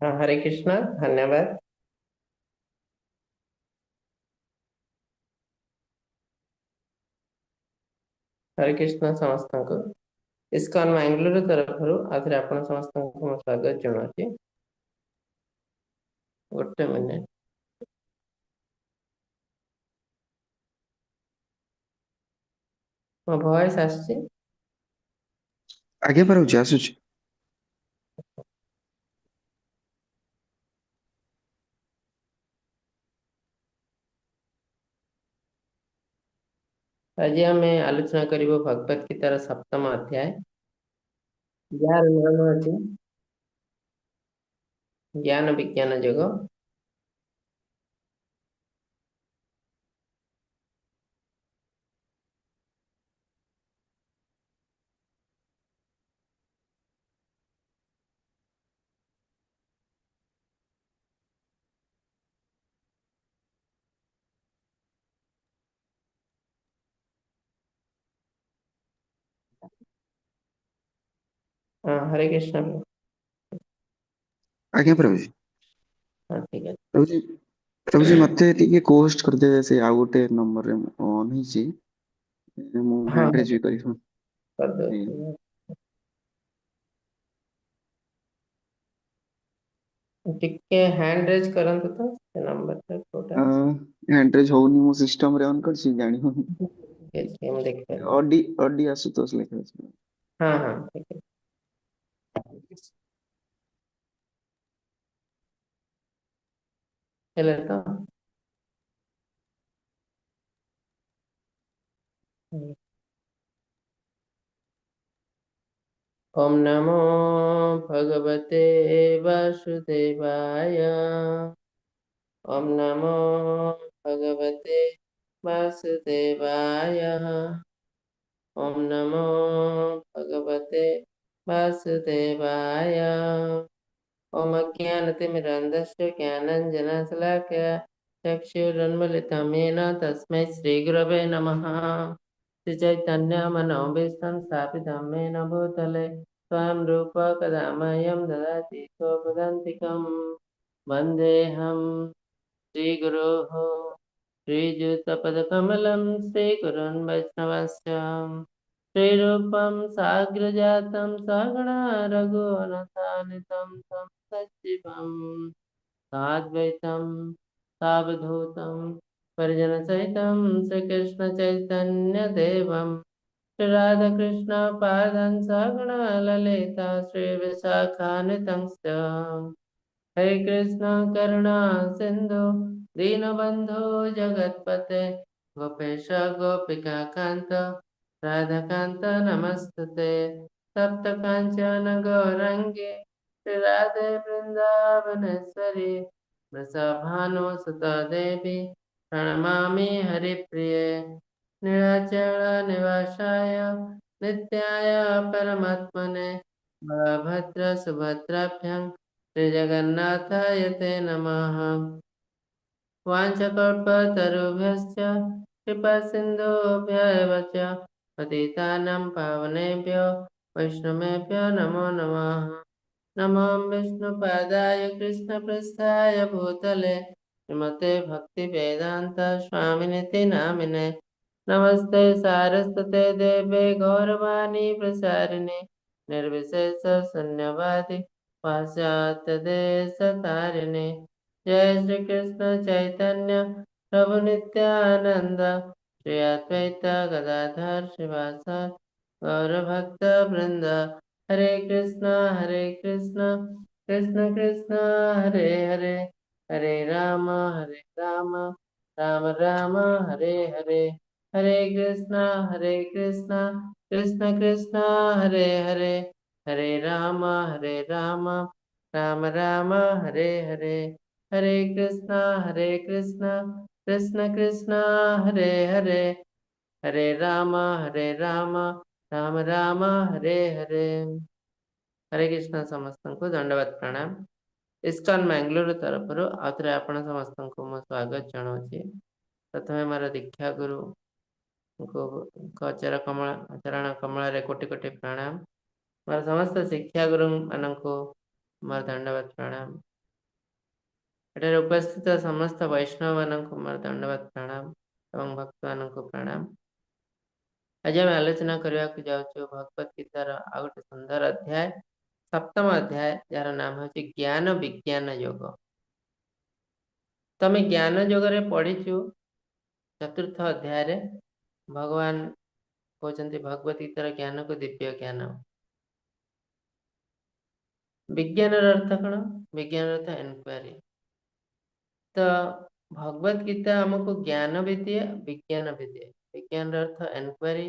ହଁ, ହରେ କୃଷ୍ଣ, ଧନ୍ୟବାଦ। ହରେ କୃଷ୍ଣ ସମସ୍ତଙ୍କୁ। ଇସ୍କନ ବାଙ୍ଗାଲୋର ତରଫରୁ ଆଉଥରେ ଆପଣ ସମସ୍ତଙ୍କୁ ମୁଁ ସ୍ୱାଗତ ଜଣାଉଛି। ଗୋଟେ ମିନିଟ। ମୋ ଭଏସ ଆସୁଛି? ଆଜ୍ଞା ପ୍ରଭୁଜୀ, ଆସୁଛି। ଆଜି ଆମେ ଆଲୋଚନା କରିବୁ ଭଗବତ ଗୀତାର ସପ୍ତମ ଅଧ୍ୟାୟ, ଯାହାର ନାମ ଅଛି ଜ୍ଞାନ ବିଜ୍ଞାନ ଯୋଗ। ହଁ, ହରେ କୃଷ୍ଣ। ଆଜ୍ଞା ପ୍ରଭୁଜୀ। ହଁ, ଠିକ ଅଛି। ପ୍ରଭୁଜୀ ମତେ ଟିକେ କୋଷ୍ଟ କରିଦେବେ, ସେ ଆଉ ଗୋଟେ ନମ୍ବରରେ ଅନ୍ ହେଇଛି, ମୁଁ ହ୍ୟାଣ୍ଡ ରେଜ୍ ବି କରିବି। କରିଦେଉଛି। ଟିକେ ହ୍ୟାଣ୍ଡ ରେଜ୍ କରନ୍ତୁ ତ, ସେ ନମ୍ବରଟା କୋଉଟା? ହ୍ୟାଣ୍ଡ ରେଜ୍ ହଉନି, ମୁଁ ସିଷ୍ଟମ ରେ ଅନ୍ କରିଛି, ଜାଣି ହଉନି। ମୁଁ ଦେଖିପାରିବି। ଅଡି ଅଡି ଆଶୁତୋଷ ଲେଖା ଅଛି। ହଁ ହଁ, ଠିକ ଅଛି। ହେଲା ତ? ଓମ୍ ନମୋ ଭଗବତେ ବାସୁଦେବାୟ। ଓମ୍ ନମୋ ଭଗବତେ ବାସୁଦେବାୟ। ଓମ୍ ନମୋ ଭଗବତେ ବାସୁଦେବାୟ। ଓମ୍ ଅଜ୍ଞାନତିମିରାନ୍ଧସ୍ୟ ଜ୍ଞାନାଞ୍ଜନଶଲାକୟା ଚକ୍ଷୁରୁନ୍ମିଲିतं येन ତସ୍ମୈ ଶ୍ରୀଗୁରବେ ନମଃ। ଶ୍ରୀଚୈତନ୍ୟମନୋଭୀଷ୍ଟं ସ୍ଥାपितं येन ଭୂତଲେ ସ୍ୱୟं ରୂପ କदा ମह्यं ଦଦାति स्वपदान्तिकं। वन्देऽहं श्रीगुरोः श्रीयुतपदकमलं श्रीगुरून् वैष्णवस्य श्रीरूपं साग्रजातं सगणा रघुनाथान्वितं तं सजीवं साद्वैतं सावधूतं परिजनसहितं श्रीकृष्णचैतन्यदेवं श्रीराधाकृष्णपादं सगणा ललिता श्रीविशाखान्वितंश्च। हरे कृष्ण करुणा सिन्धु दीनबन्धो जगत्पते गोपेश गोपिका कान्त राधाकान्त नमस्तुते। तप्त काञ्चन गौरङ्गे श्रीराधे वृन्दावनेश्वरि वृषभानुसुता देवी प्रणमामि हरिप्रिये। नीलाचल निवासाय नित्याय परमात्मने बलभद्र सुभद्राभ्यां श्रीजगन्नाथाय ते नमः। वाञ्छाकल्पतरुभ्यश्च कृपासिन्धुभ्य एव च पतितानां पावनेभ्यो वैष्णवेभ्यो नमो नमः। नमो विष्णुपादाय कृष्णपृष्ठाय भूतले श्रीमते भक्तिवेदान्त स्वामिनिति नामिने। नमस्ते सारस्वते देवे गौरवाणी प्रसारिणे निर्विशेष शून्यवादी पाश्चात्य देश तारिणे। जय श्री कृष्ण चैतन्य प्रभु नित्यानंद श्री अद्वैत गदाधर श्रीवास गौरभक्त वृंद। हरे कृष्ण कृष्ण कृष्ण हरे हरे, हरे राम राम राम हरे हरे। हरे कृष्ण कृष्ण कृष्ण हरे हरे, हरे राम राम राम हरे हरे। हरे कृष्ण कृष्ण कृष्ण हरे हरे, हरे राम राम राम हरे हरे। हरे कृष्ण ସମସ୍ତଙ୍କୁ ଦଣ୍ଡବତ ପ୍ରଣାମ। ଇସ୍କନ ବାଙ୍ଗାଲୋର ତରଫରୁ ଆଉଥରେ ଆପଣ ସମସ୍ତଙ୍କୁ ମୁଁ ସ୍ୱାଗତ ଜଣାଉଛି। ପ୍ରଥମେ ମୋର ଦୀକ୍ଷା ଗୁରୁଙ୍କୁ ଚରଣ କମଳରେ କୋଟି କୋଟି ପ୍ରଣାମ। ମୋର ସମସ୍ତ ଶିକ୍ଷା ଗୁରୁ ମାନଙ୍କୁ ମୋର ଦଣ୍ଡବତ ପ୍ରଣାମ। ଏଠାରେ ଉପସ୍ଥିତ ସମସ୍ତ ବୈଷ୍ଣବ ମାନଙ୍କୁ ମୋର ଦଣ୍ଡବତ ପ୍ରଣାମ ଏବଂ ଭକ୍ତମାନଙ୍କୁ ପ୍ରଣାମ। ଆଜି ଆମେ ଆଲୋଚନା କରିବାକୁ ଯାଉଛୁ ଭଗବତ ଗୀତାର ଆଉ ଗୋଟେ ସୁନ୍ଦର ଅଧ୍ୟାୟ, ସପ୍ତମ ଅଧ୍ୟାୟ, ଯାହାର ନାମ ହେଉଛି ଜ୍ଞାନ ବିଜ୍ଞାନ ଯୋଗ। ତ ଆମେ ଜ୍ଞାନ ଯୋଗରେ ପଢିଛୁ ଚତୁର୍ଥ ଅଧ୍ୟାୟରେ ଭଗବାନ କହୁଛନ୍ତି ଭଗବତ ଗୀତାର ଜ୍ଞାନକୁ ଦିବ୍ୟ ଜ୍ଞାନ। ବିଜ୍ଞାନର ଅର୍ଥ କଣ? ବିଜ୍ଞାନର ଅର୍ଥ ଏନକ୍ୱାରି। ତ ଭଗବତ ଗୀତା ଆମକୁ ଜ୍ଞାନ ବି ଦିଏ, ବିଜ୍ଞାନ ବି ଦିଏ। ବିଜ୍ଞାନର ଅର୍ଥ ଏନକ୍ୱାରି,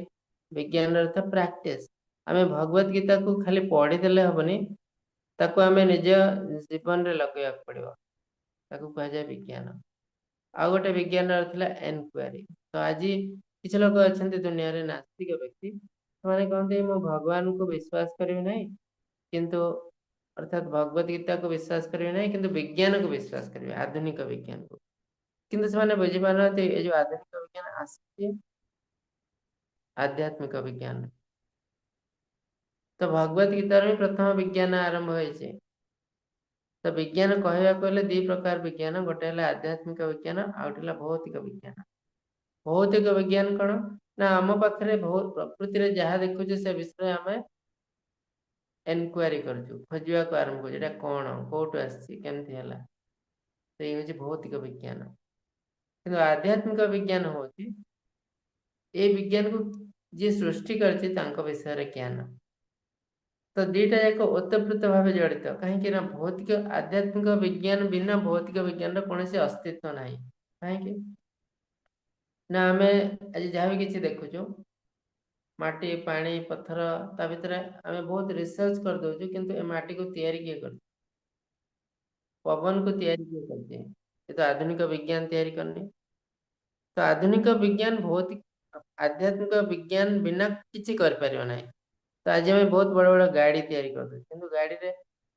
ବିଜ୍ଞାନର ଅର୍ଥ ପ୍ରାକ୍ଟିସ। ଆମେ ଭଗବତ ଗୀତାକୁ ଖାଲି ପଢିଦେଲେ ହବନି, ତାକୁ ଆମେ ନିଜ ଜୀବନରେ ଲଗେଇବାକୁ ପଡିବ। ତାକୁ କୁହାଯାଏ ବିଜ୍ଞାନ। ଆଉ ଗୋଟେ ବିଜ୍ଞାନର ଥିଲା ଏନକ୍ୱାରି। ତ ଆଜି କିଛି ଲୋକ ଅଛନ୍ତି ଦୁନିଆରେ ନାସ୍ତିକ ବ୍ୟକ୍ତି, ସେମାନେ କହନ୍ତି ମୁଁ ଭଗବାନଙ୍କୁ ବିଶ୍ୱାସ କରିବି ନାହିଁ, କିନ୍ତୁ ଅର୍ଥାତ୍ ଭଗବତ ଗୀତାକୁ ବିଶ୍ୱାସ କରିବି ନାହିଁ, କିନ୍ତୁ ବିଜ୍ଞାନକୁ ବିଶ୍ୱାସ କରିବି, ଆଧୁନିକ ବିଜ୍ଞାନକୁ। କିନ୍ତୁ ସେମାନେ ବୁଝିପାରୁନାହାନ୍ତି ଏ ଯୋଉ ଆଧୁନିକ ବିଜ୍ଞାନ ଆସିଛି ଆଧ୍ୟାତ୍ମିକ ବିଜ୍ଞାନ। ତ ଭଗବତ ଗୀତାର ବି ପ୍ରଥମ ବିଜ୍ଞାନ ଆରମ୍ଭ ହେଇଛି। ତ ବିଜ୍ଞାନ କହିବାକୁ ଗଲେ ଦି ପ୍ରକାର ବିଜ୍ଞାନ, ଗୋଟେ ହେଲା ଆଧ୍ୟାତ୍ମିକ ବିଜ୍ଞାନ, ଆଉ ଗୋଟେ ହେଲା ଭୌତିକ ବିଜ୍ଞାନ। ଭୌତିକ ବିଜ୍ଞାନ କଣ ନା ଆମ ପାଖରେ ବହୁତ ପ୍ରକୃତିରେ ଯାହା ଦେଖୁଛୁ ସେ ବିଷୟରେ ଆମେ ଏନକ୍ୱାରି କରୁଛୁ, ଖୋଜିବାକୁ ଆରମ୍ଭ କରୁଛୁ, ଏଇଟା କଣ, କୋଉଠୁ ଆସିଛି, କେମିତି ହେଲା। ସେଇ ହଉଛି ଭୌତିକ ବିଜ୍ଞାନ। କିନ୍ତୁ ଆଧ୍ୟାତ୍ମିକ ବିଜ୍ଞାନ ହଉଛି ଏଇ ବିଜ୍ଞାନକୁ ଯିଏ ସୃଷ୍ଟି କରିଛି ତାଙ୍କ ବିଷୟରେ ଜ୍ଞାନ। ତ ଦିଟା ଯାକ ଓତପ୍ରୋତ ଭାବେ ଜଡ଼ିତ। କାହିଁକି ନା ଭୌତିକ ଆଧ୍ୟାତ୍ମିକ ବିଜ୍ଞାନ ବିନା ଭୌତିକ ବିଜ୍ଞାନର କୌଣସି ଅସ୍ତିତ୍ୱ ନାହିଁ। କାହିଁକି ନା ଆମେ ଆଜି ଯାହା ବି କିଛି ଦେଖୁଛୁ, ମାଟି, ପାଣି, ପଥର, ତା ଭିତରେ ଆମେ ବହୁତ ରିସର୍ଚ୍ଚ କରିଦଉଛୁ, କିନ୍ତୁ ଏ ମାଟିକୁ ତିଆରି କିଏ କରିଛି, ପବନକୁ ତିଆରି କିଏ କରିଛି, ଏ ତ ଆଧୁନିକ ବିଜ୍ଞାନ ତିଆରି କରିନି। ତ ଆଧୁନିକ ବିଜ୍ଞାନ ଭୌତିକ ଆଧ୍ୟାତ୍ମିକ ବିଜ୍ଞାନ ବିନା କିଛି କରିପାରିବ ନାହିଁ। ତ ଆଜି ଆମେ ବହୁତ ବଡ ବଡ ଗାଡି ତିଆରି କରିଦଉଛୁ, କିନ୍ତୁ ଗାଡିରେ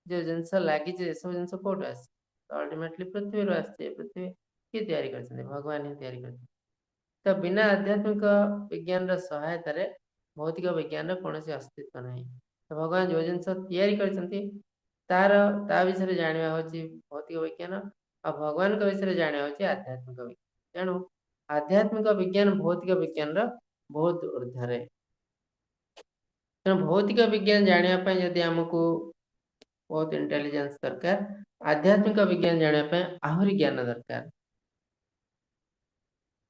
ଯୋଉ ଜିନିଷ ଲାଗିଛି ଏସବୁ ଜିନିଷ କୋଉଠୁ ଆସିଛି? ତ ଅଲ୍ଟିମେଟଲି ପୃଥିବୀରୁ ଆସିଛି। ପୃଥିବୀ କିଏ ତିଆରି କରିଛନ୍ତି? ଭଗବାନ ହିଁ ତିଆରି କରିଛନ୍ତି। ତ ବିନା ଆଧ୍ୟାତ୍ମିକ ବିଜ୍ଞାନର ସହାୟତାରେ ଭୌତିକ ବିଜ୍ଞାନର କୌଣସି ଅସ୍ତିତ୍ୱ ନାହିଁ। ତ ଭଗବାନ ଯୋଉ ଜିନିଷ ତିଆରି କରିଛନ୍ତି ତାର ତା ବିଷୟରେ ଜାଣିବା ହଉଛି ଭୌତିକ ବିଜ୍ଞାନ, ଆଉ ଭଗବାନଙ୍କ ବିଷୟରେ ଜାଣିବା ହଉଛି ଆଧ୍ୟାତ୍ମିକ ବିଜ୍ଞାନ। ତେଣୁ ଆଧ୍ୟାତ୍ମିକ ବିଜ୍ଞାନ ଭୌତିକ ବିଜ୍ଞାନର ବହୁତ ଉର୍ଦ୍ଧ୍ୱରେ। ତେଣୁ ଭୌତିକ ବିଜ୍ଞାନ ଜାଣିବା ପାଇଁ ଯଦି ଆମକୁ ବହୁତ ଇଣ୍ଟେଲିଜେନ୍ସ ଦରକାର, ଆଧ୍ୟାତ୍ମିକ ବିଜ୍ଞାନ ଜାଣିବା ପାଇଁ ଆହୁରି ଜ୍ଞାନ ଦରକାର।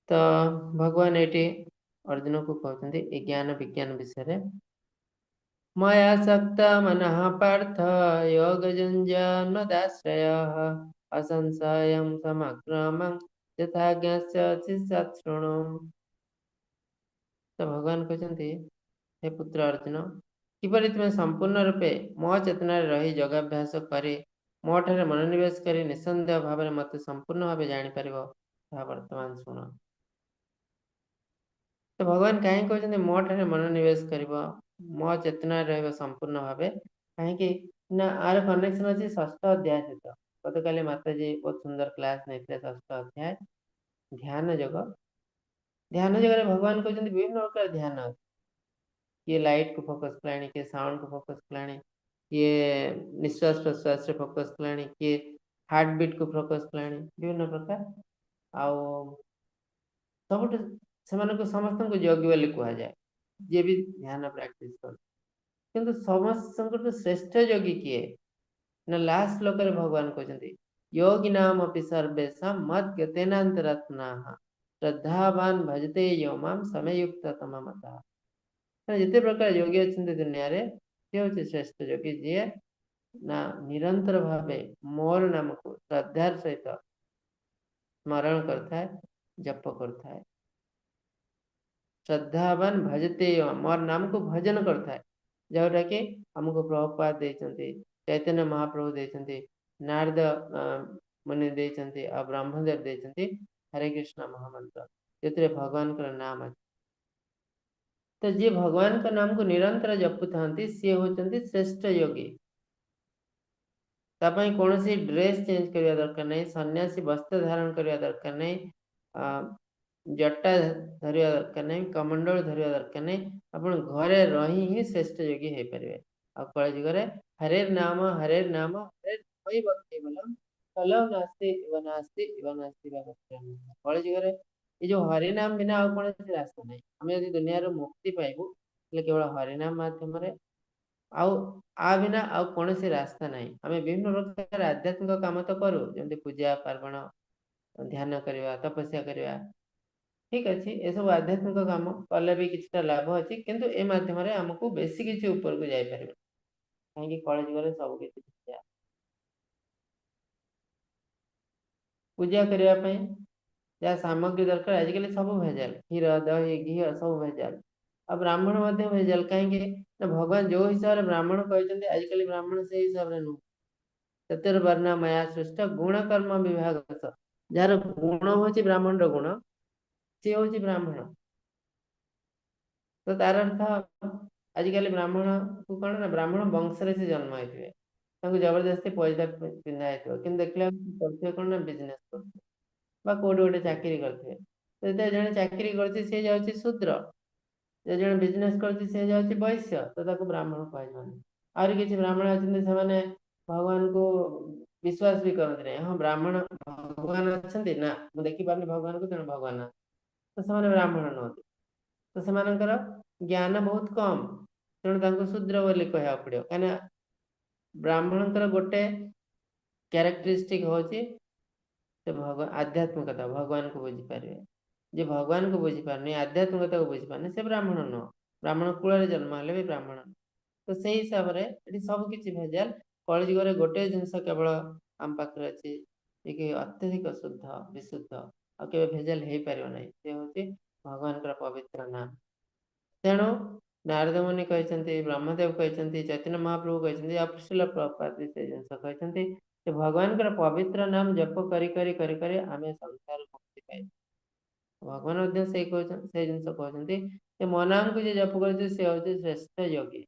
ତ ଭଗବାନ ଏଇଠି ଅର୍ଜୁନକୁ କହୁଛନ୍ତି ଏ ଜ୍ଞାନ ବିଜ୍ଞାନ ବିଷୟରେ। ମୟା ସକ୍ତ ମନଃ ପାର୍ଥ ଯୋଗଯୁଞ୍ଜନ୍ମଦାଶ୍ରୟଃ ଅସଂଶୟଂ ସମଗ୍ରମଂ ଯଥା ଜ୍ଞାସ୍ୟସି ତତ୍ଶୃଣୁ। ତ ଭଗବାନ କହୁଛନ୍ତି ହେ ପୁତ୍ର ଅର୍ଜୁନ, କିପରି ତୁମେ ସମ୍ପୂର୍ଣ୍ଣ ରୂପେ ମୋ ଚେତନାରେ ରହି ଯୋଗାଭ୍ୟାସ କରି ମୋ ଠାରେ ମନୋନିବେଶ କରି ନିଃସନ୍ଦେହ ଭାବରେ ମତେ ସମ୍ପୂର୍ଣ୍ଣ ଭାବେ ଜାଣିପାରିବ, ତାହା ବର୍ତ୍ତମାନ ଶୁଣ। ତ ଭଗବାନ କାହିଁକି କହୁଛନ୍ତି ମୋ ଠାରେ ମନୋନିବେଶ କରିବ, ମୋ ଚେତନାରେ ରହିବ ସମ୍ପୂର୍ଣ୍ଣ ଭାବେ? କାହିଁକି ନା ଆର କନେକ୍ସନ ଅଛି ଷଷ୍ଠ ଅଧ୍ୟାୟ ସହିତ। ଗତକାଲି ମାତାଜୀ ବହୁତ ସୁନ୍ଦର କ୍ଲାସ ନେଇଥିଲେ ଷଷ୍ଠ ଅଧ୍ୟାୟ ଧ୍ୟାନ ଯୋଗ। ଧ୍ୟାନ ଯୋଗରେ ଭଗବାନ କହୁଛନ୍ତି ବିଭିନ୍ନ ପ୍ରକାର ଧ୍ୟାନ ଅଛି। କିଏ ଲାଇଟ କୁ ଫୋକସ କଲାଣି, କିଏ ସାଉଣ୍ଡ କୁ ଫୋକସ କଲାଣି, କିଏ ନିଶ୍ୱାସ ପ୍ରଶ୍ୱାସରେ ଫୋକସ କଲାଣି, କିଏ ହାର୍ଟ ବିଟ୍ କୁ ଫୋକସ କଲାଣି, ବିଭିନ୍ନ ପ୍ରକାର। ଆଉ ସବୁଠୁ ସେମାନଙ୍କୁ ସମସ୍ତଙ୍କୁ ଯୋଗୀ ବୋଲି କୁହାଯାଏ, ଯିଏ ବି ଧ୍ୟାନ ପ୍ରାକ୍ଟିସ କରେ। କିନ୍ତୁ ସମସ୍ତଙ୍କଠୁ ଶ୍ରେଷ୍ଠ ଯୋଗୀ କିଏ ନା ଲାଷ୍ଟ ଶ୍ଲୋକରେ ଭଗବାନ କହୁଛନ୍ତି ଯୋଗିନାମ ଅପି ସର୍ବେଷାଂ ମଦ୍ ଗତେନାନ୍ତରାତ୍ମନାଃ ଶ୍ରଦ୍ଧାବାନ ଭଜତେ ୟୋ ମାಂ ସମୟୁକ୍ତ ତମ ମତଃ। ଯେତେ ପ୍ରକାର ଯୋଗୀ ଅଛନ୍ତି ଦୁନିଆରେ, ସିଏ ହଉଛି ଶ୍ରେଷ୍ଠ ଯୋଗୀ, ଯିଏ ନା ନିରନ୍ତର ଭାବେ ମୋର ନାମକୁ ଶ୍ରଦ୍ଧାର ସହିତ ସ୍ମରଣ କରିଥାଏ, ଜପ କରିଥାଏ। ଶ୍ରଦ୍ଧାବାନ ଭଜତେ ୟୋ ମାମ୍, ମୋର ନାମକୁ ଭଜନ କରିଥାଏ, ଯୋଉଟା କି ଆମକୁ ପ୍ରଭୁପାଦ ଦେଇଛନ୍ତି, ଚୈତନ୍ୟ ମହାପ୍ରଭୁ ଦେଇଛନ୍ତି, ନାରଦ ମୁନି ଦେଇଛନ୍ତି, ଆଉ ବ୍ରହ୍ମଦେବ ଦେଇଛନ୍ତି ହରେ କୃଷ୍ଣ ମହାମନ୍ତ୍ର, ଯେଉଁଥିରେ ଭଗବାନଙ୍କର ନାମ ଅଛି। ତ ଯିଏ ଭଗବାନଙ୍କ ନାମକୁ ନିରନ୍ତର ଜପୁଥାନ୍ତି ସିଏ ହଉଛନ୍ତି ଶ୍ରେଷ୍ଠ ଯୋଗୀ। ତା ପାଇଁ କୌଣସି ଡ୍ରେସ ଚେଞ୍ଜ କରିବା ଦରକାର ନାହିଁ, ସନ୍ନ୍ୟାସୀ ବସ୍ତ୍ର ଧାରଣ କରିବା ଦରକାର ନାହିଁ, ଜଟା ଧରିବା ଦରକାର ନାହିଁ, କମଣ୍ଡଳ ଧରିବା ଦରକାର ନାହିଁ। ଆପଣ ଘରେ ରହି ହିଁ ଶ୍ରେଷ୍ଠ ଯୋଗୀ ହେଇପାରିବେ। ଆଉ କଳିଯୁଗରେ ହରେ ନାମ ହରେ ନାମ ହରେ କେବଲମ କଲୌ ନାସ୍ତି ଇବ ନାସ୍ତି ଇବ ନାସ୍ତି ବା ଗତିରନ୍ୟଥା। କଳିଯୁଗରେ ଏଇ ଯୋଉ ହରିନାମ ବିନା ଆଉ କୌଣସି ରାସ୍ତା ନାହିଁ। ଆମେ ଯଦି ଦୁନିଆରୁ ମୁକ୍ତି ପାଇବୁ ହେଲେ କେବଳ ହରିନାମ ମାଧ୍ୟମରେ, ଆଉ ଆ ବିନା ଆଉ କୌଣସି ରାସ୍ତା ନାହିଁ। ଆମେ ବିଭିନ୍ନ ପ୍ରକାର ଆଧ୍ୟାତ୍ମିକ କାମ ତ କରୁ, ଯେମିତି ପୂଜା ପାର୍ବଣ, ଧ୍ୟାନ କରିବା, ତପସ୍ୟା କରିବା, ଠିକ ଅଛି, ଏସବୁ ଆଧ୍ୟାତ୍ମିକ କାମ କଲେ ବି କିଛିଟା ଲାଭ ଅଛି, କିନ୍ତୁ ଏ ମାଧ୍ୟମରେ ଆମକୁ ବେଶୀ କିଛି ଉପରକୁ ଯାଇପାରିବ। କାହିଁକି କଳିଯୁଗରେ ସବୁ କିଛି ପୂଜା ପୂଜା କରିବା ପାଇଁ ଯାହା ସାମଗ୍ରୀ ଦରକାର ଆଜିକାଲି ସବୁ ଭେଜାଲ, କ୍ଷୀର, ଦହି, ଘିଅ ସବୁ ଭେଜାଲ। ଆଉ ବ୍ରାହ୍ମଣ ମଧ୍ୟ ଭେଜାଲ। କାହିଁକି ନା ଭଗବାନ ଯୋଉ ହିସାବରେ ବ୍ରାହ୍ମଣ କହିଛନ୍ତି ଆଜିକାଲି ବ୍ରାହ୍ମଣ ସେଇ ହିସାବରେ ନୁହଁ। ଚତୁର୍ବର୍ଣ୍ଣ ମୟା ସୃଷ୍ଟ ଗୁଣ କର୍ମ ବିଭାଗ, ଯାହାର ଗୁଣ ହଉଛି ବ୍ରାହ୍ମଣର ଗୁଣ, ସିଏ ହଉଛି ବ୍ରାହ୍ମଣ। ତ ତାର ଅର୍ଥ ଆଜିକାଲି ବ୍ରାହ୍ମଣକୁ କଣ ନା ବ୍ରାହ୍ମଣ ବଂଶରେ ସେ ଜନ୍ମ ହେଇଥିବେ, ତାଙ୍କୁ ଜବରଦସ୍ତି ପଇସା ପିନ୍ଧା ହେଇଥିବ, କିନ୍ତୁ ଦେଖିଲା କରୁଥିବେ କଣ ନା ବିଜନେସ କରୁଥିବେ ବା କୋଉଠି ଗୋଟେ ଚାକିରି କରିଥିବେ। ଯେତେବେଳେ ଜଣେ ଚାକିରି କରୁଛି ସିଏ ଯାଉଛି ଶୂଦ୍ର, ଯେ ଜଣେ ବିଜନେସ କରୁଛି ସେ ଯାଉଛି ବୈଶ୍ୟ, ତ ତାକୁ ବ୍ରାହ୍ମଣ କୁହାଯିବନି। ଆହୁରି କିଛି ବ୍ରାହ୍ମଣ ଅଛନ୍ତି ସେମାନେ ଭଗବାନଙ୍କୁ ବିଶ୍ୱାସ ବି କରନ୍ତି ନାହିଁ। ହଁ ବ୍ରାହ୍ମଣ ଭଗବାନ ଅଛନ୍ତି ନା, ମୁଁ ଦେଖିପାରୁନି ଭଗବାନଙ୍କୁ, ତେଣୁ ଭଗବାନ ନାହାନ୍ତି, ତ ସେମାନେ ବ୍ରାହ୍ମଣ ନୁହନ୍ତି। ତ ସେମାନଙ୍କର ଜ୍ଞାନ ବହୁତ କମ, ତେଣୁ ତାଙ୍କୁ ଶୂଦ୍ର ବୋଲି କହିବାକୁ ପଡିବ। କାହିଁକିନା ବ୍ରାହ୍ମଣଙ୍କର ଗୋଟେ କ୍ୟାରେକ୍ଟରିଷ୍ଟିକ ହଉଛି ସେ ଭଗବାନ ଆଧ୍ୟାତ୍ମିକତା, ଭଗବାନଙ୍କୁ ବୁଝିପାରିବେ। ଯେ ଭଗବାନଙ୍କୁ ବୁଝିପାରୁନି, ଆଧ୍ୟାତ୍ମିକତାକୁ ବୁଝିପାରୁନି, ସେ ବ୍ରାହ୍ମଣ ନୁହଁ। ବ୍ରାହ୍ମଣ କୂଳରେ ଜନ୍ମ ହେଲେ ବି ବ୍ରାହ୍ମଣ ନୁହଁ। ତ ସେଇ ହିସାବରେ ଏଠି ସବୁ କିଛି ଭେଜାଲ। କଳିଯୁଗରେ ଗୋଟେ ଜିନିଷ କେବଳ ଆମ ପାଖରେ ଅଛି ଯେ କି ଅତ୍ୟଧିକ ଶୁଦ୍ଧ ବିଶୁଦ୍ଧ, ଆଉ କେବେ ଭେଜାଲ ହେଇପାରିବ ନାହିଁ, ସେ ହଉଛି ଭଗବାନଙ୍କର ପବିତ୍ର ନାମ। ତେଣୁ ନାରଦ ମୁନି କହିଛନ୍ତି, ବ୍ରହ୍ମଦେବ କହିଛନ୍ତି, ଚୈତନ୍ୟ ମହାପ୍ରଭୁ କହିଛନ୍ତି, ଆଉ ଶ୍ରୀଲ ପ୍ରଭୁପାଦ ବି ସେ ଜିନିଷ କହିଛନ୍ତି ଯେ ଭଗବାନଙ୍କର ପବିତ୍ର ନାମ ଜପ କରି କରି କରି କରି ଆମେ ସଂସାର ମୁକ୍ତି ପାଇବୁ। ଭଗବାନ ମଧ୍ୟ ସେଇ କହୁଛନ୍ତି, ସେଇ ଜିନିଷ କହୁଛନ୍ତି ଯେ ମୋ ନାମକୁ ଯିଏ ଜପ କରୁଛି ସେ ହଉଛି ଶ୍ରେଷ୍ଠ ଯୋଗୀ।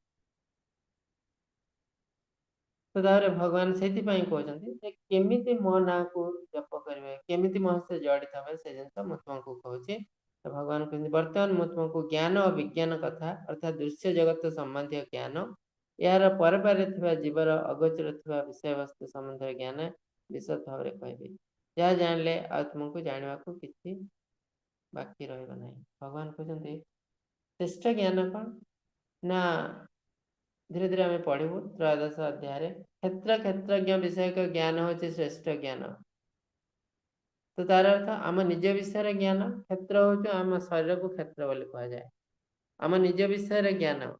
ତ ତାପରେ ଭଗବାନ ସେଇଥିପାଇଁ କହୁଛନ୍ତି ଯେ କେମିତି ମୋ ନାଁକୁ ଜପ କରିବେ, କେମିତି ମୋ ସହିତ ଜଡ଼ିତ ହେବେ, ସେ ଜିନିଷ ମୁଁ ତୁମକୁ କହୁଛି। ତ ଭଗବାନ କହୁଛନ୍ତି ବର୍ତ୍ତମାନ ମୁଁ ତୁମକୁ ଜ୍ଞାନ ଓ ବିଜ୍ଞାନ କଥା ଅର୍ଥାତ୍ ଦୃଶ୍ୟ ଜଗତ ସମ୍ବନ୍ଧୀୟ ଜ୍ଞାନ, ଏହାର ପରପାରେ ଥିବା ଜୀବର ଅଗୋଚର ଥିବା ବିଷୟବସ୍ତୁ ସମ୍ବନ୍ଧରେ ଜ୍ଞାନ ବିଶଦ ଭାବରେ କହିବି। ଯାହା ଜାଣିଲେ ଆଉ ତୁମକୁ ଜାଣିବାକୁ କିଛି ବାକି ରହିବ ନାହିଁ। ଭଗବାନ କହୁଛନ୍ତି ଶ୍ରେଷ୍ଠ ଜ୍ଞାନ କଣ ନା, ଧୀରେ ଧୀରେ ଆମେ ପଢିବୁ ତ୍ରୟୋଦଶ ଅଧ୍ୟାୟରେ। କ୍ଷେତ୍ର କ୍ଷେତ୍ରଜ୍ଞ ବିଷୟକ ଜ୍ଞାନ ହଉଛି ଶ୍ରେଷ୍ଠ ଜ୍ଞାନ। ତ ତାର ଅର୍ଥ ଆମ ନିଜ ବିଷୟରେ ଜ୍ଞାନ। କ୍ଷେତ୍ର ହଉଛି ଆମ ଶରୀରକୁ କ୍ଷେତ୍ର ବୋଲି କୁହାଯାଏ। ଆମ ନିଜ ବିଷୟରେ ଜ୍ଞାନ।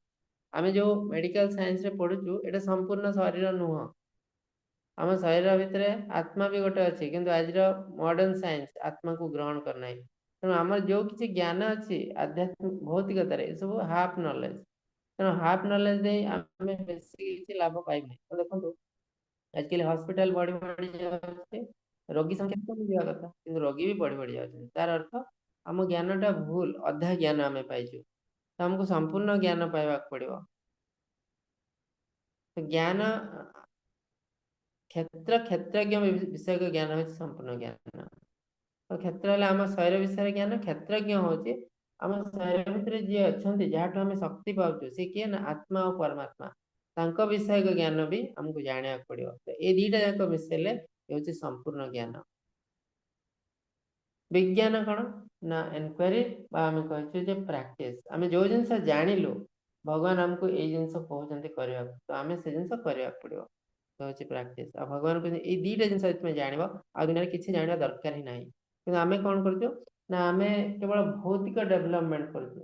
ଆମେ ଯୋଉ ମେଡିକାଲ ସାଇନ୍ସରେ ପଢୁଛୁ ଏଇଟା ସମ୍ପୂର୍ଣ୍ଣ ଶରୀର ନୁହଁ। ଆମ ଶରୀର ଭିତରେ ଆତ୍ମା ବି ଗୋଟେ ଅଛି, କିନ୍ତୁ ଆଜିର ମଡର୍ଣ୍ଣ ସାଇନ୍ସ ଆତ୍ମାକୁ ଗ୍ରହଣ କରିନାହିଁ। ତେଣୁ ଆମର ଯୋଉ କିଛି ଜ୍ଞାନ ଅଛି ଆଧ୍ୟାତ୍ମିକ ଭୌତିକତାରେ, ଏସବୁ ହାଫ ନଲେଜ। ତେଣୁ ହାଫ ନଲେଜ ଦେଇ ଆମେ ବେଶୀ କିଛି ଲାଭ ପାଇବୁନି। ତ ଦେଖନ୍ତୁ ଆଜିକାଲି ହସ୍ପିଟାଲ ବଢି ବଢି ଯାଉଛି, ରୋଗୀ ସଂଖ୍ୟା କମିଯିବା କଥା, କିନ୍ତୁ ରୋଗୀ ବି ବଢି ବଢି ଯାଉଛନ୍ତି। ତାର ଅର୍ଥ ଆମ ଜ୍ଞାନଟା ଭୁଲ, ଅଧା ଜ୍ଞାନ ଆମେ ପାଇଛୁ। ତ ଆମକୁ ସମ୍ପୂର୍ଣ୍ଣ ଜ୍ଞାନ ପାଇବାକୁ ପଡିବ। ଜ୍ଞାନ କ୍ଷେତ୍ର କ୍ଷେତ୍ରଜ୍ଞ ବିଷୟକ ଜ୍ଞାନ ହଉଛି ସମ୍ପୂର୍ଣ୍ଣ ଜ୍ଞାନ। ତ କ୍ଷେତ୍ର ହେଲେ ଆମ ଶରୀର ବିଷୟରେ ଜ୍ଞାନ, କ୍ଷେତ୍ରଜ୍ଞ ହଉଛି ଆମ ଶରୀର ଭିତରେ ଯିଏ ଅଛନ୍ତି, ଯାହାଠୁ ଆମେ ଶକ୍ତି ପାଉଛୁ, ସେ କିଏ ନା ଆତ୍ମା ଆଉ ପରମାତ୍ମା। ତାଙ୍କ ବିଷୟକ ଜ୍ଞାନ ବି ଆମକୁ ଜାଣିବାକୁ ପଡିବ। ତ ଏଇ ଦିଟା ଯାକ ମିଶେଇଲେ ହେଉଛି ସମ୍ପୂର୍ଣ୍ଣ ଜ୍ଞାନ। ବିଜ୍ଞାନ କଣ ନା ଏନକ୍ୱାରି ବା ଆମେ କହିଛୁ ଯେ ପ୍ରାକ୍ଟିସ। ଆମେ ଯୋଉ ଜିନିଷ ଜାଣିଲୁ ଭଗବାନ ଆମକୁ ଏଇ ଜିନିଷ କହୁଛନ୍ତି କରିବାକୁ, ତ ଆମେ ସେ ଜିନିଷ କରିବାକୁ ପଡିବ, ତ ହଉଛି ପ୍ରାକ୍ଟିସ। ଆଉ ଭଗବାନ କହୁଛନ୍ତି ଏଇ ଦିଟା ଜିନିଷ ଯଦି ତୁମେ ଜାଣିବ ଆଉ ଦୁନିଆରେ କିଛି ଜାଣିବା ଦରକାର ହିଁ ନାହିଁ। କିନ୍ତୁ ଆମେ କଣ କରୁଛୁ ନା ଆମେ କେବଳ ଭୌତିକ ଡେଭଲପମେଣ୍ଟ କରୁଛୁ,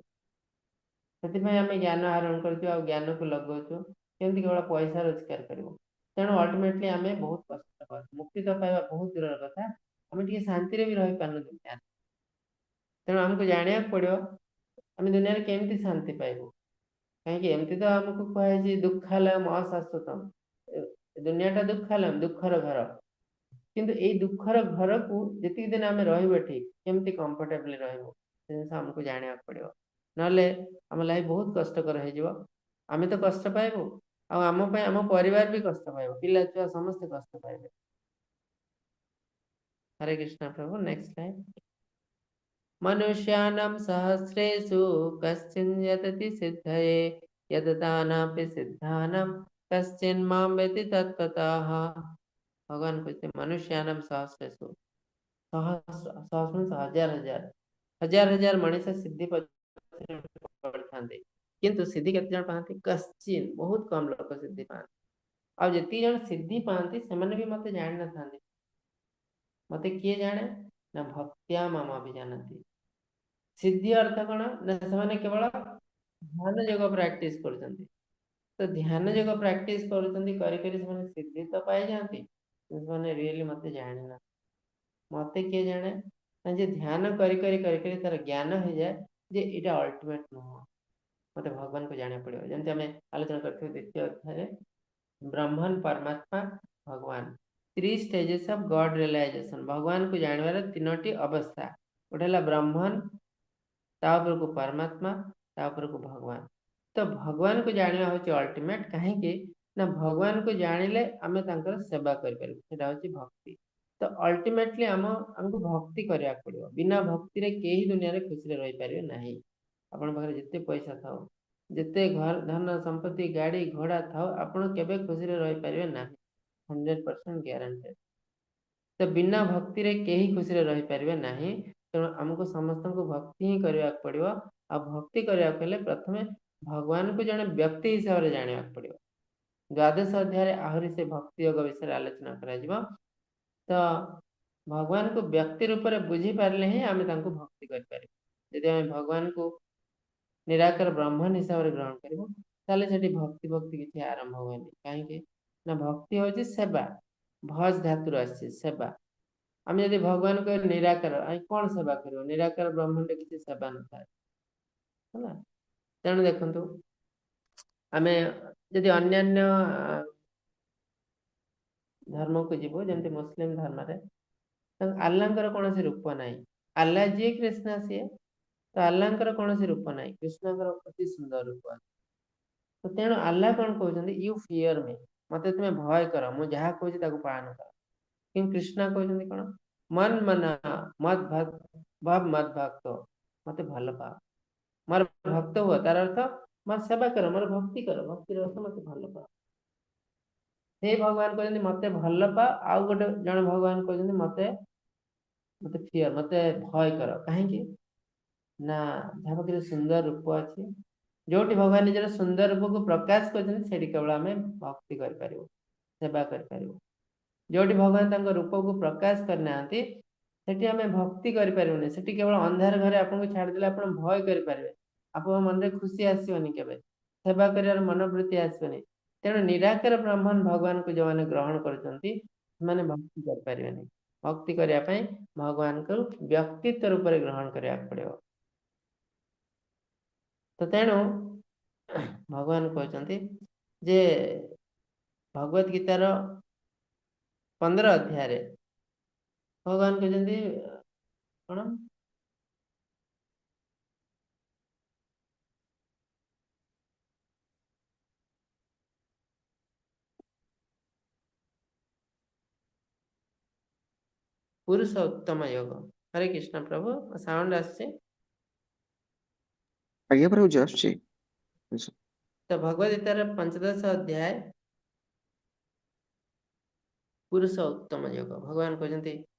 ସେଥିପାଇଁ ଆମେ ଜ୍ଞାନ ଆହରଣ କରୁଛୁ ଆଉ ଜ୍ଞାନକୁ ଲଗାଉଛୁ କେମିତି କେବଳ ପଇସା ରୋଜଗାର କରିବୁ। ତେଣୁ ଅଲ୍ଟିମେଟଲି ଆମେ ବହୁତ କଷ୍ଟ ପାଉଛୁ। ମୁକ୍ତି ତ ପାଇବା ବହୁତ ଦୂରର କଥା, ଆମେ ଟିକେ ଶାନ୍ତିରେ ବି ରହିପାରୁନୁ ଦୁନିଆରେ। ତେଣୁ ଆମକୁ ଜାଣିବାକୁ ପଡିବ ଆମେ ଦୁନିଆରେ କେମିତି ଶାନ୍ତି ପାଇବୁ। କାହିଁକି ଏମିତି ତ ଆମକୁ କୁହାଯାଇଛି ଦୁଃଖାଲୟମ ଅଶାଶ୍ୱତମ, ଦୁନିଆଟା ଦୁଃଖାଲୟମ, ଦୁଃଖର ଘର। କିନ୍ତୁ ଏଇ ଦୁଃଖର ଘରକୁ ଯେତିକି ଦିନ ଆମେ ରହିବୁ ଏଠି କେମିତି କମ୍ଫର୍ଟେବଲି ରହିବୁ ସେ ଜିନିଷ ଆମକୁ ଜାଣିବାକୁ ପଡିବ। ନହେଲେ ଆମ ଲାଇଫ ବହୁତ କଷ୍ଟକର ହେଇଯିବ। ଆମେ ତ କଷ୍ଟ ପାଇବୁ, ଆଉ ଆମ ପାଇଁ ଆମ ପରିବାର ବି କଷ୍ଟ ପାଇବ, ପିଲା ଛୁଆ ସମସ୍ତେ କଷ୍ଟ ପାଇବେ। ହରେ କୃଷ୍ଣ ପ୍ରଭୁ। Next slide. ମନୁଷ୍ୟାନାं ସହସ୍ରେଷୁ କଶ୍ଚିନ୍ ଯତତି ସିଦ୍ଧୟେ ଯତତାନାପି ସିଦ୍ଧାନାं କଶ୍ଚିନ୍ ମାं ବେତି ତତ୍ତ୍ୱତଃ। ଭଗବାନ କହୁଛନ୍ତି ମନୁଷ୍ୟାନାମ ସହସ୍ରେଷୁ, ସହସ୍ର ସହସ୍ର ହଜାର ହଜାର ହଜାର ହଜାର ମଣିଷ ସିଦ୍ଧି ପଛରେ ପଡ଼ିଥାନ୍ତି, କିନ୍ତୁ ସିଦ୍ଧି କେତେ ଜଣ ପାଆନ୍ତି? କଶ୍ଚିନ୍, ବହୁତ କମ ଲୋକ ସିଦ୍ଧି ପାଆନ୍ତି। ଆଉ ଯେତିକି ଜଣ ସିଦ୍ଧି ପାଆନ୍ତି ସେମାନେ ବି ମତେ ଜାଣିନଥାନ୍ତି। ମତେ କିଏ ଜାଣେ ନା ଭକ୍ତ୍ୟା ମାମ ଅଭିଜାନନ୍ତି। ସିଦ୍ଧି ଅର୍ଥ କଣ ନା ସେମାନେ କେବଳ ଧ୍ୟାନ ଯୋଗ ପ୍ରାକ୍ଟିସ କରୁଛନ୍ତି। ତ ଧ୍ୟାନ ଯୋଗ ପ୍ରାକ୍ଟିସ କରୁଛନ୍ତି କରି କରି ସେମାନେ ସିଦ୍ଧି ତ ପାଇଯାଆନ୍ତି, କିନ୍ତୁ ସେମାନେ ରିଏଲି ମତେ ଜାଣିନାହାନ୍ତି। ମତେ କିଏ ଜାଣେ ନା ଯେ ଧ୍ୟାନ କରି କରି କରି କରି ତାର ଜ୍ଞାନ ହେଇଯାଏ ଯେ ଏଇଟା ଅଲ୍ଟିମେଟ ନୁହଁ, ମତେ ଭଗବାନଙ୍କୁ ଜାଣିବାକୁ ପଡିବ। ଯେମିତି ଆମେ ଆଲୋଚନା କରିଥିଲୁ ଦ୍ୱିତୀୟ ଅଧ୍ୟାୟରେ, ବ୍ରହ୍ମନ ପରମାତ୍ମା ଭଗବାନ, 3 ଷ୍ଟେଜେସ୍ ଅଫ ଗଡ ରିଏଲାଇଜେସନ। ଭଗବାନଙ୍କୁ ଜାଣିବାର 3ଟି ଅବସ୍ଥା, ଗୋଟେ ହେଲା ବ୍ରହ୍ମନ, ତା ଉପରକୁ ପରମାତ୍ମା, ତା ଉପରକୁ ଭଗବାନ। ତ ଭଗବାନଙ୍କୁ ଜାଣିବା ହଉଛି ଅଲ୍ଟିମେଟ। କାହିଁକି ନା ଭଗବାନଙ୍କୁ ଜାଣିଲେ ଆମେ ତାଙ୍କର ସେବା କରିପାରିବୁ, ସେଟା ହଉଛି ଭକ୍ତି। ତ ଅଲ୍ଟିମେଟଲି ଆମକୁ ଭକ୍ତି କରିବାକୁ ପଡିବ। ବିନା ଭକ୍ତିରେ କେହି ଦୁନିଆରେ ଖୁସିରେ ରହିପାରିବେ ନାହିଁ। ଆପଣଙ୍କ ପାଖରେ ଯେତେ ପଇସା ଥାଉ, ଯେତେ ଘର ଧନ ସମ୍ପତ୍ତି ଗାଡି ଘୋଡା ଥାଉ, ଆପଣ କେବେ ଖୁସିରେ ରହିପାରିବେ ନାହିଁ, 100% ଗ୍ୟାରେଣ୍ଟେଡ। ତ ବିନା ଭକ୍ତିରେ କେହି ଖୁସିରେ ରହିପାରିବେ ନାହିଁ। ତେଣୁ ଆମକୁ ସମସ୍ତଙ୍କୁ ଭକ୍ତି ହିଁ କରିବାକୁ ପଡିବ। ଆଉ ଭକ୍ତି କରିବାକୁ ହେଲେ ପ୍ରଥମେ ଭଗବାନଙ୍କୁ ଜଣେ ବ୍ୟକ୍ତି ହିସାବରେ ଜାଣିବାକୁ ପଡିବ। ଦ୍ୱାଦଶ ଅଧ୍ୟାୟରେ ଆହୁରି ସେ ଭକ୍ତି ଯୋଗ ବିଷୟରେ ଆଲୋଚନା କରାଯିବ। ତ ଭଗବାନଙ୍କୁ ବ୍ୟକ୍ତି ରୂପରେ ବୁଝିପାରିଲେ ହିଁ ଆମେ ତାଙ୍କୁ ଭକ୍ତି କରିପାରିବୁ। ଯଦି ଆମେ ଭଗବାନଙ୍କୁ ନିରାକାର ବ୍ରହ୍ମନ ହିସାବରେ ଗ୍ରହଣ କରିବୁ, ତାହେଲେ ସେଠି ଭକ୍ତି ଭକ୍ତି କିଛି ଆରମ୍ଭ ହୁଏନି। କାହିଁକି ନା ଭକ୍ତି ହଉଛି ସେବା, ଭଜ ଧାତୁରୁ ଆସିଛି ସେବା। ଆମେ ଯଦି ଭଗବାନଙ୍କୁ ନିରାକାର, ଆମେ କଣ ସେବା କରିବୁ? ନିରାକାର ବ୍ରହ୍ମରେ କିଛି ସେବା ନଥାଏ, ହେଲା। ତେଣୁ ଦେଖନ୍ତୁ, ଆମେ ଯଦି ଅନ୍ୟାନ୍ୟ ଧର୍ମକୁ ଯିବୁ, ଯେମିତି ମୁସଲିମ ଧର୍ମରେ ଆଲ୍ଲାହଙ୍କର କୌଣସି ରୂପ ନାହିଁ। ଆଲ୍ଲାହ ଯିଏ କୃଷ୍ଣ ସିଏ, ତ ଆଲ୍ଲାହଙ୍କର କୌଣସି ରୂପ ନାହିଁ, କୃଷ୍ଣଙ୍କର ଅତି ସୁନ୍ଦର ରୂପ ଅଛି। ତ ତେଣୁ ଆଲ୍ଲାହ କଣ କହୁଛନ୍ତି? You fear ମି, ମତେ ତୁମେ ଭୟ କର, ମୁଁ ଯାହା କହୁଛି ତାକୁ ପାଳନ କର। କିନ୍ତୁ କୃଷ୍ଣ କହୁଛନ୍ତି କଣ? ମନ ମନ ମଦ ଭବ ମଦ ଭକ୍ତ, ମତେ ଭଲ ପାଅ, ମୋର ଭକ୍ତ ହୁଅ। ତାର ଅର୍ଥ ମୋର ସେବା କର, ମୋର ଭକ୍ତି କର, ଭକ୍ତିର ଅର୍ଥ ମତେ ଭଲ ପାଅ। ସେ ଭଗବାନ କହୁଛନ୍ତି ମତେ ଭଲ ପାଅ। ଆଉ ଗୋଟେ ଜଣେ ଭଗବାନ କହୁଛନ୍ତି ମତେ ଫିୟର, ମତେ ଭୟ କର। କାହିଁକି ନା ଯାହା ପାଖରେ ସୁନ୍ଦର ରୂପ ଅଛି, ଯୋଉଠି ଭଗବାନ ନିଜର ସୁନ୍ଦର ରୂପକୁ ପ୍ରକାଶ କରୁଛନ୍ତି, ସେଠି କେବଳ ଆମେ ଭକ୍ତି କରିପାରିବୁ, ସେବା କରିପାରିବୁ। ଯୋଉଠି ଭଗବାନ ତାଙ୍କ ରୂପକୁ ପ୍ରକାଶ କରିନାହାନ୍ତି, ସେଠି ଆମେ ଭକ୍ତି କରିପାରିବୁନି। ସେଠି କେବଳ ଅନ୍ଧାର ଘରେ ଆପଣଙ୍କୁ ଛାଡ଼ିଦେଲେ ଆପଣ ଭୟ କରିପାରିବେ, ଆପଣଙ୍କ ମନରେ ଖୁସି ଆସିବନି, କେବେ ସେବା କରିବାର ମନୋବୃତ୍ତି ଆସିବନି। ତେଣୁ ନିରାକାର ବ୍ରାହ୍ମଣ ଭଗବାନଙ୍କୁ ଯୋଉମାନେ ଗ୍ରହଣ କରୁଛନ୍ତି, ସେମାନେ ଭକ୍ତି କରିପାରିବେନି। ଭକ୍ତି କରିବା ପାଇଁ ଭଗବାନଙ୍କୁ ବ୍ୟକ୍ତିତ୍ୱ ରୂପରେ ଗ୍ରହଣ କରିବାକୁ ପଡିବ। ତ ତେଣୁ ଭଗବାନ କହୁଛନ୍ତି ଯେ ଭଗବତ ଗୀତାର 15 ଅଧ୍ୟାୟରେ ଭଗବାନ କହୁଛନ୍ତି କଣ? ପୁରୁଷ ଉତ୍ତମ ଯୋଗ। ହରେ କୃଷ୍ଣ ପ୍ରଭୁ, ସାଉଣ୍ଡ ଆସୁଛି? ଆଜ୍ଞା ପ୍ରଭୁ, ଆସୁଛି। ତ ଭଗବତ ଗୀତାର 15 ଅଧ୍ୟାୟ ପୁରୁଷ ଉତ୍ତମ ଯୋଗ। ଭଗବାନ କହୁଛନ୍ତି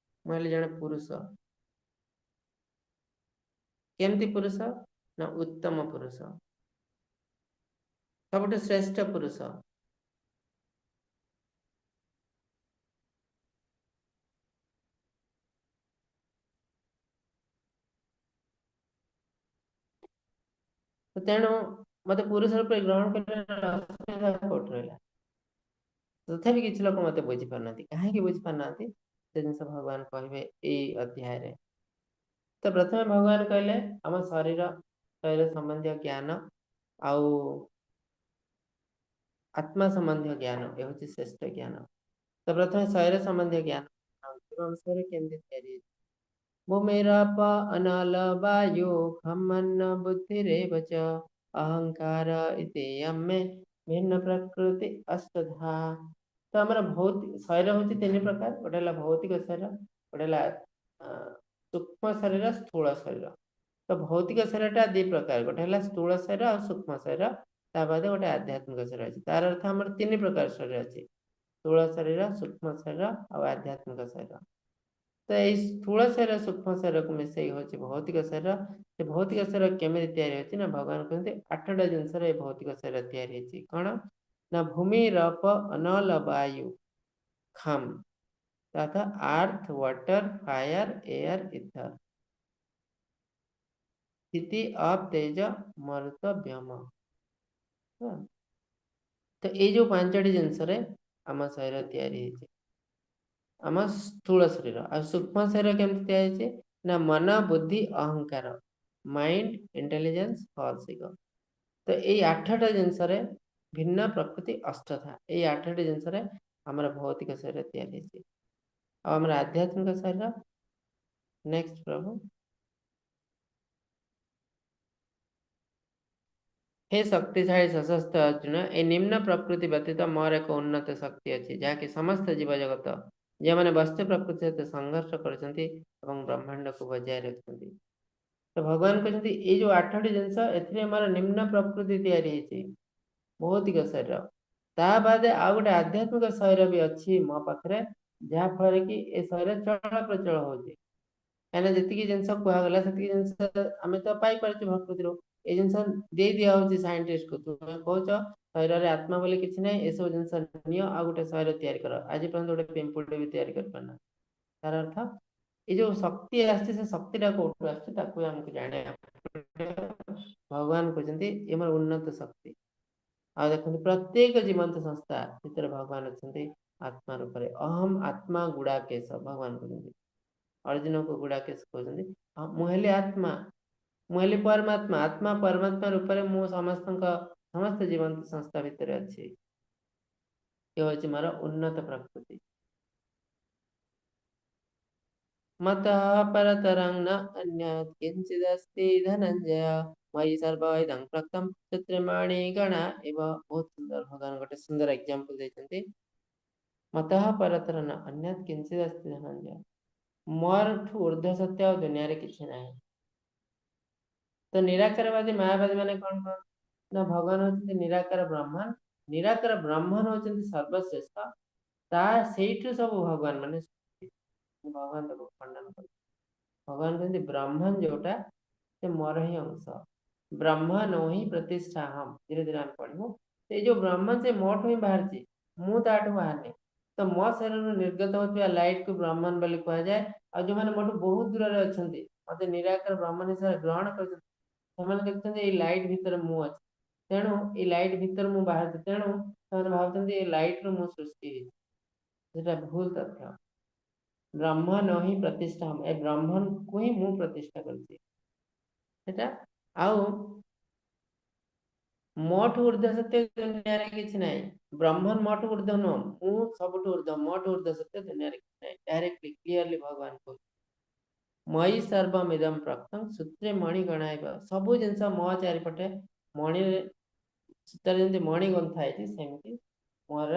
ମୁଁ ହେଲି ଜଣେ ପୁରୁଷ। କେମିତି ପୁରୁଷ? ନା ଉତ୍ତମ ପୁରୁଷ, ସବୁଠୁ ଶ୍ରେଷ୍ଠ ପୁରୁଷ। ତେଣୁ ମତେ ପୁରୁଷ ରୂପରେ ଗ୍ରହଣ କରିବାର ଅସୁବିଧା କୋଉଠି ରହିଲା? ତଥାପି କିଛି ଲୋକ ମତେ ବୁଝିପାରୁନାହାନ୍ତି। କାହିଁକି ବୁଝିପାରୁନାହାନ୍ତି ସେ ଜିନିଷ ଭଗବାନ କହିବେ ଏଇ ଅଧ୍ୟାୟରେ। ତ ପ୍ରଥମେ ଭଗବାନ କହିଲେ ଆମ ଶରୀର ସମ୍ବନ୍ଧୀୟ ଜ୍ଞାନ ଆଉ ଆତ୍ମା ସମ୍ବନ୍ଧୀୟ ଜ୍ଞାନ ଏ ହଉଛି ଶ୍ରେଷ୍ଠ ଜ୍ଞାନ। ତ ପ୍ରଥମେ ଶରୀର ସମ୍ବନ୍ଧୀୟ ଜ୍ଞାନ, ଆମ ଶରୀର କେମିତି ତିଆରି ହେଇଛି? ଭୂମିରପ ଅନଲ ବାୟୁ ଖମନ ବୁଦ୍ଧିରେବ ଚ ଅହଙ୍କାର ଇତି ୟମେ ଭିନ୍ନ ପ୍ରକୃତି ଅଷ୍ଟଧା। ତ ଆମର ଶରୀର ହଉଛି 3 ପ୍ରକାର। ଗୋଟେ ହେଲା ଭୌତିକ ଶରୀର, ଗୋଟେ ହେଲା ସୂକ୍ଷ୍ମ ଶରୀର, ସ୍ଥୂଳ ଶରୀର। ତ ଭୌତିକ ଶରୀରଟା 2 ପ୍ରକାର, ଗୋଟେ ହେଲା ସ୍ଥୂଳ ଶରୀର ଆଉ ସୂକ୍ଷ୍ମ ଶରୀର, ତା ବାଦେ ଗୋଟେ ଆଧ୍ୟାତ୍ମିକ ଶରୀର ଅଛି। ତାର ଅର୍ଥ ଆମର 3 ପ୍ରକାର ଶରୀର ଅଛି। ସ୍ଥୂଳ ଶରୀର, ସୂକ୍ଷ୍ମ ଶରୀର ଆଉ ଆଧ୍ୟାତ୍ମିକ ଶରୀର। ତ ଏଇ ସ୍ଥୂଳ ଶରୀର ସୂକ୍ଷ୍ମ ଶରୀରକୁ ମିଶେଇ ହଉଛି ଭୌତିକ ଶରୀର। ସେ ଭୌତିକ ଶରୀର କେମିତି ତିଆରି ହଉଛି ନା ଭଗବାନ କୁହନ୍ତି 8ଟା ଜିନିଷରେ ଏ ଭୌତିକ ଶରୀର ତିଆରି ହେଇଛି। କଣ ନା ଭୂମି, ରପ, ଅନଲ, ବାୟୁ, ଖମ୍, ତଥା ଆର୍ଥ, ୱାଟର, ଫାୟାର, ଏୟାର, ଇଥର, ସ୍ଥିତି, ଅପ୍, ତେଜ, ମରୁତ, ବ୍ୟୋମ। ତ ଏଇ ଯୋଉ 5ଟି ଜିନିଷରେ ଆମ ଶରୀର ତିଆରି ହେଇଛି, ଆମ ସ୍ଥୂଳ ଶରୀର। ଆଉ ସୂକ୍ଷ୍ମ ଶରୀର କେମିତି ତିଆରି ହେଇଛି ନା ମନ, ବୁଦ୍ଧି, ଅହଙ୍କାର, ମାଇଣ୍ଡ, ଇଣ୍ଟେଲିଜେନ୍ସ, ଫଲ୍ସ ଇଗୋ। ତ ଏଇ 8ଟା ଜିନିଷରେ ଭିନ୍ନ ପ୍ରକୃତି ଅଷ୍ଟଥା, ଏଇ 8ଟି ଜିନିଷରେ ଆମର ଭୌତିକ ଶରୀର ତିଆରି ହେଇଛି। ଆଉ ଆମର ଆଧ୍ୟାତ୍ମିକ ଶରୀର ନେକ୍ସଟ ପ୍ରଭୁ। ହେ ଶକ୍ତିଶାଳୀ ସଶସ୍ତ୍ର ଅର୍ଜୁନ, ଏ ନିମ୍ନ ପ୍ରକୃତି ବ୍ୟତୀତ ମୋର ଏକ ଉନ୍ନତ ଶକ୍ତି ଅଛି, ଯାହାକି ସମସ୍ତ ଜୀବଜଗତ ଯେଉଁମାନେ ବସ୍ତୁ ପ୍ରକୃତି ସହିତ ସଂଘର୍ଷ କରୁଛନ୍ତି ଏବଂ ବ୍ରହ୍ମାଣ୍ଡକୁ ବଜାୟ ରଖୁଛନ୍ତି। ତ ଭଗବାନ କହୁଛନ୍ତି ଏଇ ଯୋଉ 8ଟି ଜିନିଷ, ଏଥିରେ ମୋର ନିମ୍ନ ପ୍ରକୃତି ତିଆରି ହେଇଛି, ଭୌତିକ ଶରୀର। ତା ବାଦେ ଆଉ ଗୋଟେ ଆଧ୍ୟାତ୍ମିକ ଶରୀର ବି ଅଛି ମୋ ପାଖରେ, ଯାହା ଫଳରେ କି ଏ ଶରୀର ଚଳପ୍ରଚଳ ହଉଛି। କାହିଁକିନା ଯେତିକି ଜିନିଷ କୁହାଗଲା ସେତିକି ଜିନିଷ ଆମେ ତ ପାଇପାରୁଛୁ ପ୍ରକୃତିରୁ। ଏଇ ଜିନିଷ ଦେଇ ଦିଆ ହଉଛି ସାଇଣ୍ଟିଷ୍ଟକୁ, ତୁମେ କହୁଛ ଶରୀରରେ ଆତ୍ମା ବୋଲି କିଛି ନାହିଁ, ଏସବୁ ଜିନିଷ ନିଅ ଆଉ ଗୋଟେ ଶରୀର ତିଆରି କର। ଆଜି ପର୍ଯ୍ୟନ୍ତ ଗୋଟେ ପିମ୍ପୁଡ଼ି ବି ତିଆରି କରିପାରୁନା। ତାର ଅର୍ଥ ଏଇ ଯୋଉ ଶକ୍ତି ଆସିଛି, ସେ ଶକ୍ତିଟା କୋଉଠୁ ଆସିଛି ତାକୁ ବି ଆମକୁ ଜାଣିବାକୁ ପଡିବ। ଭଗବାନ କହୁଛନ୍ତି ଏ ମୋର ଉନ୍ନତ ଶକ୍ତି। ଆଉ ଦେଖନ୍ତୁ ପ୍ରତ୍ୟେକ ଜୀବନ୍ତ ସଂସ୍ଥା ଭିତରେ ଭଗବାନ ଅଛନ୍ତି ଆତ୍ମା ରୂପରେ। ଅହମ୍ ଆତ୍ମା ଗୁଡାକେଶ ଭଗବାନ କହୁଛନ୍ତି, ଅର୍ଜୁନକୁ ଗୁଡାକେଶ କହୁଛନ୍ତି। ମୁଁ ହେଲି ଆତ୍ମା, ମୁଁ ହେଲି ପରମାତ୍ମା। ଆତ୍ମା ପରମାତ୍ମା ରୂପରେ ମୁଁ ସମସ୍ତ ଜୀବନ୍ତ ସଂସ୍ଥା ଭିତରେ ଅଛି। ଏ ହଉଛି ମୋର ଉନ୍ନତ ପ୍ରକୃତି। ମତଃ ପରତରଂ ନ ଅନ୍ୟତ୍ କିଞ୍ଚିଦସ୍ତି ଧନଞ୍ଜୟ ମୟି ସର୍ବଇଦଂ ପ୍ରୋକ୍ତଂ ସୂତ୍ରମାଣି ଗଣା ଇବ। ବହୁତ ସୁନ୍ଦର, ଭଗବାନ ଗୋଟେ ସୁନ୍ଦର ଏକ୍ଜାମ୍ପଲ ଦେଇଛନ୍ତି। ମତଃ ପରତର ନ ଅନ୍ୟତ୍ କିଞ୍ଚିଦସ୍ତି ଧନଞ୍ଜୟ, ମୋରଠୁ ଉର୍ଦ୍ଧ୍ୱ ସତ୍ୟ ଆଉ ଦୁନିଆରେ କିଛି ନାହିଁ। ତ ନିରାକାରବାଦୀ ମାୟାବାଦୀ ମାନେ କଣ କରନ୍ତି ନା ଭଗବାନ ହଉଛନ୍ତି ନିରାକାର ବ୍ରହ୍ମନ, ନିରାକାର ବ୍ରହ୍ମନ ହଉଛନ୍ତି ସର୍ବଶ୍ରେଷ୍ଠ, ତା ସେଇଠୁ ସବୁ ଭଗବାନ ମାନେ ଭଗବାନ ତାକୁ ଖଣ୍ଡନ କରନ୍ତି। ଭଗବାନ କହନ୍ତି ବ୍ରହ୍ମନ ଯୋଉଟା ସେ ମୋର ହିଁ ଅଂଶ, ବ୍ରହ୍ମ ନ ହିଁ ପ୍ରତିଷ୍ଠା ହମ୍। ଧୀରେ ଧୀରେ ଆମେ ପଢିବୁ। ସେଇ ଯୋଉ ବ୍ରହ୍ମ ସେ ମୋଠୁ ହିଁ ବାହାରିଛି, ମୁଁ ତାଠୁ ବାହାରିନି। ତ ମୋ ଶରୀରରୁ ନିର୍ଗତ ହଉଥିବା ଲାଇଟ୍ କୁ ବ୍ରହ୍ମନ ବୋଲି କୁହାଯାଏ। ଆଉ ଯୋଉମାନେ ମୋଠୁ ବହୁତ ଦୂରରେ ଅଛନ୍ତି, ମତେ ନିରାକାର ବ୍ରହ୍ମନ ହିସାବରେ ଗ୍ରହଣ କରିଛନ୍ତି, ସେମାନେ ଦେଖୁଛନ୍ତି ଏଇ ଲାଇଟ୍ ଭିତରେ ମୁଁ ଅଛି, ତେଣୁ ଏଇ ଲାଇଟ୍ ଭିତରେ ମୁଁ ବାହାରିଛି, ତେଣୁ ସେମାନେ ଭାବୁଛନ୍ତି ଏଇ ଲାଇଟ୍ ରୁ ମୁଁ ସୃଷ୍ଟି ହେଇଛି। ସେଟା ଭୁଲ ତଥ୍ୟ। ବ୍ରହ୍ମ ନ ହିଁ ପ୍ରତିଷ୍ଠା, ଏ ବ୍ରହ୍ମକୁ ହିଁ ମୁଁ ପ୍ରତିଷ୍ଠା କରିଛି ସେଟା। ଆଉ ମୋଠୁ ଉର୍ଦ୍ଧ୍ୱ ସତ୍ୟ ଦୁନିଆରେ କିଛି ନାହିଁ। ବ୍ରହ୍ମନ ମୋଠୁ ଉର୍ଦ୍ଧ୍ୱ ନୁହଁ, ମୁଁ ସବୁଠୁ ଉର୍ଦ୍ଧ୍ୱ, ମୋଠୁ ଉର୍ଦ୍ଧ୍ୱ ସତ୍ୟ ଦୁନିଆରେ କିଛି ନାହିଁ। ଡାଇରେକ୍ଟଲି କ୍ଲିୟରଲି ଭଗବାନ କହୁଛନ୍ତି ମୟି ସର୍ବମିଦಂ ପ୍ରୋକ୍ତଂ ସୂତ୍ରେ ମଣି ଗଣାଇବ। ସବୁ ଜିନିଷ ମୋ ଚାରିପଟେ ମଣିରେ, ସୂତାରେ ଯେମିତି ମଣି ଗୁନ୍ଥା ହେଇଛି ସେମିତି ମୋର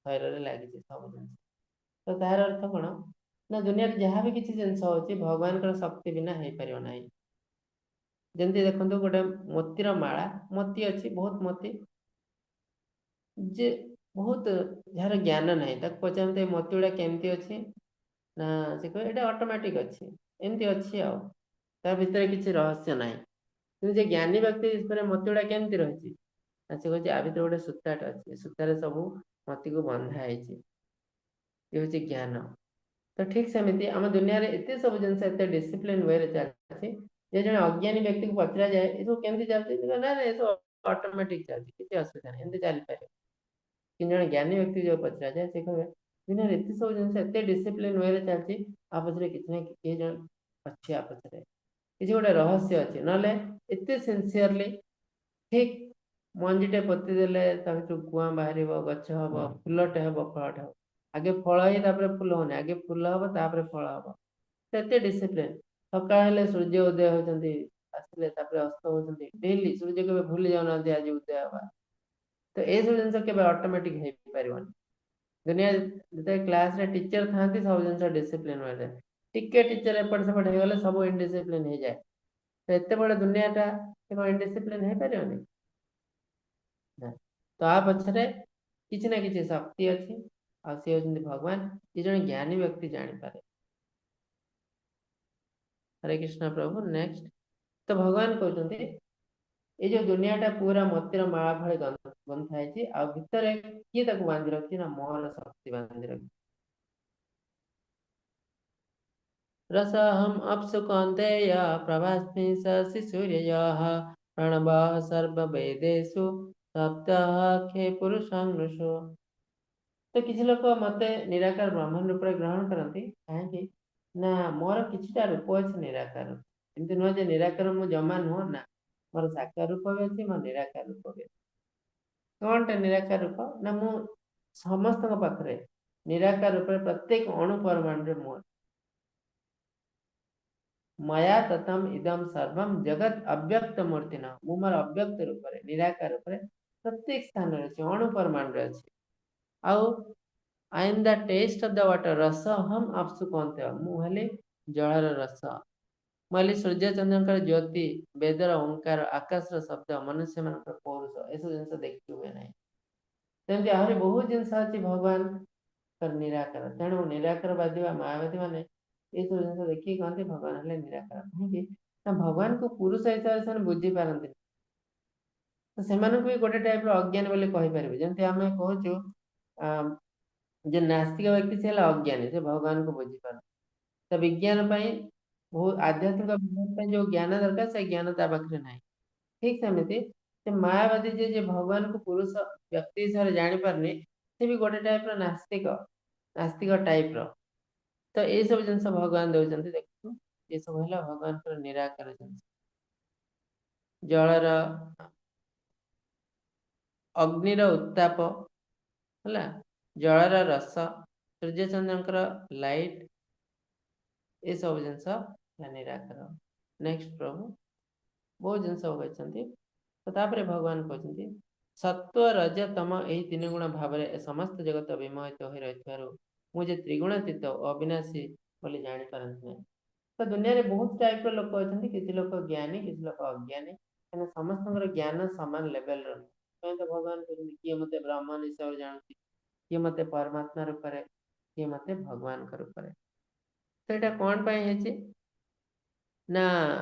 ଶରୀରରେ ଲାଗିଛି ସବୁ ଜିନିଷ। ତ ତାହାର ଅର୍ଥ କଣ ନା ଦୁନିଆରେ ଯାହା ବି କିଛି ଜିନିଷ ହଉଛି ଭଗବାନଙ୍କର ଶକ୍ତି ବିନା ହେଇପାରିବ ନାହିଁ। ଯେମିତି ଦେଖନ୍ତୁ ଗୋଟେ ମୋତିର ମାଳା, ମୋତି ଅଛି ବହୁତ ମୋତି, ଯେ ବହୁତ ଯାହାର ଜ୍ଞାନ ନାହିଁ ତାକୁ ପଚାରନ୍ତି ଏ ମୋତି ଗୁଡା କେମିତି ଅଛି ନା ସେ କହେ ଏଇଟା ଅଟୋମେଟିକ ଅଛି, ଏମିତି ଅଛି ଆଉ ତା ଭିତରେ କିଛି ରହସ୍ୟ ନାହିଁ। କିନ୍ତୁ ଯେ ଜ୍ଞାନୀ ବ୍ୟକ୍ତି ଉପରେ ମୋତି ଗୁଡା କେମିତି ରହିଛି ନା ସେ କହୁଛି ଆ ଭିତରେ ଗୋଟେ ସୂତାଟା ଅଛି, ସୂତାରେ ସବୁ ମୋତିକୁ ବନ୍ଧା ହେଇଛି, ଏ ହଉଛି ଜ୍ଞାନ। ତ ଠିକ ସେମିତି ଆମ ଦୁନିଆରେ ଏତେ ସବୁ ଜିନିଷ ଏତେ ଡିସିପ୍ଲିନ ୱେରେ ଚାଲିଛି ଯେ ଜଣେ ଅଜ୍ଞାନୀ ବ୍ୟକ୍ତିକୁ ପଚରାଯାଏ ଏସବୁ କେମିତି ଚାଲିଛି, ନା ନା ଏସବୁ ଅଟୋମେଟିକ ଚାଲିଛି, କିଛି ଅସୁବିଧା ନାହିଁ, ଏମିତି ଚାଲିପାରିବ। କିନ୍ତୁ ଜଣେ ଜ୍ଞାନୀ ବ୍ୟକ୍ତି ଯୋଉ ପଚରାଯାଏ ସେ କହିବେ ଦୁନିଆରେ ଏତେ ସବୁ ଜିନିଷ ଏତେ ଡିସିପ୍ଲିନ ୱେରେ ଚାଲିଛି, ଆ ପଛରେ କିଛି ନା କେହି ଜଣେ ଅଛି, ଆ ପଛରେ କିଛି ଗୋଟେ ରହସ୍ୟ ଅଛି, ନହେଲେ ଏତେ ସିନସିୟରଲି ଠିକ ମଞ୍ଜିଟେ ପୋତି ଦେଲେ ତା ଭିତରୁ କୁଆଁ ବାହାରିବ, ଗଛ ହବ, ଫୁଲଟେ ହବ, ଫଳଟେ ହବ। ଆଗେ ଫଳ ହେଇ ତାପରେ ଫୁଲ ହଉନି, ଆଗେ ଫୁଲ ହବ ତାପରେ ଫଳ ହବ। ଏତେ ଡିସିପ୍ଲିନ। ସକାଳ ହେଲେ ସୂର୍ଯ୍ୟ ଉଦୟ ହଉଛନ୍ତି, ଆସିଲେ ତାପରେ ଅସ୍ତ ହଉଛନ୍ତି, ଡେଲି ସୂର୍ଯ୍ୟ କେବେ ଭୁଲି ଯାଉନାହାନ୍ତି ଆଜି ଉଦୟ ହବା। ତ ଏସବୁ ଜିନିଷ କେବେ ଅଟୋମେଟିକ ହେଇପାରିବନି। ଦୁନିଆ ଯେତେବେଳେ କ୍ଲାସରେ ଟିଚର ଥାନ୍ତି ସବୁ ଜିନିଷ ଡିସିପ୍ଲିନ ହୋଇଯାଏ, ଟିକେ ଟିଚର ଏପଟ ସେପଟ ହେଇଗଲେ ସବୁ ଇନଡିସିପ୍ଲିନ ହେଇଯାଏ। ତ ଏତେ ବଡ ଦୁନିଆଟା କଣ ଇନଡିସିପ୍ଲିନ ହେଇପାରିବନି? ନା, ତା ପଛରେ କିଛି ନା କିଛି ଶକ୍ତି ଅଛି, ଆଉ ସିଏ ହଉଛନ୍ତି ଭଗବାନ। ଇଏ ଜଣେ ଜ୍ଞାନୀ ବ୍ୟକ୍ତି ଜାଣିପାରେ। ହରେ କୃଷ୍ଣ ପ୍ରଭୁ। ନେକ୍ସଟ, ତ ଭଗବାନ କହୁଛନ୍ତି ଏଇ ଯୋଉ ଦୁନିଆଟା ପୁରା ମୋତିର ମାଳା ଭଳି ଗନ୍ଥା ହେଇଛି, ଆଉ ଭିତରେ କିଏ ତାକୁ ବାନ୍ଧି ରଖିଛି ନା ମୋହର ଶକ୍ତି ବାନ୍ଧି ରଖିଛି। ରସହମ୍ ଅପ୍ସୁ କୌନ୍ତେୟ ପ୍ରଭାସ୍ମି ଶଶି ସୂର୍ୟୟଃ ପ୍ରଣବଃ ସର୍ବବେଦେଷୁ ସପ୍ତଃ ଖେ ପୁରୁଷଂ ନୃଷୁ। ତ କିଛି ଲୋକ ମତେ ନିରାକାର ବ୍ରହ୍ମ ରୂପରେ ଗ୍ରହଣ କରନ୍ତି, କାହିଁକି ନା ମୋର କିଛିଟା ରୂପ ଅଛି ନିରାକାର। ଏମିତି ନୁହଁ ଯେ ନିରାକାର ମୁଁ ଜମା ନୁହଁ, ନା ମୋର ସାକାର ରୂପ ବି ଅଛି, ମୋର ନିରାକାର ରୂପ ବି ଅଛି। କଣଟା ନିରାକାର ରୂପ? ନା ମୁଁ ସମସ୍ତଙ୍କ ପାଖରେ ନିରାକାର ରୂପରେ ପ୍ରତ୍ୟେକ ଅଣୁ ପରମାଣୁରେ ମୁଁ ଅଛି। ମୟା ତତମ ଇଦମ ସର୍ବମ ଜଗତ ଅବ୍ୟକ୍ତ ମୂର୍ତ୍ତି ନ, ମୁଁ ମୋର ଅବ୍ୟକ୍ତ ରୂପରେ ନିରାକାର ରୂପରେ ପ୍ରତ୍ୟେକ ସ୍ଥାନରେ ଅଛି, ଅଣୁ ପରମାଣୁରେ ଅଛି। ଆଉ I am the taste of the water, ରସ ହମ୍ ଅପ୍ସୁ କହନ୍ତି, ମୁଁ ହେଲି ଜଳର ରସ, ମୁଁ ହେଲି ସୂର୍ଯ୍ୟ ଚନ୍ଦ୍ରଙ୍କର ଜ୍ୟୋତି, ବେଦର ଓଙ୍କାର, ଆକାଶର ଶବ୍ଦ, ମନୁଷ୍ୟମାନଙ୍କର ପୌରୁଷ, ଏସବୁ ଜିନିଷ ଦେଖି ହୁଏ ନାହିଁ। ସେମିତି ଆହୁରି ବହୁତ ଜିନିଷ ଅଛି ଭଗବାନଙ୍କର ନିରାକାର। ତେଣୁ ନିରାକାରବାଦୀ ବା ମାୟାବାଦୀ ମାନେ ଏସବୁ ଜିନିଷ ଦେଖିକି କହନ୍ତି ଭଗବାନ ହେଲେ ନିରାକାର। କାହିଁକି ନା ଭଗବାନଙ୍କୁ ପୁରୁଷ ହିସାବରେ ସେମାନେ ବୁଝିପାରନ୍ତିନି, ତ ସେମାନଙ୍କୁ ବି ଗୋଟେ ଟାଇପର ଅଜ୍ଞାନୀ ବୋଲି କହିପାରିବେ। ଯେମିତି ଆମେ କହୁଛୁ ଯେ ନାସ୍ତିକ ବ୍ୟକ୍ତି ସେ ହେଲା ଅଜ୍ଞାନୀ, ସେ ଭଗବାନଙ୍କୁ ବୁଝିପାରନ୍ତି। ତ ବିଜ୍ଞାନ ପାଇଁ ବହୁତ ଆଧ୍ୟାତ୍ମିକ ବିଜ୍ଞାନ ପାଇଁ ଯୋଉ ଜ୍ଞାନ ଦରକାର ସେ ଜ୍ଞାନ ତା ପାଖରେ ନାହିଁ। ଠିକ ସେମିତି ସେ ମାୟାବାଦୀ ଯିଏ ଭଗବାନଙ୍କୁ ପୁରୁଷ ବ୍ୟକ୍ତି ହିସାବରେ ଜାଣିପାରୁନି, ସେ ବି ଗୋଟେ ଟାଇପର ନାସ୍ତିକ, ନାସ୍ତିକ ଟାଇପର। ତ ଏଇସବୁ ଜିନିଷ ଭଗବାନ ଦଉଛନ୍ତି। ଦେଖନ୍ତୁ ଏସବୁ ହେଲା ଭଗବାନଙ୍କର ନିରାକାର ଜିନିଷ। ଜଳର ଅଗ୍ନିର ଉତ୍ତାପ ହେଲା, ଜଳର ରସ, ସୂର୍ଯ୍ୟଚନ୍ଦ୍ରଙ୍କର ଲାଇଟ, ଏସବୁ ଜିନିଷ ହେଲା ନିରାକାର। ନେକ୍ସଟ ପ୍ରଭୁ, ବହୁତ ଜିନିଷ କହିଛନ୍ତି। ତ ତାପରେ ଭଗବାନ କହୁଛନ୍ତି ସତ୍ୱ ରଜ ତମ ଏହି ତିନି ଗୁଣ ଭାବରେ ଏ ସମସ୍ତ ଜଗତ ବିମୋହିତ ହୋଇ ରହିଥିବାରୁ ମୁଁ ଯେ ତ୍ରିଗୁଣାତୀତ ଓ ଅବିନାଶୀ ବୋଲି ଜାଣିପାରନ୍ତି ନାହିଁ। ତ ଦୁନିଆରେ ବହୁତ ଟାଇପର ଲୋକ ଅଛନ୍ତି, କିଛି ଲୋକ ଜ୍ଞାନୀ, କିଛି ଲୋକ ଅଜ୍ଞାନୀ। କାହିଁକିନା ସମସ୍ତଙ୍କର ଜ୍ଞାନ ସମାନ ଲେଭେଲର ନୁହେଁ। ସେଥିପାଇଁ ତ ଭଗବାନ କହୁଛନ୍ତି କିଏ ମତେ ବ୍ରାହ୍ମଣ ହିସାବରେ ଜାଣୁଛି, କିଏ ମତେ ପରମାତ୍ମା ରୂପରେ, କିଏ ମତେ ଭଗବାନଙ୍କ ରୂପରେ। ତ ଏଇଟା କଣ ପାଇଁ ହେଇଛି ନା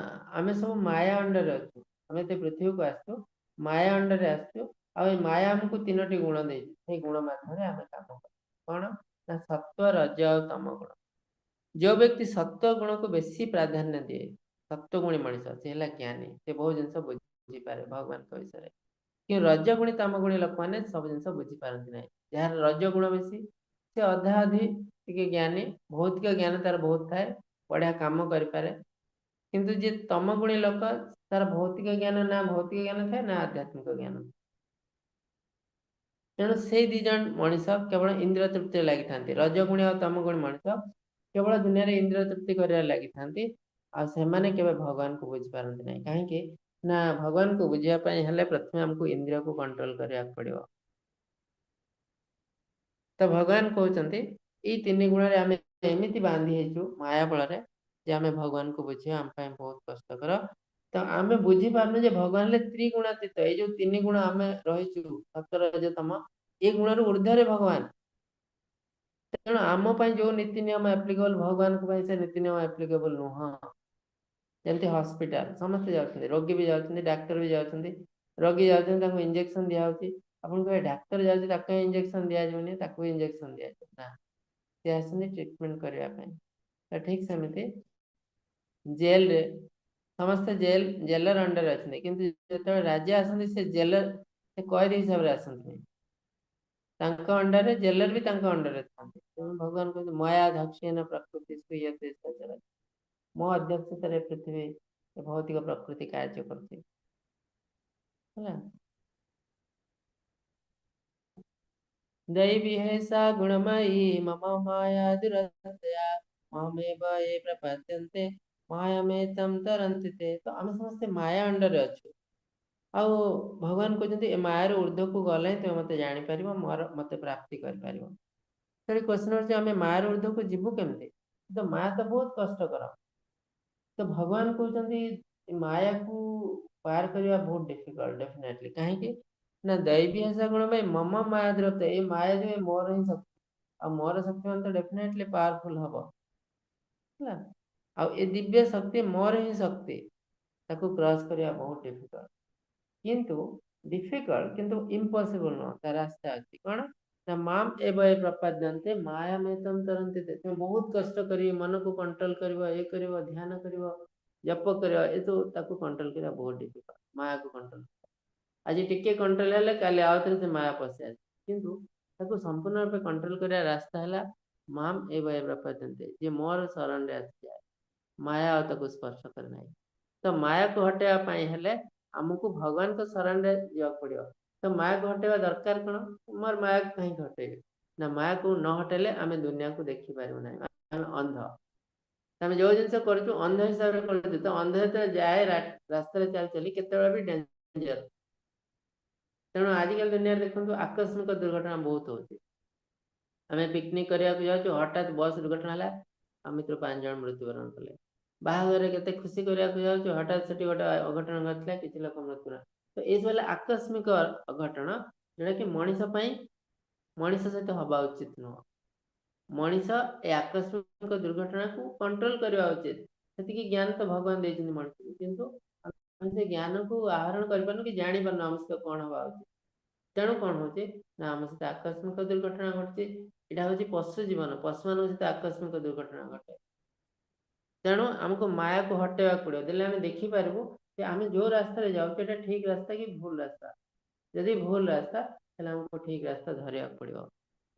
ଆମେ ସବୁ ମାୟା ଅଣ୍ଡରରେ ଅଛୁ। ଆମେ ତ ପୃଥିବୀକୁ ଆସିଛୁ ମାୟା ଅଣ୍ଡରରେ ଆସିଛୁ, ଆଉ ଏଇ ମାୟା ଆମକୁ ତିନୋଟି ଗୁଣ ଦେଇଛି, ସେଇ ଗୁଣ ମାଧ୍ୟମରେ ଆମେ କାମ କରୁ। କଣ ନା ସତ୍ୱ, ରଜ ଆଉ ତମ ଗୁଣ। ଯୋଉ ବ୍ୟକ୍ତି ସତ୍ୱ ଗୁଣକୁ ବେଶୀ ପ୍ରାଧାନ୍ୟ ଦିଏ, ସତ୍ୱଗୁଣୀ ମଣିଷ, ସେ ହେଲା ଜ୍ଞାନୀ, ସେ ବହୁତ ଜିନିଷ ବୁଝିପାରେ ଭଗବାନଙ୍କ ବିଷୟରେ। କିନ୍ତୁ ରଜଗୁଣୀ ତମଗୁଣୀ ଲୋକମାନେ ସବୁ ଜିନିଷ ବୁଝିପାରନ୍ତି ନାହିଁ। ଯାହାର ରଜଗୁଣ ବେଶୀ ସେ ଅଧା ଅଧି ଟିକେ ଜ୍ଞାନୀ, ଭୌତିକ ଜ୍ଞାନ ତାର ବହୁତ ଥାଏ, ବଢିଆ କାମ କରିପାରେ। କିନ୍ତୁ ଯିଏ ତମଗୁଣୀ ଲୋକ ତାର ଭୌତିକ ଜ୍ଞାନ ନା ଭୌତିକ ଜ୍ଞାନ ଥାଏ ନା ଆଧ୍ୟାତ୍ମିକ ଜ୍ଞାନ। ତେଣୁ ସେଇ ଦି ଜଣ ମଣିଷ କେବଳ ଇନ୍ଦ୍ରିୟ ତୃପ୍ତିରେ ଲାଗିଥାନ୍ତି। ରଜଗୁଣୀ ଆଉ ତମଗୁଣୀ ମଣିଷ କେବଳ ଦୁନିଆରେ ଇନ୍ଦ୍ରିୟ ତୃପ୍ତି କରିବାରେ ଲାଗିଥାନ୍ତି, ଆଉ ସେମାନେ କେବେ ଭଗବାନଙ୍କୁ ବୁଝିପାରନ୍ତି ନାହିଁ। କାହିଁକି ନା ଭଗବାନଙ୍କୁ ବୁଝିବା ପାଇଁ ହେଲେ ପ୍ରଥମେ ଆମକୁ ଇନ୍ଦ୍ରିୟକୁ କଣ୍ଟ୍ରୋଲ କରିବାକୁ ପଡିବ। ତ ଭଗବାନ କହୁଛନ୍ତି ଏଇ ତିନି ଗୁଣରେ ଆମେ ଏମିତି ବାନ୍ଧି ହେଇଛୁ ମାୟା ବଳରେ ଯେ ଆମେ ଭଗବାନଙ୍କୁ ବୁଝିବା ଆମ ପାଇଁ ବହୁତ କଷ୍ଟକର। ତ ଆମେ ବୁଝିପାରୁନୁ ଯେ ଭଗବାନ ହେଲେ ତ୍ରିଗୁଣାତୀତ। ଏଇ ଯୋଉ ତିନି ଗୁଣ ଆମେ ରହିଛୁ ସତ୍ୱ ରଜ ତମ, ଏ ଗୁଣରୁ ଉର୍ଦ୍ଧ୍ୱରେ ଭଗବାନ। ତେଣୁ ଆମ ପାଇଁ ଯୋଉ ନୀତି ନିୟମ ଆପ୍ଲିକେବଲ ଭଗବାନଙ୍କ ପାଇଁ ସେ ନୀତି ନିୟମ ଆପ୍ଲିକେବଲ ନୁହଁ। ଯେମିତି ହସ୍ପିଟାଲ ସମସ୍ତେ ଯାଉଛନ୍ତି, ରୋଗୀ ବି ଯାଉଛନ୍ତି, ଡାକ୍ତର ବି ଯାଉଛନ୍ତି। ରୋଗୀ ଯାଉଛନ୍ତି, ତାଙ୍କୁ ଇଞ୍ଜେକ୍ସନ ଦିଆହଉଛି। ଆପଣ କହିବେ ଡାକ୍ତର ଯାଉଛି ତାକୁ କାଇଁ ଇଞ୍ଜେକ୍ସନ ଦିଆଯିବନି, ତାକୁ ବି ଇଞ୍ଜେକ୍ସନ ଦିଆଯିବ ନା, ସେ ଆସନ୍ତି ଟ୍ରିଟମେଣ୍ଟ କରିବା ପାଇଁ। ତ ଠିକ ସେମିତି ଜେଲରେ ସମସ୍ତେ ଜେଲର ଅଣ୍ଡରରେ ଅଛନ୍ତି, କିନ୍ତୁ ଯେତେବେଳେ ରାଜା ଆସନ୍ତି ସେ ଜେଲର, ସେ କଏଦୀ ହିସାବରେ ଆସନ୍ତିନି, ତାଙ୍କ ଅଣ୍ଡରରେ ଜେଲର ବି ତାଙ୍କ ଅଣ୍ଡରରେ ଥାନ୍ତି। ତେଣୁ ଭଗବାନ କୁହନ୍ତି ମୟା ଧକ୍ଷେନ ପ୍ରକୃତି ସୂୟତେ ସଚରାଚର, ମୋ ଅଧ୍ୟକ୍ଷତାରେ ପୃଥିବୀ ଭୌତିକ ପ୍ରକୃତି କାର୍ଯ୍ୟ କରୁଛି। ହେଲା ଦୈବୀ ହେସା ଗୁଣମୟୀ ମମ ମାୟା ଦୁରତୟା ମାମେବ ଏ ପ୍ରପଦ୍ୟନ୍ତେ ମାୟାମେତಂ ତରନ୍ତି ତେ। ତ ଆମେ ସମସ୍ତେ ମାୟା ଅଣ୍ଡରରେ ଅଛୁ, ଆଉ ଭଗବାନ କହୁଛନ୍ତି ଏ ମାୟାର ଉର୍ଦ୍ଧ୍ୱକୁ ଗଲେ ହିଁ ତୁମେ ମତେ ଜାଣିପାରିବ, ମୋର ମତେ ପ୍ରାପ୍ତି କରିପାରିବ। ସେଠି କ୍ୱେଶ୍ଚନ ହଉଛି ଆମେ ମାୟାର ଉର୍ଦ୍ଧ୍ୱକୁ ଯିବୁ କେମିତି? ତ ମାୟା ତ ବହୁତ କଷ୍ଟକର। ତ ଭଗବାନ କହୁଛନ୍ତି ମାୟାକୁ ପାର କରିବା ବହୁତ ଡିଫିକଲ୍ଟ ଡେଫିନେଟଲି। କାହିଁକି ନା ଦୈବୀ ହେସା ଗୁଣ ପାଇଁ ମମ ମାୟା ଦ୍ରବ୍ୟ, ଏଇ ମାୟା ଯୋଉ ମୋର ହିଁ ଶକ୍ତି। ଆଉ ମୋର ଶକ୍ତି ମାନେ ତ ଡେଫିନେଟଲି ପାୱାରଫୁଲ ହବ, ହେଲା। ଆଉ ଏ ଦିବ୍ୟ ଶକ୍ତି ମୋର ହିଁ ଶକ୍ତି, ତାକୁ କ୍ରସ୍ କରିବା ବହୁତ ଡିଫିକଲ୍ଟ। କିନ୍ତୁ ଡିଫିକଲ୍ଟ କିନ୍ତୁ ଇମ୍ପସିବଲ ନୁହଁ, ତା ରାସ୍ତା ଅଛି। କଣ ନା ମାମ୍ ଏବ ଏ ପ୍ରପାଦ୍ୟନ୍ତେ ମାୟାମେତಂ ତରନ୍ତି। ତୁମେ ବହୁତ କଷ୍ଟ କରି ମନକୁ କଣ୍ଟ୍ରୋଲ କରିବ, ଇଏ କରିବ, ଧ୍ୟାନ କରିବ, ଜପ କରିବ, ଏସବୁ ତାକୁ କଣ୍ଟ୍ରୋଲ କରିବା ବହୁତ ଡିଫିକଲ୍ଟ। ମାୟାକୁ କଣ୍ଟ୍ରୋଲ ଆଜି ଟିକେ କଣ୍ଟ୍ରୋଲ ହେଲେ କାଲି ଆଉ ଥରେ ସେ ମାୟା ପଶି ଆସେ। କିନ୍ତୁ ତାକୁ ସମ୍ପୂର୍ଣ୍ଣ ରୂପେ କଣ୍ଟ୍ରୋଲ କରିବା ରାସ୍ତା ହେଲା ମାମ୍ ଏବ ଏ ପ୍ରପାଦ୍ୟନ୍ତେ, ଯିଏ ମୋର ଶରଣରେ ଆସିଯାଏ ମାୟା ଆଉ ତାକୁ ସ୍ପର୍ଶ କରେ ନାହିଁ। ତ ମାୟାକୁ ହଟେଇବା ପାଇଁ ହେଲେ ଆମକୁ ଭଗବାନଙ୍କ ଶରଣରେ ଯିବାକୁ ପଡିବ। ତ ମାୟାକୁ ହଟେଇବା ଦରକାର କଣ? ମୋର ମାୟାକୁ କାହିଁକି ହଟେଇବି ନା, ମାୟାକୁ ନ ହଟେଇଲେ ଆମେ ଦୁନିଆକୁ ଦେଖିପାରିବୁ ନାହିଁ, ଆମେ ଅନ୍ଧ। ଆମେ ଯୋଉ ଜିନିଷ କରୁଛୁ ଅନ୍ଧ ହିସାବରେ କରୁଛୁ। ତ ଅନ୍ଧ ଯେତେବେଳେ ଯାଏ ରାସ୍ତାରେ ଚାଲି ଚାଲି କେତେବେଳେ ବି ଡେଞ୍ଜର। ତେଣୁ ଆଜିକାଲି ଦୁନିଆରେ ଦେଖନ୍ତୁ ଆକସ୍ମିକ ଦୁର୍ଘଟଣା ବହୁତ ହଉଛି। ଆମେ ପିକନିକ କରିବାକୁ ଯାଉଛୁ, ହଠାତ୍ ବସ୍ ଦୁର୍ଘଟଣା ହେଲା, ଆମ ଭିତରୁ 5 ଜଣ ମୃତ୍ୟୁବରଣ କଲେ। ବାହାଘରରେ କେତେ ଖୁସି କରିବାକୁ ଯାଉଛୁ, ହଠାତ୍ ସେଠି ଗୋଟେ ଅଘଟଣ ଘଟିଲା, କିଛି ଲୋକ ମୃତ୍ୟୁବରଣ। ତ ଏସବୁ ହେଲା ଆକସ୍ମିକ ଅଘଟଣ, ଯୋଉଟା କି ମଣିଷ ପାଇଁ, ମଣିଷ ସହିତ ହବା ଉଚିତ ନୁହଁ। ମଣିଷ ଏ ଆକସ୍ମିକ ଦୁର୍ଘଟଣାକୁ କଣ୍ଟ୍ରୋଲ କରିବା ଉଚିତ। ସେତିକି ଜ୍ଞାନ ତ ଭଗବାନ ଦେଇଛନ୍ତି ମଣିଷକୁ, କିନ୍ତୁ ଆମେ ସେ ଜ୍ଞାନକୁ ଆହରଣ କରିପାରୁନୁ କି ଜାଣିପାରୁନୁ ଆମ ସହିତ କଣ ହବା ଉଚିତ। ତେଣୁ କଣ ହଉଛି ନା ଆମ ସହିତ ଆକସ୍ମିକ ଦୁର୍ଘଟଣା ଘଟୁଛି। ଏଇଟା ହଉଛି ପଶୁ ଜୀବନ, ପଶୁମାନଙ୍କ ସହିତ ଆକସ୍ମିକ ଦୁର୍ଘଟଣା ଘଟେ। ତେଣୁ ଆମକୁ ମାୟାକୁ ହଟେଇବାକୁ ପଡିବ। ଦେଲେ ଆମେ ଦେଖିପାରିବୁ ଯେ ଆମେ ଯୋଉ ରାସ୍ତାରେ ଯାଉଛୁ ଏଇଟା ଠିକ ରାସ୍ତା କି ଭୁଲ ରାସ୍ତା। ଯଦି ଭୁଲ ରାସ୍ତା ତାହେଲେ ଆମକୁ ଠିକ ରାସ୍ତା ଧରିବାକୁ ପଡିବ।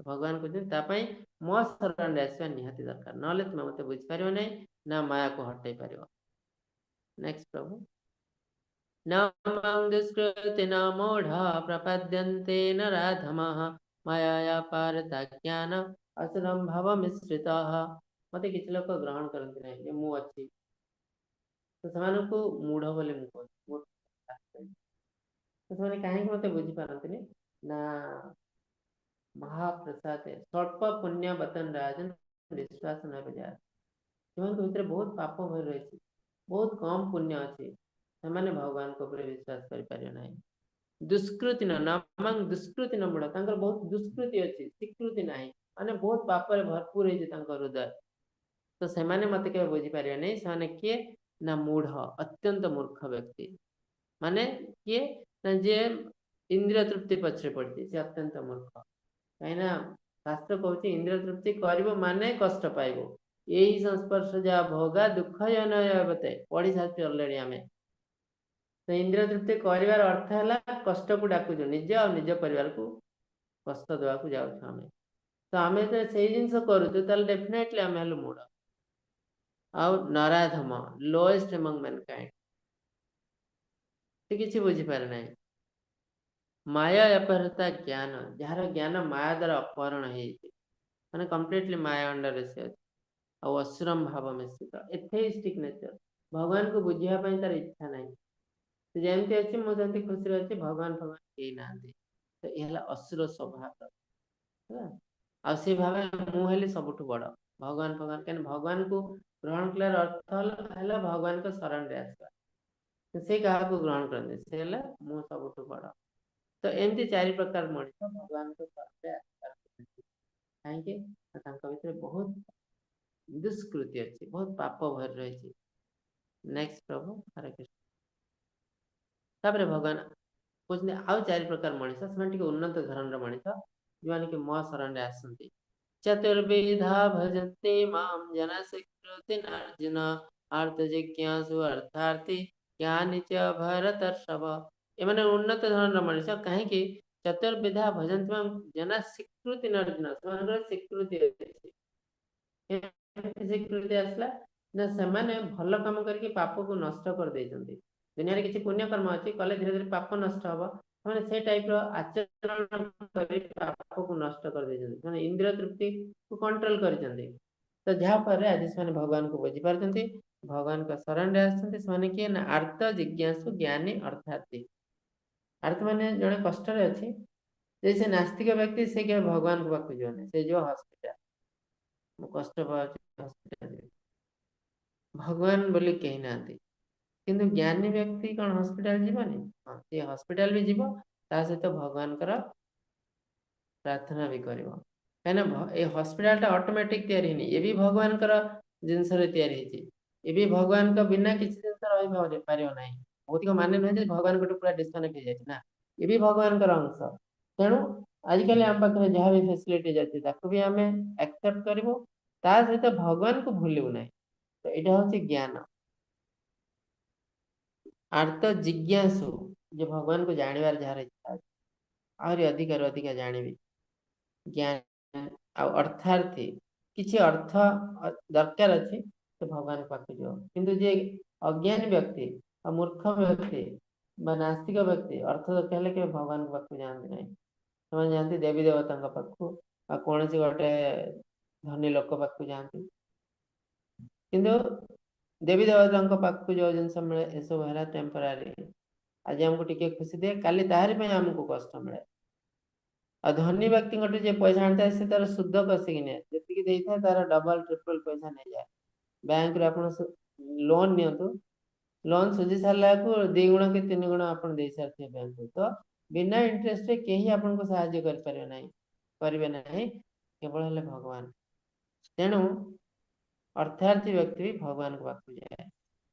ଭଗବାନ କହୁଛନ୍ତି ତା ପାଇଁ ମୋ ଶରଣରେ ଆସିବା ନିହାତି ଦରକାର, ନହେଲେ ତୁମେ ମତେ ବୁଝିପାରିବ ନାହିଁ ନା ମାୟାକୁ ହଟେଇ ପାରିବ। ନେକ୍ସଟ ପ୍ରଭୁ। न मां दुष्कृतिन मूढा प्रपद्यन्ते नराधमाः मायया पारता ज्ञान असुरं भावमिश्रिताः। ମତେ କିଛି ଲୋକ ଗ୍ରହଣ କରନ୍ତି ନାହିଁ ଯେ ମୁଁ ଅଛି, ତ ସେମାନଙ୍କୁ ମୂଢ ବୋଲି ମୁଁ କହୁଛି। ତ ସେମାନେ କାହିଁକି ମତେ ବୁଝିପାରନ୍ତିନି ନା ମହାପ୍ରସାଦ ସ୍ୱଳ୍ପ ପୁଣ୍ୟ ବତନ ରାଜନ ବିଶ୍ୱାସ ନ ଯାଏ। ସେମାନଙ୍କ ଭିତରେ ବହୁତ ପାପ ଭରି ରହିଛି, ବହୁତ କମ ପୁଣ୍ୟ ଅଛି, ସେମାନେ ଭଗବାନଙ୍କ ଉପରେ ବିଶ୍ୱାସ କରିପାରିବେ ନାହିଁ। ଦୁଷ୍କୃତି ନ ନାମାଂ ଦୁଷ୍କୃତି ନ ମୂଢ, ତାଙ୍କର ବହୁତ ଦୁଷ୍କୃତି ଅଛି, ସ୍ୱୀକୃତି ନାହିଁ, ମାନେ ବହୁତ ପାପରେ ଭରପୁର ହେଇଛି ତାଙ୍କ ହୃଦୟ। ତ ସେମାନେ ମତେ କେବେ ବୁଝିପାରିବେ ନାହିଁ। ସେମାନେ କିଏ ନା ମୂଢ, ଅତ୍ୟନ୍ତ ମୂର୍ଖ ବ୍ୟକ୍ତି। ମାନେ କିଏ ନା ଯିଏ ଇନ୍ଦ୍ରିୟ ତୃପ୍ତି ପଛରେ ପଡିଛି, ସେ ଅତ୍ୟନ୍ତ ମୂର୍ଖ। କାହିଁକିନା ଶାସ୍ତ୍ର କହୁଛି ଇନ୍ଦ୍ରିୟ ତୃପ୍ତି କରିବ ମାନେ କଷ୍ଟ ପାଇବ। ଏଇ ସଂସ୍ପର୍ଶ ଯାହା ଭୋଗା ଦୁଃଖ ଜନୟବତେ, ପଢି ସାରିଛୁ ଅଲରେଡି ଆମେ। ତ ଇନ୍ଦ୍ରିୟ ତୃପ୍ତି କରିବାର ଅର୍ଥ ହେଲା କଷ୍ଟକୁ ଡାକୁଛୁ, ନିଜ ଆଉ ନିଜ ପରିବାରକୁ କଷ୍ଟ ଦେବାକୁ ଯାଉଛୁ ଆମେ। ତ ଆମେ ଯେତେବେଳେ ସେଇ ଜିନିଷ କରୁଛୁ ତାହେଲେ ଡେଫିନେଟଲି ଆମେ ହେଲୁ ମୂଢ। ଆଉ ନରାଧମ, ଲୋଏଷ୍ଟ ଏମଙ୍ଗ ମ୍ୟାନକାଇଣ୍ଡ, ସେ କିଛି ବୁଝିପାରେ ନାହିଁ। ମାୟା ଅପହୃତା ଜ୍ଞାନ, ଯାହାର ଜ୍ଞାନ ମାୟା ଦ୍ୱାରା ଅପହରଣ ହେଇଯାଇଛି, ମାନେ କମ୍ପ୍ଲିଟଲି ମାୟା ଅଣ୍ଡରରେ ସେ ଅଛି। ଆଉ ଅସୁରମ ଭାବ ମିଶ୍ରିତ, ଏଥେଇଷ୍ଟିକ ନେଚର, ଭଗବାନଙ୍କୁ ବୁଝିବା ପାଇଁ ତାର ଇଚ୍ଛା ନାହିଁ। ସେ ଯେମିତି ଅଛି ମୁଁ ସେମିତି ଖୁସିରେ ଅଛି, ଭଗବାନ ଭଗବାନ କେହି ନାହାନ୍ତି। ତ ଏ ହେଲା ଅସୁର ସ୍ୱଭାବ, ହେଲା। ଆଉ ସେ ଭାବେ ମୁଁ ହେଲି ସବୁଠୁ ବଡ, ଭଗବାନ ଭଗବାନ। କାହିଁକି ଭଗବାନଙ୍କୁ ଗ୍ରହଣ କଲାର ଅର୍ଥ ହେଲା ଭଗବାନଙ୍କ ଶରଣରେ ଆସିବା। ସେ କାହାକୁ ଗ୍ରହଣ କରନ୍ତି, ସେ ହେଲା ମୁଁ ସବୁଠୁ ବଡ। ତ ଏମିତି 4 ପ୍ରକାର ମଣିଷ ଭଗବାନଙ୍କ ଶରଣରେ ଆସିପାରନ୍ତି। କାହିଁକି ନା ତାଙ୍କ ଭିତରେ ବହୁତ ଦୁଷ୍କୃତି ଅଛି, ବହୁତ ପାପ ଭରି ରହିଛି। ନେକ୍ସଟ ପ୍ରଭୁ, ହରେ କୃଷ୍ଣ। ତାପରେ ଭଗବାନ କହୁଛନ୍ତି ଆଉ 4 ପ୍ରକାର ମଣିଷ, ସେମାନେ ଟିକେ ଉନ୍ନତ ଧରଣର ମଣିଷ, ଯେଉଁମାନେ କି ମୋ ଶରଣରେ ଆସନ୍ତି। ଚତୁର୍ବିଧା ଭଜନ୍ତି ମାಂ ଜନସ୍ୱୀକୃତିନାର୍ଜୁନ ଆର୍ତ ଜିଜ୍ଞାସୁ ଅର୍ଥାର୍ଥୀ ଜ୍ଞାନୀ ଚ ଭରତର୍ଷଭ। ଏମାନେ ଉନ୍ନତ ଧରଣର ମଣିଷ। କାହିଁକି? ଚତୁର୍ବିଧା ଭଜନ୍ତି ମାಂ ଜନସ୍ୱୀକୃତିନାର୍ଜୁନ, ସେମାନଙ୍କର ସ୍ୱୀକୃତି ଅଛି। କେମିତି ସ୍ୱୀକୃତି ଆସିଲା ନା ସେମାନେ ଭଲ କାମ କରିକି ପାପକୁ ନଷ୍ଟ କରିଦେଇଛନ୍ତି। ଦୁନିଆରେ କିଛି ପୁଣ୍ୟ କର୍ମ ଅଛି, କଲେ ଧୀରେ ଧୀରେ ପାପ ନଷ୍ଟ ହବ। ସେମାନେ ସେ ଟାଇପର ଆଚରଣ କରି ପାପକୁ ନଷ୍ଟ କରିଦେଇଛନ୍ତି, ସେମାନେ ଇନ୍ଦ୍ରିୟ ତୃପ୍ତିକୁ କଣ୍ଟ୍ରୋଲ କରିଛନ୍ତି। ତ ଯାହା ଫଳରେ ଆଜି ସେମାନେ ଭଗବାନଙ୍କୁ ବୁଝିପାରୁଛନ୍ତି, ଭଗବାନଙ୍କ ଶରଣରେ ଆସୁଛନ୍ତି। ସେମାନେ କିଏ ନା ଆର୍ତ ଜିଜ୍ଞାସୁ ଜ୍ଞାନୀ ଅର୍ଥାର୍ଥୀ। ଆର୍ତ ମାନେ ଜଣେ କଷ୍ଟରେ ଅଛି, ଯଦି ସେ ନାସ୍ତିକ ବ୍ୟକ୍ତି ସେ କେବେ ଭଗବାନଙ୍କ ପାଖକୁ ଯିବନି, ସେ ଯିବ ହସ୍ପିଟାଲ। ମୁଁ କଷ୍ଟ ପାଉଛି ହସ୍ପିଟାଲ ଯିବି, ଭଗବାନ ବୋଲି କେହି ନାହାନ୍ତି। କିନ୍ତୁ ଜ୍ଞାନୀ ବ୍ୟକ୍ତି କଣ ହସ୍ପିଟାଲ ଯିବନି? ହଁ, ସେ ହସ୍ପିଟାଲ ବି ଯିବ, ତା ସହିତ ଭଗବାନଙ୍କର ପ୍ରାର୍ଥନା ବି କରିବ। କାହିଁକିନା ଏ ହସ୍ପିଟାଲଟା ଅଟୋମେଟିକ ତିଆରି ହେଇନି, ଏ ବି ଭଗବାନଙ୍କର ଜିନିଷରେ ତିଆରି ହେଇଛି। ଏ ବି ଭଗବାନଙ୍କ ବିନା କିଛି ଜିନିଷ ରହିପାରିବ ନାହିଁ। ଭୌତିକ ମାନେ ନୁହେଁ ଯେ ଭଗବାନଙ୍କଠୁ ପୁରା ଡିସକନେକ୍ଟ ହେଇଯାଇଛି ନା, ଏ ବି ଭଗବାନଙ୍କର ଅଂଶ। ତେଣୁ ଆଜିକାଲି ଆମ ପାଖରେ ଯାହା ବି ଫେସିଲିଟିଜ ଅଛି ତାକୁ ବି ଆମେ ଆକ୍ସେପ୍ଟ କରିବୁ, ତା ସହିତ ଭଗବାନଙ୍କୁ ଭୁଲିବୁ ନାହିଁ। ତ ଏଇଟା ହଉଛି ଜ୍ଞାନ। ଆର୍ତ ଜିଜ୍ଞାସୁ, ଯେ ଭଗବାନଙ୍କୁ ଜାଣିବାର ଯାହାର ଇଚ୍ଛା ଅଛି, ଆହୁରି ଅଧିକରୁ ଅଧିକା ଜାଣିବି ଜ୍ଞାନ। ଆଉ ଅର୍ଥାର୍ଥୀ, କିଛି ଅର୍ଥ ଦରକାର ଅଛି ତ ଭଗବାନଙ୍କ ପାଖକୁ ଯିବ। କିନ୍ତୁ ଯିଏ ଅଜ୍ଞାନୀ ବ୍ୟକ୍ତି ଆଉ ମୂର୍ଖ ବ୍ୟକ୍ତି ବା ନାସ୍ତିକ ବ୍ୟକ୍ତି, ଅର୍ଥ ଦରକାର ହେଲେ କେବେ ଭଗବାନଙ୍କ ପାଖକୁ ଯାଆନ୍ତି ନାହିଁ। ସେମାନେ ଯାଆନ୍ତି ଦେବୀ ଦେବତାଙ୍କ ପାଖକୁ ବା କୌଣସି ଗୋଟେ ଧନୀ ଲୋକ ପାଖକୁ ଯାଆନ୍ତି। କିନ୍ତୁ ଦେବୀ ଦେବତାଙ୍କ ପାଖକୁ ଯୋଉ ଜିନିଷ ମିଳେ ଏସବୁ ହେଲା ଟେମ୍ପୋରାରୀ। ଆଜି ଆମକୁ ଟିକେ ଖୁସି ଦିଏ, କାଲି ତାହାରି ପାଇଁ ଆମକୁ କଷ୍ଟ ମିଳେ। ଆଉ ଧନୀ ବ୍ୟକ୍ତିଙ୍କଠୁ ଯିଏ ପଇସା ଆଣିଥାଏ ସେ ତାର ସୁଧ କଷିକି ନିଏ, ଯେତିକି ଦେଇଥାଏ ତାର ଡବଲ ଟ୍ରିପଲ ପଇସା ନେଇଯାଏ। ବ୍ୟାଙ୍କରୁ ଆପଣ ଲୋନ ନିଅନ୍ତୁ, ଲୋନ ସୁଝି ସାରିଲା ବେଳକୁ 2 ଗୁଣ କି 3 ଗୁଣ ଆପଣ ଦେଇ ସାରିଥିବେ ବ୍ୟାଙ୍କକୁ। ତ ବିନା ଇଣ୍ଟରେଷ୍ଟରେ କେହି ଆପଣଙ୍କୁ ସାହାଯ୍ୟ କରିପାରିବେ ନାହିଁ, କରିବେ ନାହିଁ, କେବଳ ହେଲେ ଭଗବାନ। ତେଣୁ ଅର୍ଥାର୍ଥୀ ବ୍ୟକ୍ତି ବି ଭଗବାନଙ୍କ ପାଖକୁ ଯାଏ।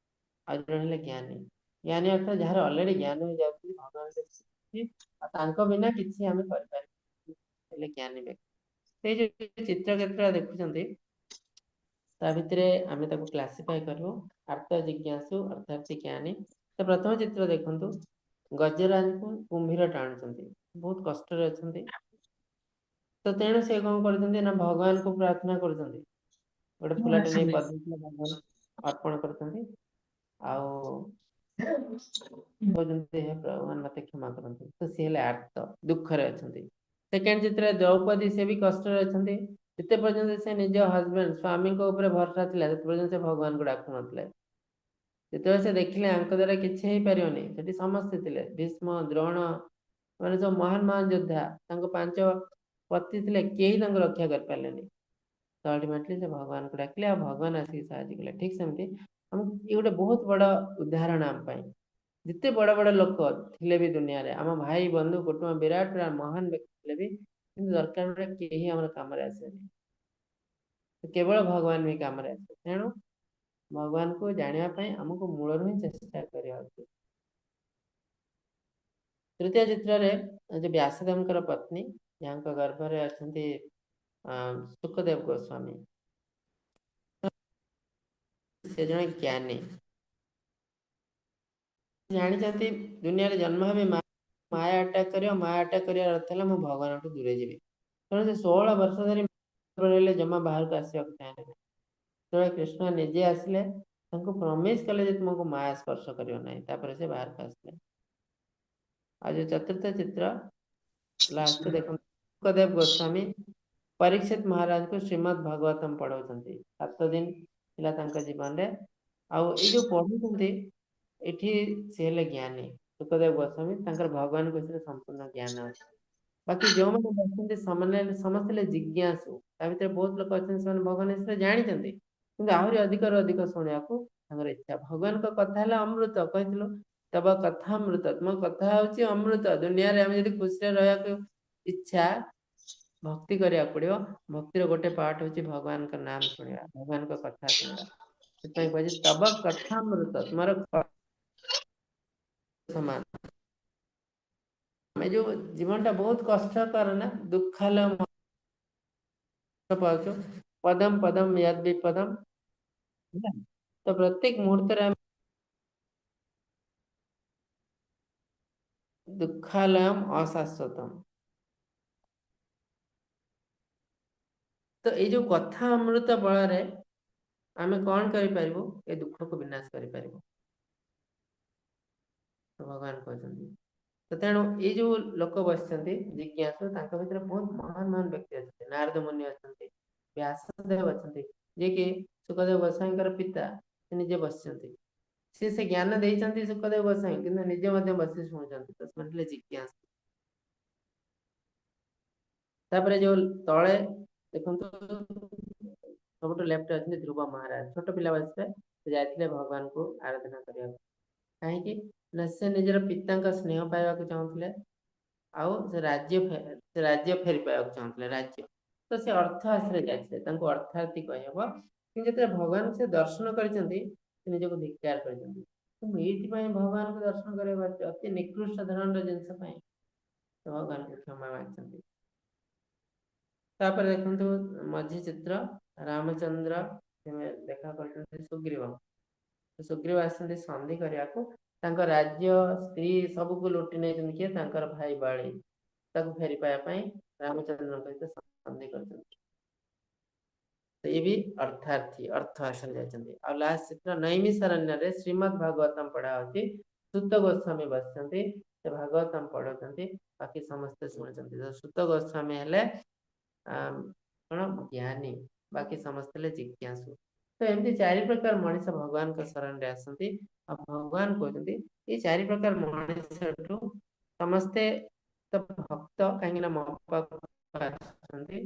ଆଉ ଜଣେ ହେଲେ ଜ୍ଞାନୀ। ଜ୍ଞାନୀ ଅର୍ଥ ଯାହାର ଅଲରେଡି ଜ୍ଞାନ ହେଇଯାଉଛି ଭଗବାନ, ଆଉ ତାଙ୍କ ବିନା କିଛି ଆମେ କରିପାରିବୁ, ହେଲେ ଜ୍ଞାନୀ ବ୍ୟକ୍ତି। ସେଇ ଯୋଉ ଚିତ୍ର କେତେଟା ଦେଖୁଛନ୍ତି ତା ଭିତରେ ଆମେ ତାକୁ କ୍ଲାସିଫାଏ କରିବୁ ଆର୍ତ ଜିଜ୍ଞାସୁ ଅର୍ଥାର୍ଥୀ ଜ୍ଞାନୀ। ତ ପ୍ରଥମ ଚିତ୍ର ଦେଖନ୍ତୁ, ଗଜରାଜଙ୍କୁ କୁମ୍ଭୀର ଟାଣୁଛନ୍ତି, ବହୁତ କଷ୍ଟରେ ଅଛନ୍ତି। ତ ତେଣୁ ସେ କଣ କରୁଛନ୍ତି ନା ଭଗବାନଙ୍କୁ ପ୍ରାର୍ଥନା କରୁଛନ୍ତି, ଗୋଟେ ଫୁଲଟେ ନେଇ ପଦ୍ମ ଭଗବାନ ଅର୍ପଣ କରୁଛନ୍ତି ଆଉ କହୁଛନ୍ତି ହେ ଭଗବାନ ମତେ କ୍ଷମା କରନ୍ତୁ। ତ ସିଏ ହେଲେ ଆର୍ତ, ଦୁଃଖରେ ଅଛନ୍ତି। ସେକେଣ୍ଡ ଚିତ୍ରରେ ଦ୍ରୌପଦୀ, ସେ ବି କଷ୍ଟରେ ଅଛନ୍ତି। ଯେତେ ପର୍ଯ୍ୟନ୍ତ ସେ ନିଜ ହଜବେଣ୍ଡ ସ୍ୱାମୀଙ୍କ ଉପରେ ଭରସା ଥିଲା ସେତେ ପର୍ଯ୍ୟନ୍ତ ସେ ଭଗବାନଙ୍କୁ ଡାକୁନଥିଲେ। ଯେତେବେଳେ ସେ ଦେଖିଲେ ଆଙ୍କ ଦ୍ୱାରା କିଛି ହେଇପାରିବନି, ସେଠି ସମସ୍ତେ ଥିଲେ, ଭୀଷ୍ମ ଦ୍ରୋଣ ମାନେ ସବୁ ମହାନ ମହାନ ଯୋଦ୍ଧା, ତାଙ୍କ 5 ପତି ଥିଲେ, କେହି ତାଙ୍କୁ ରକ୍ଷା କରିପାରିଲେନି। ତ ଅଲ୍ଟିମେଟଲି ସେ ଭଗବାନଙ୍କୁ ଡାକିଲେ ଆଉ ଭଗବାନ ଆସିକି ସାହାଯ୍ୟ କଲେ। ଠିକ ସେମିତି ଆମକୁ ଇଏ ଗୋଟେ ବହୁତ ବଡ ଉଦାହରଣ ଆମ ପାଇଁ। ଯେତେ ବଡ ବଡ ଲୋକ ଥିଲେ ବି ଦୁନିଆରେ, ଆମ ଭାଇ ବନ୍ଧୁ କୁଟୁମ୍ବ ବିରାଟ ବିରାଟ ମହାନ ବ୍ୟକ୍ତି ଥିଲେ ବି, କିନ୍ତୁ ଦରକାର ବେଳେ କେହି ଆମର କାମରେ ଆସେନି, କେବଳ ଭଗବାନ ବି କାମରେ ଆସେ। ତେଣୁ ଭଗବାନଙ୍କୁ ଜାଣିବା ପାଇଁ ଆମକୁ ମୂଳରୁ ହିଁ ଚେଷ୍ଟା କରିବା ଉଚିତ। ତୃତୀୟ ଚିତ୍ରରେ ଯୋଉ ବ୍ୟାସଦେବଙ୍କର ପତ୍ନୀ, ଯାହାଙ୍କ ଗର୍ଭରେ ଅଛନ୍ତି ଶୁକଦେବ ଗୋସ୍ୱାମୀ, ସେ ଜଣେ ଜ୍ଞାନୀ, ଜାଣିଛନ୍ତି ଦୁନିଆରେ ଜନ୍ମ ହେବେ ମାୟା ଆଟାକ୍ କରିବ, ମାୟା ଆଟାକ୍ କରିବାର ଅର୍ଥ ହେଲା ମୁଁ ଭଗବାନଠୁ ଦୂରେଇ ଯିବି। ତେଣୁ ସେ 16 ବର୍ଷ ଧରି ରହିଲେ, ଜମା ବାହାରକୁ ଆସିବାକୁ ଚାହିଁଲେ ନାହିଁ। ଯେତେବେଳେ କୃଷ୍ଣ ନିଜେ ଆସିଲେ ତାଙ୍କୁ ପ୍ରମିସ କଲେ ଯେ ତୁମକୁ ମାୟା ସ୍ପର୍ଶ କରିବ ନାହିଁ, ତାପରେ ସେ ବାହାରକୁ ଆସିଲେ। ଆଉ ଯୋଉ ଚତୁର୍ଥ ଚିତ୍ର ଲାଷ୍ଟ ଦେଖନ୍ତୁ, ଶୁକଦେବ ଗୋସ୍ୱାମୀ ପରୀକ୍ଷିତ ମହାରାଜଙ୍କୁ ଶ୍ରୀମଦ୍ ଭାଗବତମ ପଢଉଛନ୍ତି। 7 ଦିନ ଥିଲା ତାଙ୍କ ଜୀବନରେ। ଆଉ ଏଇ ଯୋଉ ପଢୁଛନ୍ତି ଏଠି ସେ ହେଲେ ଜ୍ଞାନୀ ଶୁକଦେବ ଗୋସ୍ୱାମୀ, ତାଙ୍କର ଭଗବାନଙ୍କ ବିଷୟରେ ସମ୍ପୂର୍ଣ୍ଣ ଜ୍ଞାନ ଅଛି। ବାକି ଯୋଉମାନେ ବସିଛନ୍ତି ସେମାନେ ସମସ୍ତେ ହେଲେ ଜିଜ୍ଞାସୁ। ତା ଭିତରେ ବହୁତ ଲୋକ ଅଛନ୍ତି ସେମାନେ ଭଗବାନ ବିଷୟରେ ଜାଣିଛନ୍ତି, କିନ୍ତୁ ଆହୁରି ଅଧିକରୁ ଅଧିକ ଶୁଣିବାକୁ ତାଙ୍କର ଇଚ୍ଛା। ଭଗବାନଙ୍କ କଥା ହେଲା ଅମୃତ, କହିଥିଲୁ ତବ କଥା ଅମୃତ, ତୁମ କଥା ହଉଛି ଅମୃତ। ଦୁନିଆରେ ଆମେ ଯଦି ଖୁସିରେ ରହିବାକୁ ଇଚ୍ଛା, ଭକ୍ତି କରିବାକୁ ପଡିବ। ଭକ୍ତିର ଗୋଟେ ପାର୍ଟ ହଉଛି ଭଗବାନଙ୍କ ନାମ ଶୁଣିବା, ଭଗବାନଙ୍କ କଥା ଶୁଣିବା। ସେଥିପାଇଁ କୁହାଯାଇଛି ତବ କଥା ଅମୃତ, ତୁମର ସମାନ। ଆମେ ଯୋଉ ଜୀବନଟା ବହୁତ କଷ୍ଟକର ନା, ଦୁଃଖ ହେଲେ ପାଉଛୁ, ପଦମ ପଦମ ୟଦ ବିପଦମ, ତ ପ୍ରତ୍ୟେକ ମୁହୂର୍ତ୍ତରେ ଆମେ ଦୁଃଖାଲୟମ ଅଶାଶ୍ୱତମ। ତ ଏଇ ଯୋଉ କଥା ଅମୃତ ବଳରେ ଆମେ କଣ କରିପାରିବୁ, ଏ ଦୁଃଖକୁ ବିନାଶ କରିପାରିବୁ ଭଗବାନ କହୁଛନ୍ତି। ତ ତେଣୁ ଏଇ ଯୋଉ ଲୋକ ବସିଛନ୍ତି ଜିଜ୍ଞାସୁ, ତାଙ୍କ ଭିତରେ ବହୁତ ମହାନ ମହାନ ବ୍ୟକ୍ତି ଅଛନ୍ତି। ନାରଦ ମୁନି ଅଛନ୍ତି, ବ୍ୟାସଦେବ ଅଛନ୍ତି, ଯିଏକି ଶୁକଦେବ ଗୋସ୍ୱାମୀଙ୍କର ପିତା, ସେ ନିଜେ ବସିଛନ୍ତି। ସେ ଜ୍ଞାନ ଦେଇଛନ୍ତି ଶୁକଦେବ ଗୋସ୍ୱାମୀ, କିନ୍ତୁ ନିଜେ ମଧ୍ୟ ବସି ଶୁଣୁଛନ୍ତି। ତ ସେମାନେ ହେଲେ ଜିଜ୍ଞାସୁ। ତାପରେ ଯୋଉ ତଳେ ଦେଖନ୍ତୁ ସବୁଠୁ ଲେଫ୍ଟ ଅଛନ୍ତି ଧ୍ରୁବ ମହାରାଜ। ଛୋଟ ପିଲା ବୟସରେ ସେ ଯାଇଥିଲେ ଭଗବାନଙ୍କୁ ଆରାଧନା କରିବାକୁ। କାହିଁକି ନା ସେ ନିଜର ପିତାଙ୍କ ସ୍ନେହ ପାଇବାକୁ ଚାହୁଁଥିଲେ, ଆଉ ସେ ରାଜ୍ୟ ଫେରି ପାଇବାକୁ ଚାହୁଁଥିଲେ ରାଜ୍ୟ। ତ ସେ ଅର୍ଥ ଆଶାରେ ଯାଇଥିଲେ, ତାଙ୍କୁ ଅର୍ଥାର୍ଥୀ କହିହବ। କିନ୍ତୁ ଯେତେବେଳେ ଭଗବାନ ସେ ଦର୍ଶନ କରିଛନ୍ତି, ସେ ନିଜକୁ ଧିକ୍କାର କରିଛନ୍ତି। ମୁଁ ଏଇଥିପାଇଁ ଭଗବାନଙ୍କୁ ଦର୍ଶନ କରିବାକୁ ଆସିଛି, ଅତି ନିକୃଷ୍ଟ ଧରଣର ଜିନିଷ ପାଇଁ। ତ ଭଗବାନଙ୍କୁ କ୍ଷମା ମାଗିଛନ୍ତି। ତାପରେ ଦେଖନ୍ତୁ ମଝି ଚିତ୍ର, ରାମଚନ୍ଦ୍ର ଦେଖା କରିଛନ୍ତି ସୁଗ୍ରୀବ। ସୁଗ୍ରୀବ ଆସିଛନ୍ତି ସନ୍ଧି କରିବାକୁ। ତାଙ୍କ ରାଜ୍ୟ, ସ୍ତ୍ରୀ ସବୁକୁ ଲୁଟି ନେଇଛନ୍ତି କିଏ? ତାଙ୍କର ଭାଇ ବାଳି। ତାକୁ ଫେରି ପାଇବା ପାଇଁ ରାମଚନ୍ଦ୍ରଙ୍କ ସହିତ ସନ୍ଧି କରିଛନ୍ତି। ତ ଇଏ ବି ଅର୍ଥାର୍ଥୀ, ଅର୍ଥ ଆଶାରେ ଯାଇଛନ୍ତି। ଆଉ ଲାଷ୍ଟ ଚିତ୍ର, ନୈମିଷାରଣ୍ୟରେ ଶ୍ରୀମଦ୍ ଭାଗବତମ ପଢା ହଉଛି। ସୁତ ଗୋସ୍ୱାମୀ ବସିଛନ୍ତି, ସେ ଭାଗବତମ ପଢଉଛନ୍ତି, ବାକି ସମସ୍ତେ ଶୁଣୁଛନ୍ତି। ତ ସୁତ ଗୋସ୍ୱାମୀ ହେଲେ କଣ ଜ୍ଞାନୀ, ବାକି ସମସ୍ତେ ହେଲେ ଜିଜ୍ଞାସୁ। ତ ଏମିତି ଚାରି ପ୍ରକାର ମଣିଷ ଭଗବାନଙ୍କ ଶରଣରେ ଆସନ୍ତି। ଆଉ ଭଗବାନ କହୁଛନ୍ତି ଏଇ ଚାରି ପ୍ରକାର ମଣିଷଠୁ ସମସ୍ତେ ତ ଭକ୍ତ, କାହିଁକି ନା ମୋ ପାଖକୁ ଆସନ୍ତି,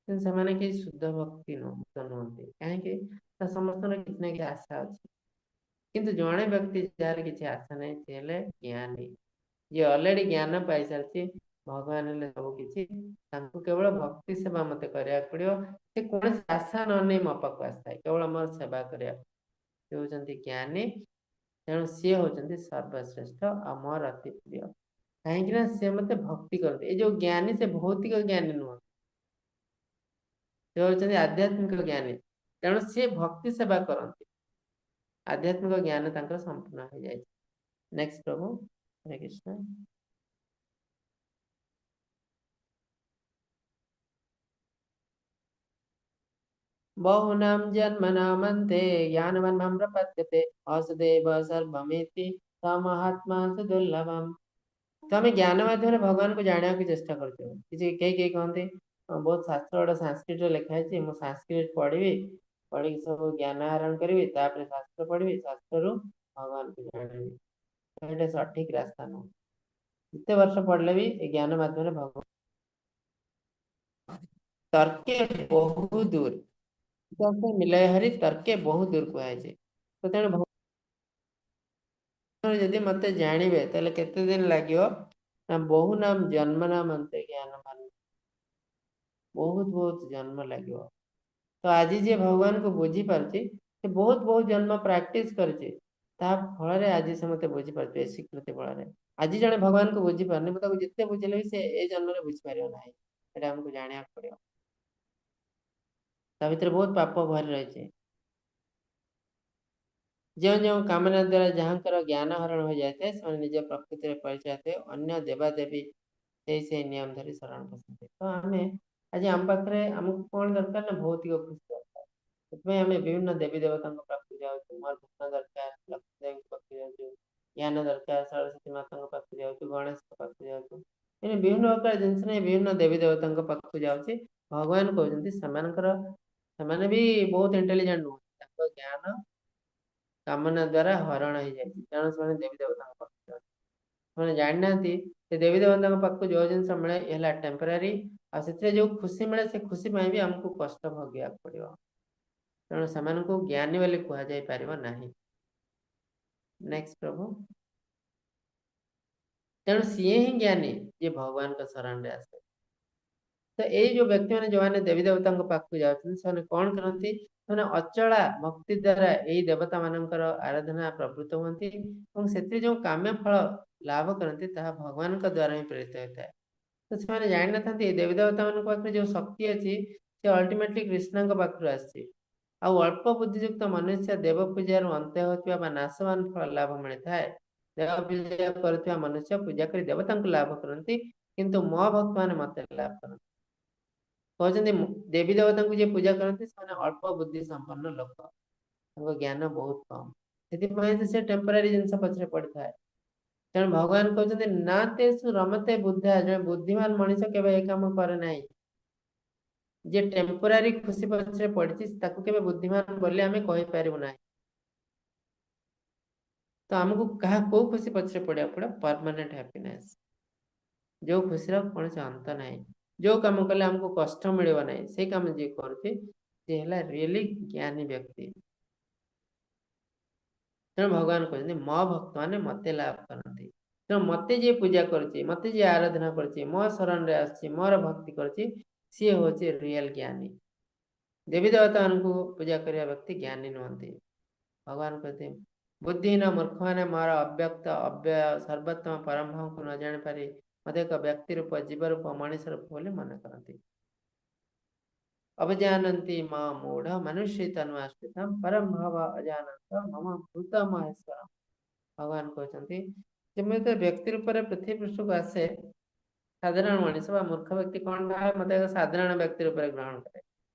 କିନ୍ତୁ ସେମାନେ କେହି ଶୁଦ୍ଧ ଭକ୍ତି ନୁହନ୍ତି। କାହିଁକି ନା ସମସ୍ତଙ୍କର କିଛି ନା କିଛି ଆଶା ଅଛି। କିନ୍ତୁ ଜଣେ ବ୍ୟକ୍ତି ଯାହାର କିଛି ଆଶା ନାହିଁ, ସେ ହେଲେ ଜ୍ଞାନୀ, ଯିଏ ଅଲରେଡି ଜ୍ଞାନ ପାଇସାରିଛି। ଭଗବାନ ହେଲେ ସବୁ କିଛି, ତାଙ୍କୁ କେବଳ ଭକ୍ତି ସେବା ମତେ କରିବାକୁ ପଡିବ। ସେ କୌଣସି ଆଶା ନ ନେଇ ମୋ ପାଖକୁ ଆସିଥାଏ, କେବଳ ମୋର ସେବା କରିବାକୁ। ସେ ହଉଛନ୍ତି ଜ୍ଞାନୀ, ତେଣୁ ସିଏ ହଉଛନ୍ତି ସର୍ବଶ୍ରେଷ୍ଠ ଆଉ ମୋର ଅତି ପ୍ରିୟ। କାହିଁକି ନା ସେ ମତେ ଭକ୍ତି କରନ୍ତି। ଏଇ ଯୋଉ ଜ୍ଞାନୀ, ସେ ଭୌତିକ ଜ୍ଞାନୀ ନୁହଁ, ସେ ହଉଛନ୍ତି ଆଧ୍ୟାତ୍ମିକ ଜ୍ଞାନୀ। ତେଣୁ ସିଏ ଭକ୍ତି ସେବା କରନ୍ତି, ଆଧ୍ୟାତ୍ମିକ ଜ୍ଞାନ ତାଙ୍କର ସମ୍ପୂର୍ଣ୍ଣ ହେଇଯାଇଛି। ନେକ୍ସଟ ପ୍ରଭୁ, ହରେ କୃଷ୍ଣ। ବହୁନାಂ ଜନ୍ମନାମନ୍ତେ ଜ୍ଞାନବାନ୍ ମାಂ ପ୍ରପଦ୍ୟତେ ବାସୁଦେବ ସର୍ବମିତି ସ ମହାତ୍ମା ସୁଦୁର୍ଲଭମ୍। ତ ଆମେ ଜ୍ଞାନ ମାଧ୍ୟମରେ ଭଗବାନଙ୍କୁ ଜାଣିବାକୁ ଚେଷ୍ଟା କରୁଛୁ। କିଛି କେହି କେହି କହନ୍ତି ବହୁତ ଶାସ୍ତ୍ର ଗୁଡା ସାଂସ୍କ୍ରିଟରେ ଲେଖା ହେଇଛି, ମୁଁ ସାଂସ୍କ୍ରିଟ ପଢିବି, ପଢିକି ସବୁ ଜ୍ଞାନ ଆହରଣ କରିବି, ତାପରେ ଶାସ୍ତ୍ର ପଢିବି, ଶାସ୍ତ୍ରରୁ ଭଗବାନଙ୍କୁ ଜାଣିବି। ଏଇଟା ସଠିକ ରାସ୍ତା ନୁହଁ। ଯେତେ ବର୍ଷ ପଢିଲେ ବି ଏ ଜ୍ଞାନ ମାଧ୍ୟମରେ ଭଗବାନ ତର୍କେ ବହୁ ଦୂର ମିଲୟ ହରି, ତର୍କେ ବହୁ ଦୂର କୁହାଯାଇଛି। ତ ତେଣୁ ଯଦି ମତେ ଜାଣିବେ ତାହେଲେ କେତେ ଦିନ ଲାଗିବ ନା ବହୁ ନାମ ଜନ୍ମ ନାମ ଅନ୍ତେ ଜ୍ଞାନ ମାନ, ବହୁତ ବହୁତ ଜନ୍ମ ଲାଗିବ। ତ ଆଜି ଯିଏ ଭଗବାନଙ୍କୁ ବୁଝିପାରୁଛି, ସେ ବହୁତ ବହୁତ ଜନ୍ମ ପ୍ରାକ୍ଟିସ କରିଛି, ତା ଫଳରେ ଆଜି ସେ ମତେ ବୁଝିପାରୁଛି। ଏ ସ୍ୱୀକୃତି ବଳରେ ଆଜି ଜଣେ ଭଗବାନଙ୍କୁ ବୁଝିପାରୁନି, ମୁଁ ତାକୁ ଯେତେ ବୁଝିଲେ ବି ସେ ଏ ଜନ୍ମରେ ବୁଝିପାରିବ ନାହିଁ। ଏଇଟା ଆମକୁ ଜାଣିବାକୁ ପଡିବ। ତା ଭିତରେ ବହୁତ ପାପ ଭରି ରହିଛି। ଯେଉଁ ଯେଉଁ କାମନା ଦ୍ୱାରା ଯାହାଙ୍କର ଜ୍ଞାନ ହରଣ ହୋଇଯାଇଥାଏ, ସେମାନେ ନିଜ ପ୍ରକୃତିରେ ପରିଚୟ ଥାଏ ଅନ୍ୟ ଦେବାଦେବୀ ସେଇ ସେଇ ନିୟମ ଧରି ଶରଣ ପଶନ୍ତି। ତ ଆମେ ଆଜି ଆମ ପାଖରେ ଆମକୁ କଣ ଦରକାର ନା ଭୌତିକ ଖୁସି ଦରକାର। ସେଥିପାଇଁ ଆମେ ବିଭିନ୍ନ ଦେବୀ ଦେବତାଙ୍କ ପାଖକୁ ଯାଉଛୁ। ମୋର ଧନ ଦରକାର, ଲକ୍ଷ୍ମୀ ଦେବୀଙ୍କ ପାଖକୁ ଯାଉଛୁ, ଜ୍ଞାନ ଦରକାର, ସରସ୍ୱତୀ ମାତାଙ୍କ ପାଖକୁ ଯାଉଛୁ, ଗଣେଶଙ୍କ ପାଖକୁ ଯାଉଛୁ। ଏମିତି ବିଭିନ୍ନ ପ୍ରକାର ଜିନିଷ ନେଇ ବିଭିନ୍ନ ଦେବୀ ଦେବତାଙ୍କ ପାଖକୁ ଯାଉଛି। ଭଗବାନ କହୁଛନ୍ତି ସେମାନେ ବି ବହୁତ ଇଣ୍ଟେଲିଜେଣ୍ଟ ନୁହନ୍ତି, ତାଙ୍କ ଜ୍ଞାନ କାମନା ଦ୍ଵାରା ହରଣ ହେଇଯାଇଛି। ତେଣୁ ସେମାନେ ଦେବୀ ଦେବତାଙ୍କ ପାଖକୁ ଯାଉଛନ୍ତି। ସେମାନେ ଜାଣିନାହାନ୍ତି ସେ ଦେବୀ ଦେବତାଙ୍କ ପାଖକୁ ଯୋଉ ଜିନିଷ ମିଳେ ଏ ହେଲା ଟେମ୍ପୋରାରୀ, ଆଉ ସେଥିରେ ଯୋଉ ଖୁସି ମିଳେ ସେ ଖୁସି ପାଇଁ ବି ଆମକୁ କଷ୍ଟ ଭୋଗିବାକୁ ପଡିବ। ତେଣୁ ସେମାନଙ୍କୁ ଜ୍ଞାନୀ ବୋଲି କୁହାଯାଇ ପାରିବ ନାହିଁ। ନେକ୍ସଟ ପ୍ରଭୁ। ତେଣୁ ସିଏ ହିଁ ଜ୍ଞାନୀ ଯିଏ ଭଗବାନଙ୍କ ଶରଣରେ ଆସେ। ତ ଏଇ ଯୋଉ ବ୍ୟକ୍ତିମାନେ ଯୋଉମାନେ ଦେବୀ ଦେବତାଙ୍କ ପାଖକୁ ଯାଉଛନ୍ତି, ସେମାନେ କଣ କରନ୍ତି? ସେମାନେ ଅଚଳା ଭକ୍ତି ଦ୍ଵାରା ଏଇ ଦେବତା ମାନଙ୍କର ଆରାଧନା ପ୍ରବୃତ୍ତ ହୁଅନ୍ତି ଏବଂ ସେଥିରେ ଯୋଉ କାମ୍ୟ ଫଳ ଲାଭ କରନ୍ତି ତାହା ଭଗବାନଙ୍କ ଦ୍ଵାରା ହିଁ ପ୍ରେରିତ ହୋଇଥାଏ। ତ ସେମାନେ ଜାଣିନଥାନ୍ତି ଏଇ ଦେବୀ ଦେବତା ମାନଙ୍କ ପାଖରେ ଯୋଉ ଶକ୍ତି ଅଛି ସେ ଅଲ୍ଟିମେଟଲି କୃଷ୍ଣଙ୍କ ପାଖରୁ ଆସିଛି। ଆଉ ଅଳ୍ପ ବୁଦ୍ଧିଯୁକ୍ତ ମନୁଷ୍ୟ ଦେବ ପୂଜାରୁ ଅନ୍ତ ହେଉଥିବା ବା ନାଶବାନ ଫଳ ଲାଭ ମିଳିଥାଏ। ଦେବ ପୂଜା କରୁଥିବା ମନୁଷ୍ୟ ପୂଜା କରି ଦେବତାଙ୍କୁ ଲାଭ କରନ୍ତି, କିନ୍ତୁ ମୋ ଭକ୍ତମାନେ ମତେ ଲାଭ କରନ୍ତି। କହୁଛନ୍ତି ଦେବୀ ଦେବତାଙ୍କୁ ଯିଏ ପୂଜା କରନ୍ତି ସେମାନେ ଅଳ୍ପ ବୁଦ୍ଧି ସମ୍ପନ୍ନ ଲୋକ, ତାଙ୍କ ଜ୍ଞାନ ବହୁତ କମ, ସେଥିପାଇଁ ତ ସେ ଟେମ୍ପୋରାରୀ ଜିନିଷ ପଛରେ ପଡିଥାଏ। ତେଣୁ ଭଗବାନ କହୁଛନ୍ତି ନା ତେସୁ ରମତେ ବୁଦ୍ଧା, ଜଣେ ବୁଦ୍ଧିମାନ ମଣିଷ କେବେ ଏ କାମ କରେ ନାହିଁ। ଯିଏ ଟେମ୍ପୋରାରୀ ଖୁସି ପଛରେ ପଡିଛି ତାକୁ କେବେ ବୁଦ୍ଧିମାନ ବୋଲି ଆମେ କହିପାରିବୁ ନାହିଁ। ତ ଆମକୁ କୋଉ ଖୁସି ପଛରେ ପଡିବାକୁ ପଡିବ? ପରମାନେଣ୍ଟ ହ୍ୟାପିନେସ୍, ଯୋଉ ଖୁସିର କୌଣସି ଅନ୍ତ ନାହିଁ, ଯୋଉ କାମ କଲେ ଆମକୁ କଷ୍ଟ ମିଳିବ ନାହିଁ, ସେଇ କାମ ଯିଏ କରୁଛି ସିଏ ହେଲା ରିଏଲି ଜ୍ଞାନୀ ବ୍ୟକ୍ତି। ତେଣୁ ଭଗବାନ କହୁଛନ୍ତି ମୋ ଭକ୍ତମାନେ ମତେ ଲାଭ କରନ୍ତି। ତେଣୁ ମତେ ଯିଏ ପୂଜା କରୁଛି, ମତେ ଯିଏ ଆରାଧନା କରୁଛି, ମୋ ଶରଣରେ ଆସୁଛି, ମୋର ଭକ୍ତି କରୁଛି, ସିଏ ହଉଛି ରିଏଲ ଜ୍ଞାନୀ। ଦେବୀ ଦେବତାମାନଙ୍କୁ ପୂଜା କରିବା ବ୍ୟକ୍ତି ଜ୍ଞାନୀ ନୁହନ୍ତି। ଭଗବାନ କହନ୍ତି ବୁଦ୍ଧିହୀନ ମୂର୍ଖମାନେ ମୋର ଅବ୍ୟକ୍ତ ଅବ୍ୟୟ ସର୍ବୋତ୍ତମ ପରମବ୍ରହ୍ମକୁ ନ ଜାଣିପାରି ମତେ ଏକ ବ୍ୟକ୍ତି ରୂପ, ଜୀବ ରୂପ, ମଣିଷ ରୂପ ବୋଲି ମନେ କରନ୍ତି। ଅବଜାନନ୍ତି ମା ମୂଢ ମନୁଷ୍ୟ ତନ୍ୱାଶ୍ରିତಂ ପରମ ଭାବ ଅଜାନନ୍ତ ମମ ଭୂତ ମହେଶ୍ୱର। ଭଗବାନ କହୁଛନ୍ତି ଯେ ମୁଁ ଯେତେବେଳେ ବ୍ୟକ୍ତି ରୂପରେ ପୃଥିବୀ ପୃଷ୍ଠକୁ ଆସେ, ସାଧାରଣ ମଣିଷ ବା ମୂର୍ଖ ବ୍ୟକ୍ତି କଣ ଭାବେ, ମତେ ଏକ ସାଧାରଣ ବ୍ୟକ୍ତି ରୂପରେ ଗ୍ରହଣ କରେ।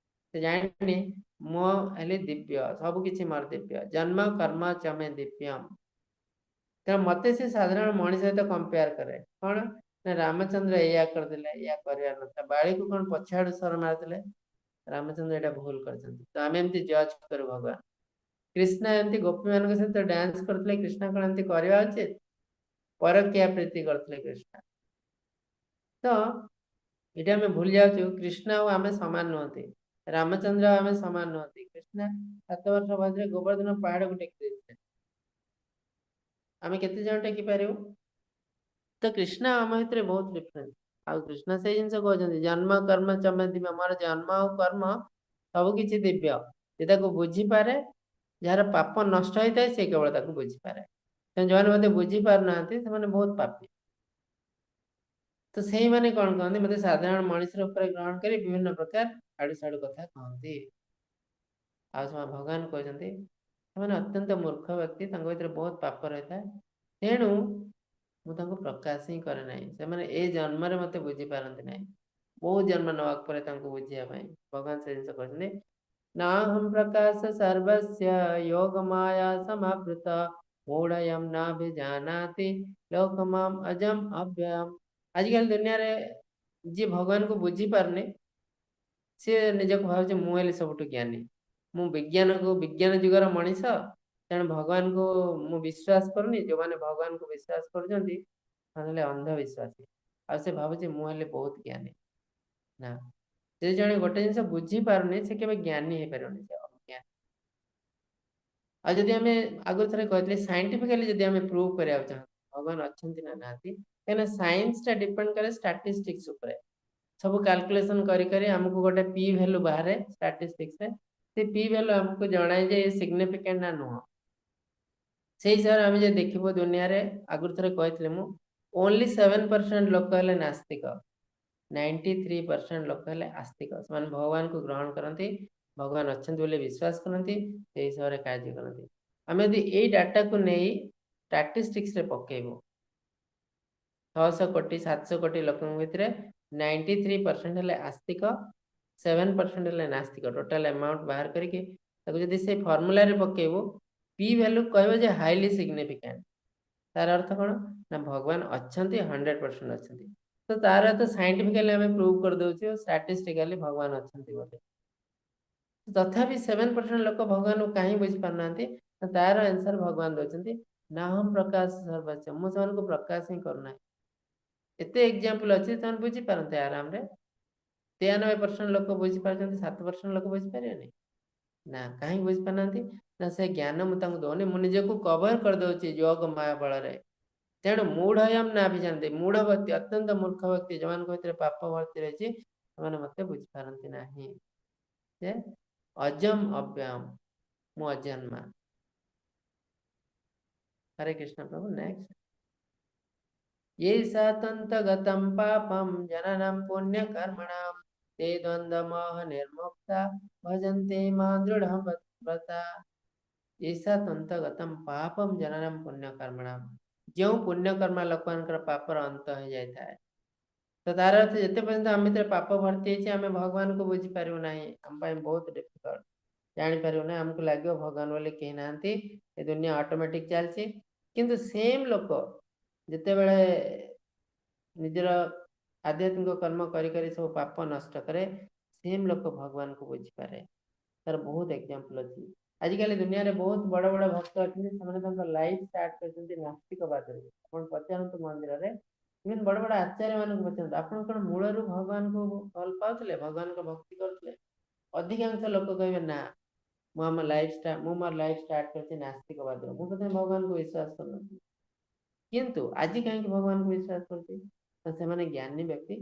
ସେ ଜାଣିନି ମୁଁ ହେଲି ଦିବ୍ୟ, ସବୁ କିଛି ମୋର ଦିବ୍ୟ, ଜନ୍ମ କର୍ମ ଚମେ ଦିବ୍ୟମ। ତେଣୁ ମତେ ସେ ସାଧାରଣ ମଣିଷ ସହିତ କମ୍ପେୟାର କରେ। କଣ ନା ରାମଚନ୍ଦ୍ର ଏଇଆ କରିଦେଲେ, ଏଇଆ କରିବାର ନଥିଲା, ବାଳିକୁ କଣ ପଛ ଆଡୁ ଶର ମାରିଦେଲେ, ରାମଚନ୍ଦ୍ର ଏଇଟା ଭୁଲ କରିଛନ୍ତି। ତ ଆମେ ଏମିତି ଜଜ୍ କରୁ ଭଗବାନ। କୃଷ୍ଣ ଏମିତି ଗୋପୀ ମାନଙ୍କ ସହିତ ଡ୍ୟାନ୍ସ କରୁଥିଲେ, କୃଷ୍ଣ କଣ ଏମିତି କରିବା ଉଚିତ? ପରକୀୟା ପ୍ରୀତି କରୁଥିଲେ କୃଷ୍ଣ। ତ ଏଇଟା ଆମେ ଭୁଲି ଯାଉଛୁ, କୃଷ୍ଣ ଆଉ ଆମେ ସମାନ ନୁହନ୍ତି, ରାମଚନ୍ଦ୍ର ଆଉ ଆମେ ସମାନ ନୁହନ୍ତି। କୃଷ୍ଣ 7 ବର୍ଷ ବୟସରେ ଗୋବର୍ଦ୍ଧନ ପାହାଡକୁ ଟେକି ଦେଇଥିଲେ, ଆମେ କେତେ ଜଣ ଟେକି ପାରିବୁ? ତ କୃଷ୍ଣ ଆମ ଭିତରେ ବହୁତ ଡିଫରେନ୍ସ। ଆଉ କୃଷ୍ଣ ସେଇ ଜିନିଷ କହୁଛନ୍ତି, ଜନ୍ମ କର୍ମ ଚମେ ଦିବ୍ୟ, ମୋର ଜନ୍ମ ଆଉ କର୍ମ ସବୁ କିଛି ଦିବ୍ୟ। ଯେ ତାକୁ ବୁଝିପାରେ, ଯାହାର ପାପ ନଷ୍ଟ ହେଇଥାଏ ସେ କେବଳ ତାକୁ ବୁଝିପାରେ। ତେଣୁ ଯୋଉମାନେ ମତେ ବୁଝି ପାରୁନାହାନ୍ତି ସେମାନେ ବହୁତ ପାପୀ। ତ ସେଇମାନେ କଣ କହନ୍ତି, ମତେ ସାଧାରଣ ମଣିଷ ରୂପରେ ଗ୍ରହଣ କରି ବିଭିନ୍ନ ପ୍ରକାର ଆଡୁ ସାଡୁ କଥା କହନ୍ତି। ଆଉ ସେମାନେ ଭଗବାନ କହୁଛନ୍ତି ସେମାନେ ଅତ୍ୟନ୍ତ ମୂର୍ଖ ବ୍ୟକ୍ତି, ତାଙ୍କ ଭିତରେ ବହୁତ ପାପ ରହିଥାଏ, ତେଣୁ ମୁଁ ତାଙ୍କୁ ପ୍ରକାଶ ହିଁ କରେ ନାହିଁ। ସେମାନେ ଏ ଜନ୍ମରେ ମତେ ବୁଝିପାରନ୍ତି ନାହିଁ, ବହୁତ ଜନ୍ମ ନେବାକୁ ପରେ ତାଙ୍କୁ ବୁଝିବା ପାଇଁ। ଭଗବାନ ସେ ଜିନିଷ କହୁଛନ୍ତି, ନାହಂ ପ୍ରକାଶ ସର୍ବସ୍ୟ ଯୋଗ ମାୟା ସମାବୃତ ମୂଢ଼ୟಂ ନାଭିଜାନାତି ଲୋକମାಂ ଅଜମ ଅବ୍ୟୟମ। ଆଜିକାଲି ଦୁନିଆରେ ଯିଏ ଭଗବାନଙ୍କୁ ବୁଝିପାରୁନି ସିଏ ନିଜକୁ ଭାବୁଛି ମୁଁ ହେଲି ସବୁଠୁ ଜ୍ଞାନୀ, ମୁଁ ବିଜ୍ଞାନ ଯୁଗର ମଣିଷ, ତେଣୁ ଭଗବାନଙ୍କୁ ମୁଁ ବିଶ୍ୱାସ କରୁନି। ଯୋଉମାନେ ଭଗବାନଙ୍କୁ ବିଶ୍ୱାସ କରୁଛନ୍ତି ସେମାନେ ହେଲେ ଅନ୍ଧବିଶ୍ୱାସୀ, ଆଉ ସେ ଭାବୁଛି ମୁଁ ହେଲି ବହୁତ ଜ୍ଞାନୀ। ନା, ଯଦି ଜଣେ ଗୋଟେ ଜିନିଷ ବୁଝିପାରୁନି ସେ କେବେ ଜ୍ଞାନୀ ହେଇପାରିବନି, ସେ ଅଜ୍ଞାନୀ। ଆଉ ଯଦି ଆମେ ଆଗରୁ ଥରେ କହିଥିଲେ ସାଇଣ୍ଟିଫିକାଲି ଯଦି ଆମେ ପ୍ରୁଭ୍ କରିବାକୁ ଚାହୁଁ ଭଗବାନ ଅଛନ୍ତି ନା ନାହାନ୍ତି, କାହିଁକିନା ସାଇନ୍ସଟା ଡିପେଣ୍ଡ କରେ ଷ୍ଟାଟିଷ୍ଟିକ୍ସ ଉପରେ। ସବୁ କାଲକୁଲେସନ କରି କରି ଆମକୁ ଗୋଟେ ପି ଭ୍ୟାଲୁ ବାହାରେ ଷ୍ଟାଟିଷ୍ଟିକ୍ସରେ, ସେ ପି ଭ୍ୟାଲୁ ଆମକୁ ଜଣାଏ ଯେ ସିଗ୍ନିଫିକାଣ୍ଟ ନା ନୁହଁ। ସେଇ ହିସାବରେ ଆମେ ଯଦି ଦେଖିବୁ ଦୁନିଆରେ, ଆଗରୁ ଥରେ କହିଥିଲି ମୁଁ, ଓନ୍ଲି 7% ଲୋକ ହେଲେ ନାସ୍ତିକ, 93% ଲୋକ ହେଲେ ଆସ୍ତିକ। ସେମାନେ ଭଗବାନଙ୍କୁ ଗ୍ରହଣ କରନ୍ତି, ଭଗବାନ ଅଛନ୍ତି ବୋଲି ବିଶ୍ୱାସ କରନ୍ତି, ସେଇ ହିସାବରେ କାର୍ଯ୍ୟ କରନ୍ତି। ଆମେ ଯଦି ଏଇ ଡାଟାକୁ ନେଇ ଷ୍ଟାଟିଷ୍ଟିକ୍ସରେ ପକେଇବୁ, 600 କୋଟି 700 କୋଟି ଲୋକଙ୍କ ଭିତରେ 93% ହେଲେ ଆସ୍ତିକ, 7% ହେଲେ ନାସ୍ତିକ। ଟୋଟାଲ ଆମାଉଣ୍ଟ ବାହାର କରିକି ତାକୁ ଯଦି ସେଇ ଫର୍ମୁଲାରେ ପକେଇବୁ, ପି ଭ୍ୟାଲୁ କହିବ ଯେ ହାଇଲି ସିଗ୍ନିଫିକାଣ୍ଟ। ତାର ଅର୍ଥ କଣ ନା ଭଗବାନ ଅଛନ୍ତି, 100% ଅଛନ୍ତି। ତ ତାର ତ ସାଇଣ୍ଟିଫିକାଲି ଆମେ ପ୍ରୁଭ୍ କରିଦଉଛୁ ଷ୍ଟାଟିଷ୍ଟିକାଲି ଭଗବାନ ଅଛନ୍ତି ବୋଲି। ତଥାପି 7% ଲୋକ ଭଗବାନଙ୍କୁ କାହିଁ ବୁଝିପାରୁନାହାନ୍ତି? ତାର ଆନ୍ସର ଭଗବାନ ଦଉଛନ୍ତି, ନାହಂ ପ୍ରକାଶ ସର୍ବସ୍ୟ, ମୁଁ ସେମାନଙ୍କୁ ପ୍ରକାଶ ହିଁ କରୁନାହିଁ। ଏତେ ଏକ୍ଜାମ୍ପଲ ଅଛି, ସେମାନେ ବୁଝିପାରନ୍ତି ଆରାମରେ। 93% ଲୋକ ବୁଝିପାରୁଛନ୍ତି, 7% ଲୋକ ବୁଝିପାରିବେନି ନା। କାହିଁକି ବୁଝିପାରୁନାହାନ୍ତି ନା ସେ ଜ୍ଞାନ ମୁଁ ତାଙ୍କୁ ଦଉନି, ମୁଁ ନିଜକୁ କଭର କରିଦଉଛି ଯୋଗ ମାୟା ବଳରେ। ତେଣୁ ମୂଢୟମ୍ ନାଭିଜାନନ୍ତି, ମୂଢ ବ୍ୟକ୍ତି, ଅତ୍ୟନ୍ତ ମୂର୍ଖ ବ୍ୟକ୍ତି, ଯୋଉମାନଙ୍କ ଭିତରେ ପାପ ଭର୍ତ୍ତି ରହିଛି, ସେମାନେ ମତେ ବୁଝିପାରନ୍ତି ନାହିଁ। ଯେ ଅଜମ ଅବ୍ୟୟମ, ମୁଁ ଅଜନ୍ମା। ହରେ କୃଷ୍ଣ ପ୍ରଭୁ। ନେକ୍ସଟ, ये सतन्तगतं पापं जननं पुण्यकर्मणां ते द्वन्द्वमोह निर्मुक्ता भजन्ते मां दृढं व्रता। ये सतन्तगतं पापं जननं पुण्यकर्मणां, ଯେଉଁ ପୁଣ୍ୟକର୍ମ ଲୋକମାନଙ୍କର ପାପର ଅନ୍ତ ହେଇଯାଇଥାଏ। ତ ତାର ଅର୍ଥ ଯେତେ ପର୍ଯ୍ୟନ୍ତ ଆମ ଭିତରେ ପାପ ଭର୍ତ୍ତି ହେଇଛି ଆମେ ଭଗବାନଙ୍କୁ ବୁଝିପାରିବୁ ନାହିଁ, ଆମ ପାଇଁ ବହୁତ ଡିଫିକଲ୍ଟ, ଜାଣିପାରିବୁ ନାହିଁ, ଆମକୁ ଲାଗିବ ଭଗବାନ ବୋଲି କେହି ନାହାନ୍ତି, ଏ ଦୁନିଆ ଅଟୋମେଟିକ ଚାଲିଛି। କିନ୍ତୁ ସେମ୍ ଲୋକ ଯେତେବେଳେ ନିଜର ଆଧ୍ୟାତ୍ମିକ କର୍ମ କରି କରି ସବୁ ପାପ ନଷ୍ଟ କରେ, ସେମ୍ ଲୋକ ଭଗବାନଙ୍କୁ ବୁଝିପାରେ। ତାର ବହୁତ ଏକ୍ଜାମ୍ପଲ ଅଛି। ଆଜିକାଲି ଦୁନିଆରେ ବହୁତ ବଡ ବଡ ଭକ୍ତ ଅଛନ୍ତି, ସେମାନେ ତାଙ୍କ ଲାଇଫ ଷ୍ଟାର୍ଟ କରିଛନ୍ତି ନାସ୍ତିକବାଦରୁ। ଆପଣ ପଚାରନ୍ତୁ ମନ୍ଦିରରେ, ଇଭେନ୍ ବଡ ବଡ ଆଚାର୍ଯ୍ୟ ମାନଙ୍କୁ ପଚାରନ୍ତୁ, ଆପଣ କଣ ମୂଳରୁ ଭଗବାନଙ୍କୁ ଭଲ ପାଉଥିଲେ, ଭଗବାନଙ୍କ ଭକ୍ତି କରୁଥିଲେ? ଅଧିକାଂଶ ଲୋକ କହିବେ ନା, ମୁଁ ମୋର ଲାଇଫ ଷ୍ଟାର୍ଟ କରିଛି ନାସ୍ତିକବାଦରୁ, ମୁଁ ପ୍ରଥମେ ଭଗବାନଙ୍କୁ ବିଶ୍ୱାସ କରୁନଥିଲି। କିନ୍ତୁ ଆଜି କାହିଁକି ଭଗବାନଙ୍କୁ ବିଶ୍ୱାସ କରୁଛି? ତ ସେମାନେ ଜ୍ଞାନୀ ବ୍ୟକ୍ତି,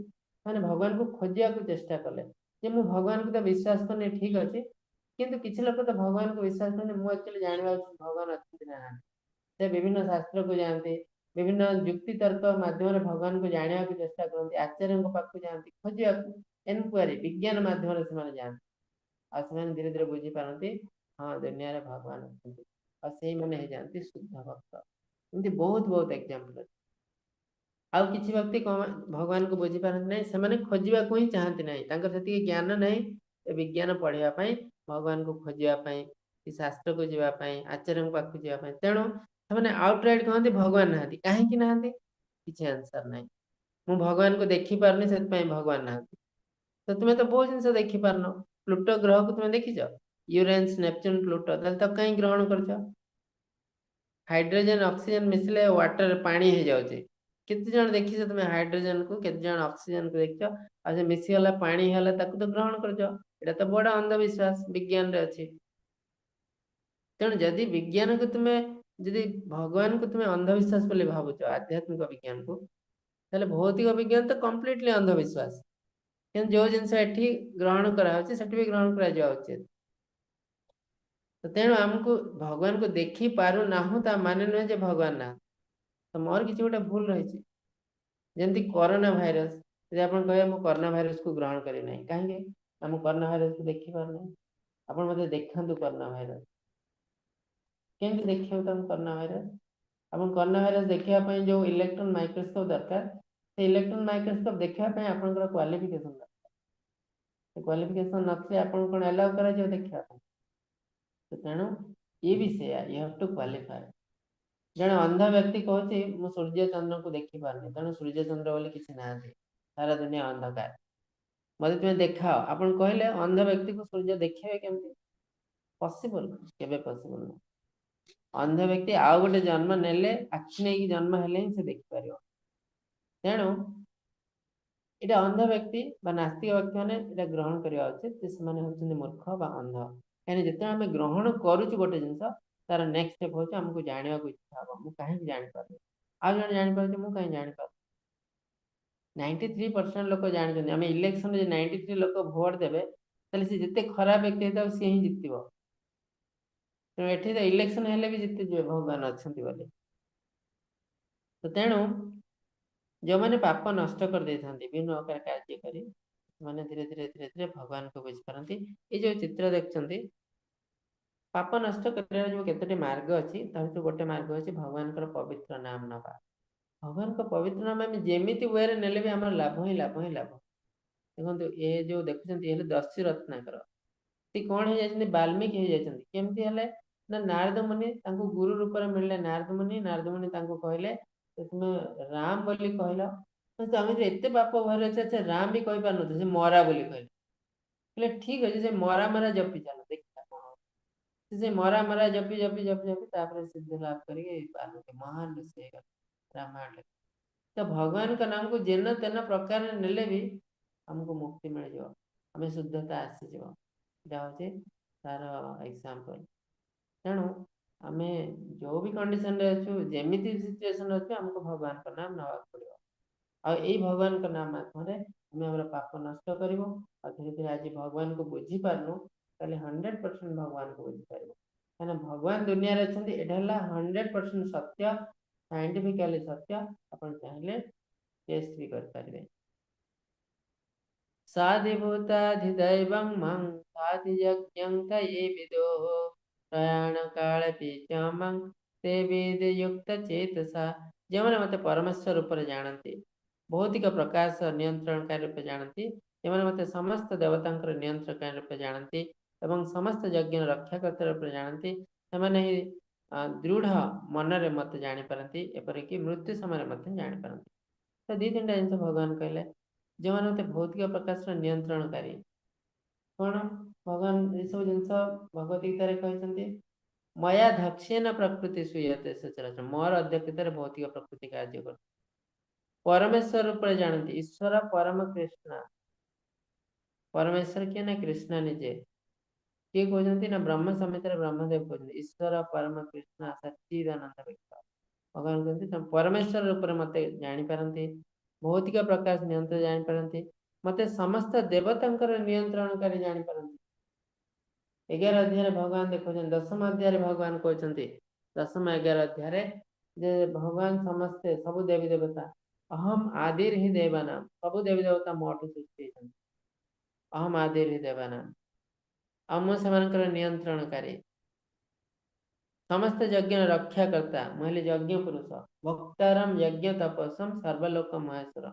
ମାନେ ଭଗବାନଙ୍କୁ ଖୋଜିବାକୁ ଚେଷ୍ଟା କଲେ ଯେ ମୁଁ ଭଗବାନଙ୍କୁ ତ ବିଶ୍ୱାସ କରୁନି, ଠିକ ଅଛି, କିନ୍ତୁ କିଛି ଲୋକ ତ ଭଗବାନଙ୍କୁ ବିଶ୍ୱାସ କରନ୍ତି, ମୁଁ ଆକ୍ଚୁଆଲି ଜାଣିବା ଉଚିତ ଭଗବାନ ଅଛନ୍ତି ନା ନାହାନ୍ତି। ସେ ବିଭିନ୍ନ ଶାସ୍ତ୍ରକୁ ଯାଆନ୍ତି, ବିଭିନ୍ନ ଯୁକ୍ତି ତର୍କ ମାଧ୍ୟମରେ ଭଗବାନଙ୍କୁ ଜାଣିବାକୁ ଚେଷ୍ଟା କରନ୍ତି, ଆଚାର୍ଯ୍ୟଙ୍କ ପାଖକୁ ଯାଆନ୍ତି ଖୋଜିବାକୁ, ଏନକ୍ୱାରି ବିଜ୍ଞାନ ମାଧ୍ୟମରେ ସେମାନେ ଯାଆନ୍ତି। ଆଉ ସେମାନେ ଧୀରେ ଧୀରେ ବୁଝିପାରନ୍ତି ହଁ ଦୁନିଆରେ ଭଗବାନ ଅଛନ୍ତି, ଆଉ ସେଇମାନେ ହେଇଯାଆନ୍ତି ଶୁଦ୍ଧ ଭକ୍ତ। ଏମିତି ବହୁତ ବହୁତ ଏକ୍ଜାମ୍ପଲ ଅଛି। ଆଉ କିଛି ବ୍ୟକ୍ତି କଣ ଭଗବାନଙ୍କୁ ବୁଝିପାରନ୍ତି ନାହିଁ, ସେମାନେ ଖୋଜିବାକୁ ହିଁ ଚାହାନ୍ତି ନାହିଁ, ତାଙ୍କର ସେତିକି ଜ୍ଞାନ ନାହିଁ ଏ ବିଜ୍ଞାନ ପଢିବା ପାଇଁ, ଭଗବାନଙ୍କୁ ଖୋଜିବା ପାଇଁ କି ଶାସ୍ତ୍ରକୁ ଯିବା ପାଇଁ, ଆଚାର୍ଯ୍ୟଙ୍କ ପାଖକୁ ଯିବା ପାଇଁ। ତେଣୁ ସେମାନେ ଆଉଟରାଇଟ୍ କହନ୍ତି ଭଗବାନ ନାହାନ୍ତି। କାହିଁକି ନାହାନ୍ତି? କିଛି ଆନ୍ସର ନାହିଁ। ମୁଁ ଭଗବାନଙ୍କୁ ଦେଖିପାରୁନି ସେଥିପାଇଁ ଭଗବାନ ନାହାନ୍ତି। ତ ତୁମେ ତ ବହୁତ ଜିନିଷ ଦେଖିପାରୁନ। ପ୍ଲୁଟୋ ଗ୍ରହକୁ ତୁମେ ଦେଖିଛ? ୟୁରେନ୍ସ, ନେପଚୁନ, ପ୍ଲୁଟୋ, ତାହେଲେ ତାକୁ କାହିଁ ଗ୍ରହଣ କରୁଛ? ହାଇଡ୍ରୋଜେନ ଅକ୍ସିଜେନ ମିଶିଲେ ୱାଟର ପାଣି ହେଇଯାଉଛି। କେତେ ଜଣ ଦେଖିଛ ତୁମେ ହାଇଡ୍ରୋଜେନକୁ, କେତେ ଜଣ ଅକ୍ସିଜେନକୁ ଦେଖିଛ? ଆଉ ସେ ମିଶିଗଲା ପାଣି ହେଲା, ତାକୁ ତ ଗ୍ରହଣ କରୁଛ। ଏଇଟା ତ ବଡ ଅନ୍ଧବିଶ୍ୱାସ ବିଜ୍ଞାନରେ ଅଛି। ତେଣୁ ଯଦି ବିଜ୍ଞାନକୁ ତୁମେ, ଯଦି ଭଗବାନଙ୍କୁ ତୁମେ ଅନ୍ଧବିଶ୍ୱାସ ବୋଲି ଭାବୁଛ, ଆଧ୍ୟାତ୍ମିକ ବିଜ୍ଞାନକୁ, ତାହେଲେ ଭୌତିକ ବିଜ୍ଞାନ ତ କମ୍ପ୍ଲିଟଲି ଅନ୍ଧବିଶ୍ୱାସ। କିନ୍ତୁ ଯୋଉ ଜିନିଷ ଏଠି ଗ୍ରହଣ କରାହଉଛି ସେଠି ବି ଗ୍ରହଣ କରାଯିବା ଉଚିତ। ତ ତେଣୁ ଆମକୁ ଭଗବାନଙ୍କୁ ଦେଖି ପାରୁନାହୁଁ ତା ମାନେ ନୁହେଁ ଯେ ଭଗବାନ ନାହାନ୍ତି। ତ ମୋର କିଛି ଗୋଟେ ଭୁଲ ରହିଛି। ଯେମିତି କରୋନା ଭାଇରସ, ଯଦି ଆପଣ କହିବେ ମୁଁ କରୋନା ଭାଇରସକୁ ଗ୍ରହଣ କରିବି ନାହିଁ, କାହିଁକି? ନା ମୁଁ କରୋନା ଭାଇରସକୁ ଦେଖିପାରୁନାହିଁ। ଆପଣ ମତେ ଦେଖାନ୍ତୁ କରୋନା ଭାଇରସ, କେମିତି ଦେଖିବାକୁ ତାଙ୍କୁ କରୋନା ଭାଇରସ? ଆପଣ କରୋନା ଭାଇରସ ଦେଖିବା ପାଇଁ ଯୋଉ ଇଲେକ୍ଟ୍ରନ ମାଇକ୍ରୋସ୍କୋପ ଦରକାର, ସେ ଇଲେକ୍ଟ୍ରନ ମାଇକ୍ରୋସ୍କୋପ ଦେଖିବା ପାଇଁ ଆପଣଙ୍କର କ୍ୱାଲିଫିକେସନ ଦରକାର। ସେ କ୍ୱାଲିଫିକେସନ ନଥିଲେ ଆପଣଙ୍କୁ କଣ ଆଲାଉ କରାଯିବ ଦେଖିବା ପାଇଁ? ତ ତେଣୁ ଇଏ ବି ସେଇଆ, you have to qualify. ଜଣେ ଅନ୍ଧ ବ୍ୟକ୍ତି କହୁଛି ମୁଁ ସୂର୍ଯ୍ୟ ଚନ୍ଦ୍ରଙ୍କୁ ଦେଖିପାରୁନି, ତେଣୁ ସୂର୍ଯ୍ୟ ଚନ୍ଦ୍ର ବୋଲି କିଛି ନାହାନ୍ତି, ସାରା ଦୁନିଆ ଅନ୍ଧକାର, ମତେ ତୁମେ ଦେଖାଅ। ଆପଣ କହିଲେ ଅନ୍ଧ ବ୍ୟକ୍ତିକୁ ସୂର୍ଯ୍ୟ ଦେଖିବେ କେମିତି? ପସିବଲ? କେବେ ପସିବଲ ନୁହଁ। ଅନ୍ଧ ବ୍ୟକ୍ତି ଆଉ ଗୋଟେ ଜନ୍ମ ନେଲେ, ଆଖି ନେଇକି ଜନ୍ମ ହେଲେ ହିଁ ସେ ଦେଖିପାରିବ। ତେଣୁ ଏଇଟା ଅନ୍ଧ ବ୍ୟକ୍ତି ବା ନାସ୍ତିକ ବ୍ୟକ୍ତି ମାନେ ଏଇଟା ଗ୍ରହଣ କରିବା ଉଚିତ ଯେ ସେମାନେ ହଉଛନ୍ତି ମୂର୍ଖ ବା ଅନ୍ଧ। କାହିଁକିନା ଯେତେବେଳେ ଆମେ ଗ୍ରହଣ କରୁଛୁ ଗୋଟେ ଜିନିଷ, ତାର ନେକ୍ସଟ ଷ୍ଟେପ ହଉଛି ଆମକୁ ଜାଣିବାକୁ ଇଚ୍ଛା ହବ, ମୁଁ କାହିଁକି ଜାଣିପାରୁନି, ଆଉ ଜଣେ ଜାଣିପାରୁଛି ମୁଁ କାହିଁକି ଜାଣିପାରୁନି। 93% ଲୋକ ଜାଣିଛନ୍ତି। ଆମେ ଇଲେକ୍ସନରେ 93 ଲୋକ ଭୋଟ ଦେବେ, ତାହେଲେ ସେ ଯେତେ ଖରାପ ବ୍ୟକ୍ତି ହେଇଥାଉ ସିଏ ହିଁ ଜିତିବ। ତେଣୁ ଏଠି ତ ଇଲେକ୍ସନ ହେଲେ ବି ଜିତିଯିବେ ଭଗବାନ ଅଛନ୍ତି ବୋଲି। ତ ତେଣୁ ଯୋଉମାନେ ପାପ ନଷ୍ଟ କରିଦେଇଥାନ୍ତି ବିଭିନ୍ନ ପ୍ରକାର କାର୍ଯ୍ୟ କରି, ସେମାନେ ଧୀରେ ଧୀରେ ଧୀରେ ଧୀରେ ଭଗବାନଙ୍କୁ ବୁଝିପାରନ୍ତି। ଏଇ ଯୋଉ ଚିତ୍ର ଦେଖୁଛନ୍ତି, ପାପ ନଷ୍ଟ କରିବାର ଯୋଉ କେତୋଟି ମାର୍ଗ ଅଛି, ତା ଭିତରୁ ଗୋଟେ ମାର୍ଗ ହଉଛି ଭଗବାନଙ୍କର ପବିତ୍ର ନାମ ନବା। ଭଗବାନଙ୍କ ପବିତ୍ର ନାମ ଆମେ ଯେମିତି ୱେରେ ନେଲେ ବି ଆମର ଲାଭ ହିଁ ଲାଭ ହିଁ ଲାଭ। ଦେଖନ୍ତୁ ଏ ଯୋଉ ଦେଖୁଛନ୍ତି, ଏ ହେଲେ ଦସ୍ୟୁ ରତ୍ନାକର। ସେ କଣ ହେଇଯାଇଛନ୍ତି? ବାଲ୍ମୀକି ହେଇଯାଇଛନ୍ତି। କେମିତି ହେଲେ ନା ନାରଦ ମୁନି ତାଙ୍କୁ ଗୁରୁ ରୂପରେ ମିଳିଲେ। ନାରଦ ମୁନି, ନାରଦ ମୁନି ତାଙ୍କୁ କହିଲେ ତୁମେ ରାମ ବୋଲି କହିଲ, ଆମେ ଏତେ ପାପ ଭୟରେ ଅଛି, ଆଚ୍ଛା ରାମ ବି କହିପାରୁନଥିଲେ, ସେ ମରା ବୋଲି କହିଲେ। କହିଲେ ଠିକ ଅଛି, ସେ ମରା ମରା ଜପି ଚାଲ, ଦେଖିବା କଣ ହଉଛି। ସେ ମରା ମରା ଜପି ଜପି ଜପି ଜପି ତାପରେ ସିଦ୍ଧି ଲାଭ କରିକି ବାଲ୍ମୀକି ମହାନ ଋଷି ହେଇଗଲେ ରାମାୟଣ। ତ ଭଗବାନଙ୍କ ନାମକୁ ଯେନ ତେନ ପ୍ରକାରରେ ନେଲେ ବି ଆମକୁ ମୁକ୍ତି ମିଳିଯିବ, ଆମେ ଶୁଦ୍ଧତା ଆସିଯିବ। ଏଇଟା ହଉଛି ତାର ଏକ୍ସାମ୍ପଲ। ତେଣୁ ଆମେ ଯୋଉ ବି କଣ୍ଡିସନରେ ଅଛୁ, ଯେମିତି ସିଚୁଏସନରେ ଅଛୁ, ଆମକୁ ଭଗବାନଙ୍କ ନାମ ନେବାକୁ ପଡିବ। ଆଉ ଏଇ ଭଗବାନଙ୍କ ନାମ ମାଧ୍ୟମରେ ଆମେ ଆମର ପାପ ନଷ୍ଟ କରିବୁ। ଆଉ ଧୀରେ ଧୀରେ ଆଜି ଭଗବାନଙ୍କୁ ବୁଝିପାରୁନୁ, ତାହେଲେ 100% ଭଗବାନଙ୍କୁ ବୁଝିପାରିବୁ। କାହିଁକିନା ଭଗବାନ ଦୁନିଆରେ ଅଛନ୍ତି, ଏଇଟା ହେଲା 100% ସତ୍ୟ, ସାଇଣ୍ଟିଫିକାଲି ସତ୍ୟ। ଆପଣ ଚାହିଁଲେ ଟେଷ୍ଟ ବି କରିପାରିବେ। ସାଧିଭୂତାଧିଦୈବଂ ମଂ ସାଧିୟଜ୍ଞଂ ତୟେ ବିଦୋଃ ପ୍ରୟାଣ କାଳପି ଚ ମଂ ତେ ବେଦଯୁକ୍ତ ଚେତସା। ଯେଉଁମାନେ ମତେ ପରମେଶ୍ୱର ରୂପରେ ଜାଣନ୍ତି, ଭୌତିକ ପ୍ରକାଶ ନିୟନ୍ତ୍ରଣକାରୀ ରୂପେ ଜାଣନ୍ତି, ଯେଉଁମାନେ ମତେ ସମସ୍ତ ଦେବତାଙ୍କର ନିୟନ୍ତ୍ରଣକାରୀ ରୂପେ ଜାଣନ୍ତି ଏବଂ ସମସ୍ତ ଯଜ୍ଞର ରକ୍ଷାକର୍ତ୍ତା ରୂପରେ ଜାଣନ୍ତି, ସେମାନେ ହିଁ ଦୃଢ ମନରେ ମତେ ଜାଣିପାରନ୍ତି, ଏପରିକି ମୃତ୍ୟୁ ସମୟରେ ମଧ୍ୟ ଜାଣିପାରନ୍ତି। ତ ଦି ତିନିଟା ଜିନିଷ ଭଗବାନ କହିଲେ, ଯେଉଁମାନେ ମତେ ଭୌତିକ ପ୍ରକାଶର ନିୟନ୍ତ୍ରଣକାରୀ। କଣ ଭଗବାନ ଏସବୁ ଜିନିଷ ଭଗବତ ଗୀତାରେ କହିଛନ୍ତି, ମୟା ଧକ୍ଷେନ ପ୍ରକୃତି ସୂୟତେ ସଚରାଚର, ମୋର ଅଧ୍ୟକ୍ଷତାରେ ଭୌତିକ ପ୍ରକୃତି କାର୍ଯ୍ୟ କରୁଛି। ପରମେଶ୍ୱର ରୂପରେ ଜାଣନ୍ତି, ଈଶ୍ୱର ପରମ କୃଷ୍ଣ। ପରମେଶ୍ୱର କିଏ ନା କୃଷ୍ଣ ନିଜେ। କିଏ କହୁଛନ୍ତି ନା ବ୍ରହ୍ମ ସଂହିତାରେ ବ୍ରହ୍ମଦେବ କହୁଛନ୍ତି ଈଶ୍ୱର ପରମ କୃଷ୍ଣ ସଚ୍ଚିଦାନନ୍ଦ ବିଗ୍ରହ। ଭଗବାନ କୁହନ୍ତି ତମେ ପରମେଶ୍ୱର ରୂପରେ ମତେ ଜାଣିପାରନ୍ତି, ଭୌତିକ ପ୍ରକାଶ ନିୟନ୍ତ୍ରଣ ଜାଣିପାରନ୍ତି, ମତେ ସମସ୍ତ ଦେବତାଙ୍କର ନିୟନ୍ତ୍ରଣକାରୀ ଜାଣିପାରନ୍ତି। 11 ଅଧ୍ୟାୟରେ ଭଗବାନ ଦେଖୁଛନ୍ତି, 10ମ ଅଧ୍ୟାୟରେ ଭଗବାନ କହୁଛନ୍ତି, 10ମ 11 ଅଧ୍ୟାୟରେ ଯେ ଭଗବାନ ସମସ୍ତେ ସବୁ ଦେବୀ ଦେବତା, ଅହମ ଆଦିର ହିଁ ଦେବାନାମ, ସବୁ ଦେବୀ ଦେବତା ମୋଠୁ ସୃଷ୍ଟି ହେଇଛନ୍ତି। ଅହମ ଆଦିର ହିଁ ଦେବାନାମ, ଆଉ ମୁଁ ସେମାନଙ୍କର ନିୟନ୍ତ୍ରଣକାରୀ, ସମସ୍ତ ଯଜ୍ଞର ରକ୍ଷାକର୍ତ୍ତା, ମୁଁ ହେଲି ଯଜ୍ଞ ପୁରୁଷ, ଭକ୍ତାରମ ଯଜ୍ଞ ତପସ୍ୱମ ସର୍ବଲୋକ ମହେଶ୍ୱର।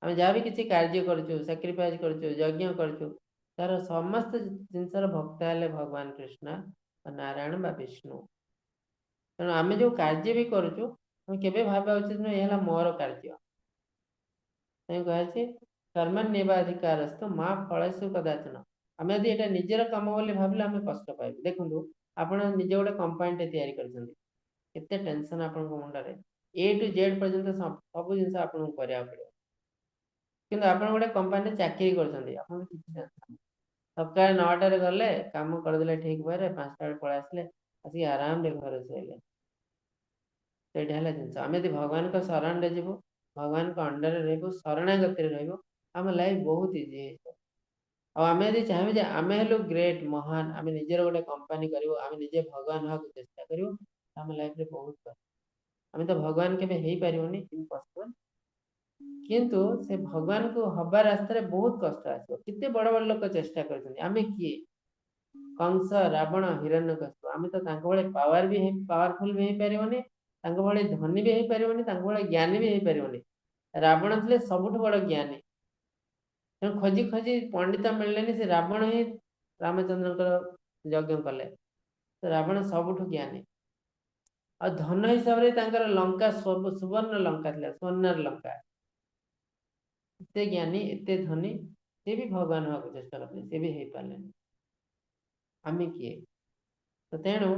ଆମେ ଯାହା ବି କିଛି କାର୍ଯ୍ୟ କରୁଛୁ, ସାକ୍ରିଫାଇସ୍ କରୁଛୁ, ଯଜ୍ଞ କରୁଛୁ, ତାର ସମସ୍ତ ଜିନିଷର ଭକ୍ତା ହେଲେ ଭଗବାନ କୃଷ୍ଣ ବା ନାରାୟଣ ବା ବିଷ୍ଣୁ। ତେଣୁ ଆମେ ଯୋଉ କାର୍ଯ୍ୟ ବି କରୁଛୁ, ଆମେ କେବେ ଭାବିବା ଉଚିତ ନୁହେଁ ଏ ହେଲା ମୋର କାର୍ଯ୍ୟ। ତେଣୁ କୁହାଯାଇଛି କର୍ମଣ୍ୟେବାଧିକାରସ୍ତୁ ମା ଫଳେଷୁ କଦାଚନ। ଆମେ ଯଦି ଏଇଟା ନିଜର କାମ ବୋଲି ଭାବିଲେ ଆମେ କଷ୍ଟ ପାଇବୁ। ଦେଖନ୍ତୁ, ଆପଣ ନିଜେ ଗୋଟେ କମ୍ପାନୀଟେ ତିଆରି କରିଛନ୍ତି, କେତେ ଟେନସନ ଆପଣଙ୍କ ମୁଣ୍ଡରେ, ଏ ଟୁ ଜେଡ୍ ପର୍ଯ୍ୟନ୍ତ ସବୁ ଜିନିଷ ଆପଣଙ୍କୁ କରିବାକୁ ପଡିବ। କିନ୍ତୁ ଆପଣ ଗୋଟେ କମ୍ପାନୀରେ ଚାକିରି କରୁଛନ୍ତି, ଆପଣଙ୍କୁ କିଛି ଟେନସନ ନାହିଁ। ସକାଳେ 9ଟାରେ ଗଲେ, କାମ କରିଦେଲେ ଠିକ ଭାବରେ, 5ଟା ବେଳେ ପଳେଇ ଆସିଲେ, ଆସିକି ଆରାମରେ ଘରେ ଶୋଇଲେ। ସେଇଟା ହେଲା ଜିନିଷ। ଆମେ ଯଦି ଭଗବାନଙ୍କ ଶରଣରେ ଯିବୁ, ଭଗବାନଙ୍କ ଅଣ୍ଡରରେ ରହିବୁ, ଶରଣାଗତିରେ ରହିବୁ, ଆମ ଲାଇଫ ବହୁତ ଇଜି ହେଇଯିବ। ଆଉ ଆମେ ଯଦି ଚାହିଁବୁ ଯେ ଆମେ ହେଲୁ ଗ୍ରେଟ୍, ମହାନ, ଆମେ ନିଜର ଗୋଟେ କମ୍ପାନୀ କରିବୁ, ଆମେ ନିଜେ ଭଗବାନ ହବାକୁ ଚେଷ୍ଟା କରିବୁ, ଆମ ଲାଇଫରେ ବହୁତ କଷ୍ଟ। ଆମେ ତ ଭଗବାନ କେବେ ହେଇପାରିବୁନି, ଇମ୍ପସିବଲ। କିନ୍ତୁ ସେ ଭଗବାନଙ୍କୁ ହବା ରାସ୍ତାରେ ବହୁତ କଷ୍ଟ ଆସିବ। କେତେ ବଡ ବଡ ଲୋକ ଚେଷ୍ଟା କରିଛନ୍ତି, ଆମେ କିଏ? କଂସ, ରାବଣ, ହିରଣ୍ୟକଶିପୁ, ଆମେ ତ ତାଙ୍କ ଭଳି ପାୱାରଫୁଲ ବି ହେଇପାରିବନି, ତାଙ୍କ ଭଳି ଧନୀ ବି ହେଇପାରିବନି, ତାଙ୍କ ଭଳି ଜ୍ଞାନୀ ବି ହେଇପାରିବନି। ରାବଣ ଥିଲେ ସବୁଠୁ ବଡ ଜ୍ଞାନୀ, ତେଣୁ ଖୋଜି ଖୋଜି ପଣ୍ଡିତ ମିଳିଲେନି, ସେ ରାବଣ ହିଁ ରାମଚନ୍ଦ୍ରଙ୍କର ଯଜ୍ଞ କଲେ। ତ ରାବଣ ସବୁଠୁ ଜ୍ଞାନୀ। ଆଉ ଧନ ହିସାବରେ ତାଙ୍କର ଲଙ୍କା ସବୁ ସୁବର୍ଣ୍ଣ ଲଙ୍କା ଥିଲା, ସ୍ୱର୍ଣ୍ଣର ଲଙ୍କା। ଏତେ ଜ୍ଞାନୀ, ଏତେ ଧନୀ, ସେ ବି ଭଗବାନ ହବାକୁ ଚେଷ୍ଟା କରିଥିଲେ, ସେ ବି ହେଇପାରିଲେନି। ଆମେ କିଏ? ତ ତେଣୁ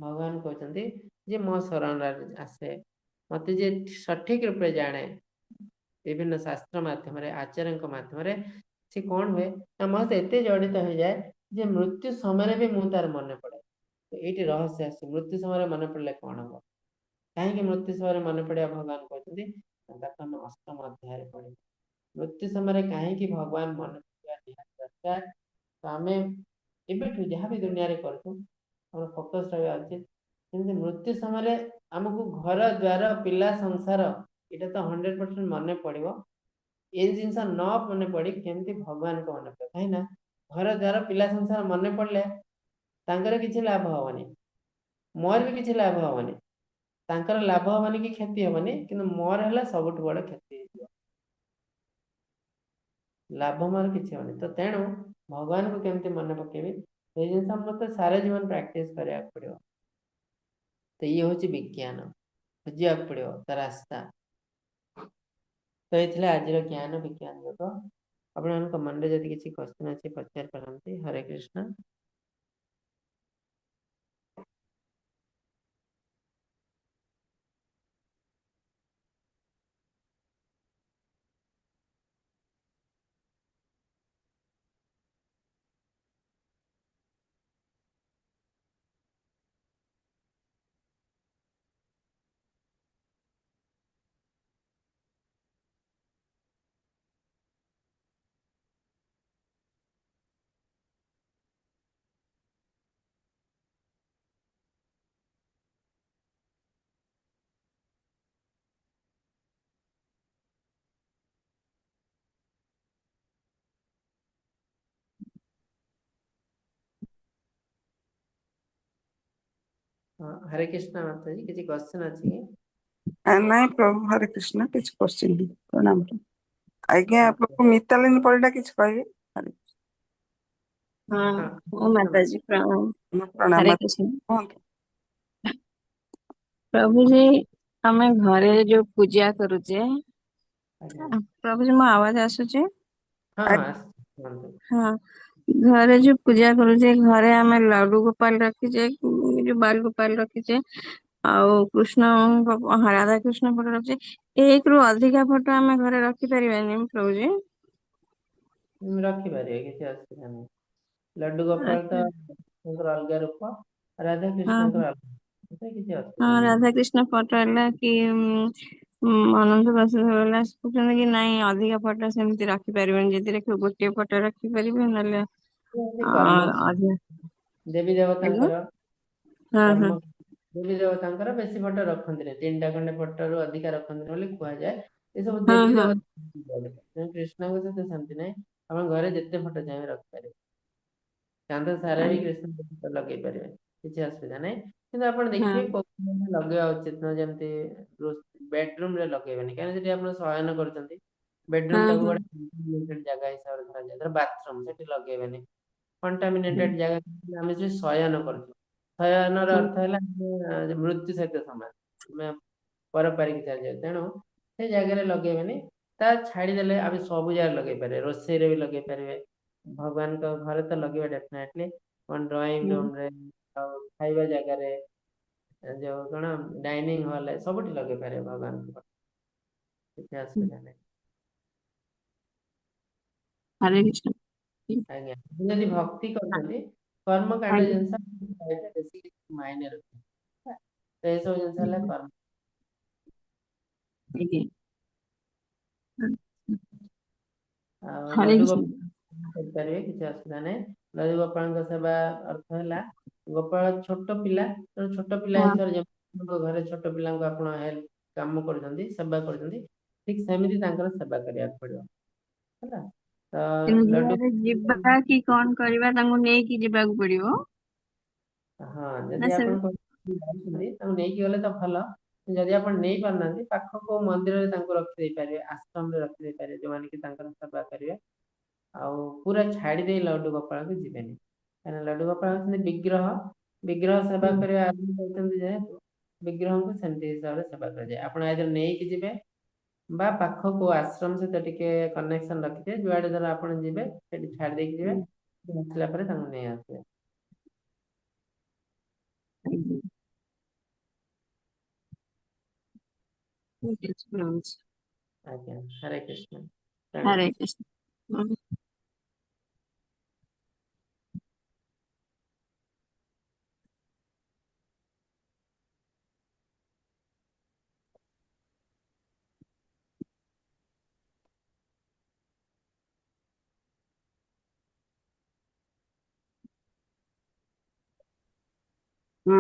ଭଗବାନ କହୁଛନ୍ତି ଯେ ମୋ ଶରଣରେ ଆସେ, ମତେ ଯେ ସଠିକ ରୂପେ ଜାଣେ, ବିଭିନ୍ନ ଶାସ୍ତ୍ର ମାଧ୍ୟମରେ, ଆଚାର୍ଯ୍ୟଙ୍କ ମାଧ୍ୟମରେ, ସେ କଣ ହୁଏ ନା ମତେ ଏତେ ଜଡ଼ିତ ହେଇଯାଏ ଯେ ମୃତ୍ୟୁ ସମୟରେ ବି ମୁଁ ତାର ମନେ ପଡେ। ତ ଏଇଠି ରହସ୍ୟ ଆସେ, ମୃତ୍ୟୁ ସମୟରେ ମନେ ପଡିଲେ କଣ ହବ? କାହିଁକି ମୃତ୍ୟୁ ସମୟରେ ମନେ ପଡିବା ଭଗବାନ କହୁଛନ୍ତି, ତାକୁ ଆମେ 8ମ ଅଧ୍ୟାୟରେ ପଢିବା। ମୃତ୍ୟୁ ସମୟରେ କାହିଁକି ଭଗବାନ ମନେ ପଡିବା ନିହାତି ଦରକାର। ତ ଆମେ ଏବେଠୁ ଯାହା ବି ଦୁନିଆରେ କରୁଛୁ, ଆମର ଫୋକସ ରହିବା ଉଚିତ ଯେମିତି ମୃତ୍ୟୁ ସମୟରେ ଆମକୁ ଘର ଦ୍ୱାର ପିଲା ସଂସାର ଏଇଟା ତ 100% ମନେ ପଡିବ। ଏଇ ଜିନିଷ ନ ମନେ ପଡି କେମିତି ଭଗବାନଙ୍କ ମନେ ପଡିବ? କାହିଁକି ନା ଘର ଦ୍ୱାର ପିଲା ସଂସାର ମନେ ପଡିଲେ ତାଙ୍କର କିଛି ଲାଭ ହବନି, ମୋର ବି କିଛି ଲାଭ ହବନି, ତାଙ୍କର ଲାଭ ହବନି କି କ୍ଷତି ହବନି, କିନ୍ତୁ ମୋର ହେଲା ସବୁଠୁ ବଡ କ୍ଷତି ହେଇଯିବ, ଲାଭ ମୋର କିଛି ହବନି। ତ ତେଣୁ ଭଗବାନଙ୍କୁ କେମିତି ମନେ ପକେଇବି ସେଇ ଜିନିଷ ମତେ ସାରା ଜୀବନ ପ୍ରାକ୍ଟିସ କରିବାକୁ ପଡିବ। ତ ଇଏ ହଉଛି ବିଜ୍ଞାନ, ଖୋଜିବାକୁ ପଡିବ ତା ରାସ୍ତା। ତ ଏ ଥିଲା ଆଜିର ଜ୍ଞାନ ବିଜ୍ଞାନ ଯୋଗ। ଆପଣମାନଙ୍କ ମନରେ ଯଦି କିଛି କ୍ୱେଶ୍ଚନ ଅଛି ପଚାରି ପାରନ୍ତି। ହରେ କୃଷ୍ଣ। ହରେ କୃଷ୍ଣ ମାତାଜୀ, କିଛି କ୍ୱେଶ୍ଚନ ଅଛି କି? ନାଇଁ ପ୍ରଭୁ, ହରେ କୃଷ୍ଣ, କିଛି କ୍ୱେଶ୍ଚନ ନାହିଁ, ପ୍ରଣାମ ଆଜ୍ଞା। ପ୍ରଭୁ ମିତାଲିନୀ ପରିଡ଼ା କିଛି କହିବେ? ହରେ ହଁ ମାତାଜୀ ପ୍ରଣାମ। ପ୍ରଣାମ। ହରେ କୃଷ୍ଣ। କୁହନ୍ତୁ। ପ୍ରଭୁଜୀ, ଆମେ ଘରେ ଯୋଉ ପୂଜା କରୁଛେ, ପ୍ରଭୁଜୀ ମୋ ଆୱାଜ ଆସୁଛି? ହଁ, ଘରେ ଯୋଉ ପୂଜା କରୁଛେ, ଘରେ ଆମେ ଲଡୁ ଗୋପାଳ ରଖିଛେ, ଯୋଉ ବାଲ ଗୋପାଳ ରଖିଛେ, ଆଉ କୃଷ୍ଣ ରାଧା କୃଷ୍ଣ ଫଟୋ ରଖିଛେ। 1ରୁ ଅଧିକା ଫଟୋ ଆମେ ଘରେ ରଖିପାରିବାନି ପ୍ରଭୁଜୀ? ରଖିପାରିବେ, କିଛି ଅସୁବିଧା ନାହିଁ। ଲଡୁ ଗୋପାଳ ତ ଅଲଗା ରୂପ, ରାଧା କୃଷ୍ଣଙ୍କର ଅଲଗା, କିଛି ଅସୁବିଧା ନାହିଁ। ରାଧା କୃଷ୍ଣ ଫଟୋ ହେଲା କି ଅନନ୍ତ ବାସୁଦେବ ଦାସ କହୁଛନ୍ତି କି ନାଇଁ, ଅଧିକା ଫଟୋ ସେମିତି ରଖିପାରିବେନି, ଯଦି ରଖିବ ଗୋଟିଏ ଫଟୋ ରଖିପାରିବେ, ନହେଲେ କର୍ମ ଅଧିକା ଦେବୀ ଆଜ୍ଞା ଦେବତାଙ୍କର ହଁ ହଁ କର୍ମ ଦେବୀ ଦେବତାଙ୍କର ବେଶୀ ଫଟୋ ରଖନ୍ତିନି, 3ଟା ଖଣ୍ଡେ ଫଟୋରୁ ଅଧିକା ରଖନ୍ତିନି ବୋଲି କୁହାଯାଏ। ଏସବୁ ହଁ ଦେବୀ ହଁ ଦେବତା, କୃଷ୍ଣଙ୍କ ସହିତ ସେମିତି ନାହିଁ। ଆପଣ ଘରେ ଯେତେ ଫଟୋ ଚାହିଁବେ ରଖିପାରିବେ, କାନ୍ଥ ସାରା ବି ଆଜ୍ଞା କୃଷ୍ଣଙ୍କ ଫଟୋ ଲଗେଇ ପାରିବେ, କିଛି ଅସୁବିଧା ନାହିଁ। କିନ୍ତୁ ଆପଣ ହଁ ଦେଖିବେ କୋଉ ଲଗେଇବା ଉଚିତ ନୁହଁ, ଯେମିତି ବେଡରୁମ ରେ ଲଗେଇବେନି, କାହିଁକିନା ସେଠି ଆପଣ ଶୟନ କରୁଛନ୍ତି। ବେଡରୁମ ହଁ ଟାକୁ ହଁ ଗୋଟେ ଜାଗା ହିସାବରେ ଧରାଯାଏ, ବାଥରୁମ ସେଠି ଲଗେଇବେନି। ହୁଁ କଣ୍ଟାମିନେଟେଡ ଜାଗା, ଆମେ ସେଠି ଶୟନ କରୁଛୁ। ଶୟନର ହୁଁ ଅର୍ଥ ହେଲା ମୃତ୍ୟୁ ସହିତ ସମାନ, ଆମେ ପରପାରିକି ଚାଲିଯାଉ, ତେଣୁ ସେ ଜାଗାରେ ଲଗେଇବେନି। ତା ଛାଡିଦେଲେ ଆମେ ସବୁ ଜାଗାରେ ଲଗେଇ ପାରିବେ, ରୋଷେଇରେ ବି ଲଗେଇ ପାରିବେ, ଭଗବାନଙ୍କ ଘରେ ତ ଲଗେଇବେ ଡେଫିନେଟଲି, କଣ ଡ୍ରଇଂ ହୁଁ ରୁମ ରେ, ଆଉ ଖାଇବା ଜାଗାରେ, ଯୋଉ କଣ ଡାଇନିଂ ହଲ, ସବୁଠି ଲଗେଇ ପାରିବେ ଭଗବାନଙ୍କ ଫଟୋ, କିଛି ଅସୁବିଧା ନାହିଁ। ହରେ କୃଷ୍ଣ। ଆଜ୍ଞା, ଯଦି ଭକ୍ତି କରୁଛନ୍ତି, କର୍ମକାଣ୍ଡ ଆଜ୍ଞା ଜିନିଷ ବେଶୀ କିଛି ମାଇନେ ରଖେ, ତ ଏସବୁ ଜିନିଷ ହେଲା କର୍ମ। ଆଜ୍ଞା। ଆଉ ହରେ ଲଡୁ କୃଷ୍ଣ। ଗୋପାଳ କରିପାରିବେ, କିଛି ଅସୁବିଧା ନାହିଁ। ଲଡୁ ଗୋପାଳଙ୍କ ସେବା ଅର୍ଥ ହେଲା, ଗୋପାଳ ଛୋଟ ପିଲା, ତେଣୁ ଛୋଟ ପିଲା ହଁ ହିସାବରେ ଯେମିତି ଘରେ ଛୋଟ ପିଲାଙ୍କୁ ଆପଣ ହେଲ୍ପ କାମ କରୁଛନ୍ତି, ସେବା କରୁଛନ୍ତି, ଠିକ ସେମିତି ତାଙ୍କର ସେବା କରିବାକୁ ପଡିବ, ହେଲା। ତ ତେଣୁ ଲଡୁ ଯୁଆଡେ ଯିବା କି କଣ କରିବା ତାଙ୍କୁ ନେଇକି ଯିବାକୁ ପଡିବ ହଁ, ନା ଯଦି ସେ ଆପଣ ଯାଉଛନ୍ତି ତାଙ୍କୁ ନେଇକି ଗଲେ ତ ଭଲ, ଯଦି ଆପଣ ନେଇ ପାରୁନାହାନ୍ତି ପାଖ କୋଉ ମନ୍ଦିରରେ ତାଙ୍କୁ ରଖିଦେଇ ପାରିବେ, ଆଶ୍ରମରେ ରଖିଦେଇ ପାରିବେ, ଯୋଉମାନେ କି ତାଙ୍କର ସେବା କରିବେ। ଆଉ ପୁରା ଛାଡି ଦେଇ ଲଡୁ ଗୋପାଳକୁ ଯିବେନି, କାହିଁକିନା ଲଡୁ ଗୋପାଳ ହଉଛନ୍ତି ବିଗ୍ରହ, ବିଗ୍ରହ ସେବା ହୁଁ କରିବା ଆରମ୍ଭ କରୁଛନ୍ତି ଯେହେତୁ ବିଗ୍ରହଙ୍କୁ ସେମିତି ହିସାବରେ ସେବା କରାଯାଏ। ଆପଣ ଆଇଦର ନେଇକି ଯିବେ ବା ପାଖ କୋଉ ଆଶ୍ରମ ସହିତ ଟିକେ କନେକ୍ସନ ରଖିଥିବେ, ଯୁଆଡେ ଧର ଆପଣ ଯିବେ ସେଠି ଛାଡି ଦେଇକି ଯିବେ, ହୁଁ ଆସିଲା ପରେ ତାଙ୍କୁ ନେଇ ଆସିବେ। ଆଜ୍ଞା। ଠିକ ଅଛି ରହୁଛି। ଆଜ୍ଞା, ହରେ କୃଷ୍ଣ, ପ୍ରଣାମ। ହରେ କୃଷ୍ଣ। ହୁଁ।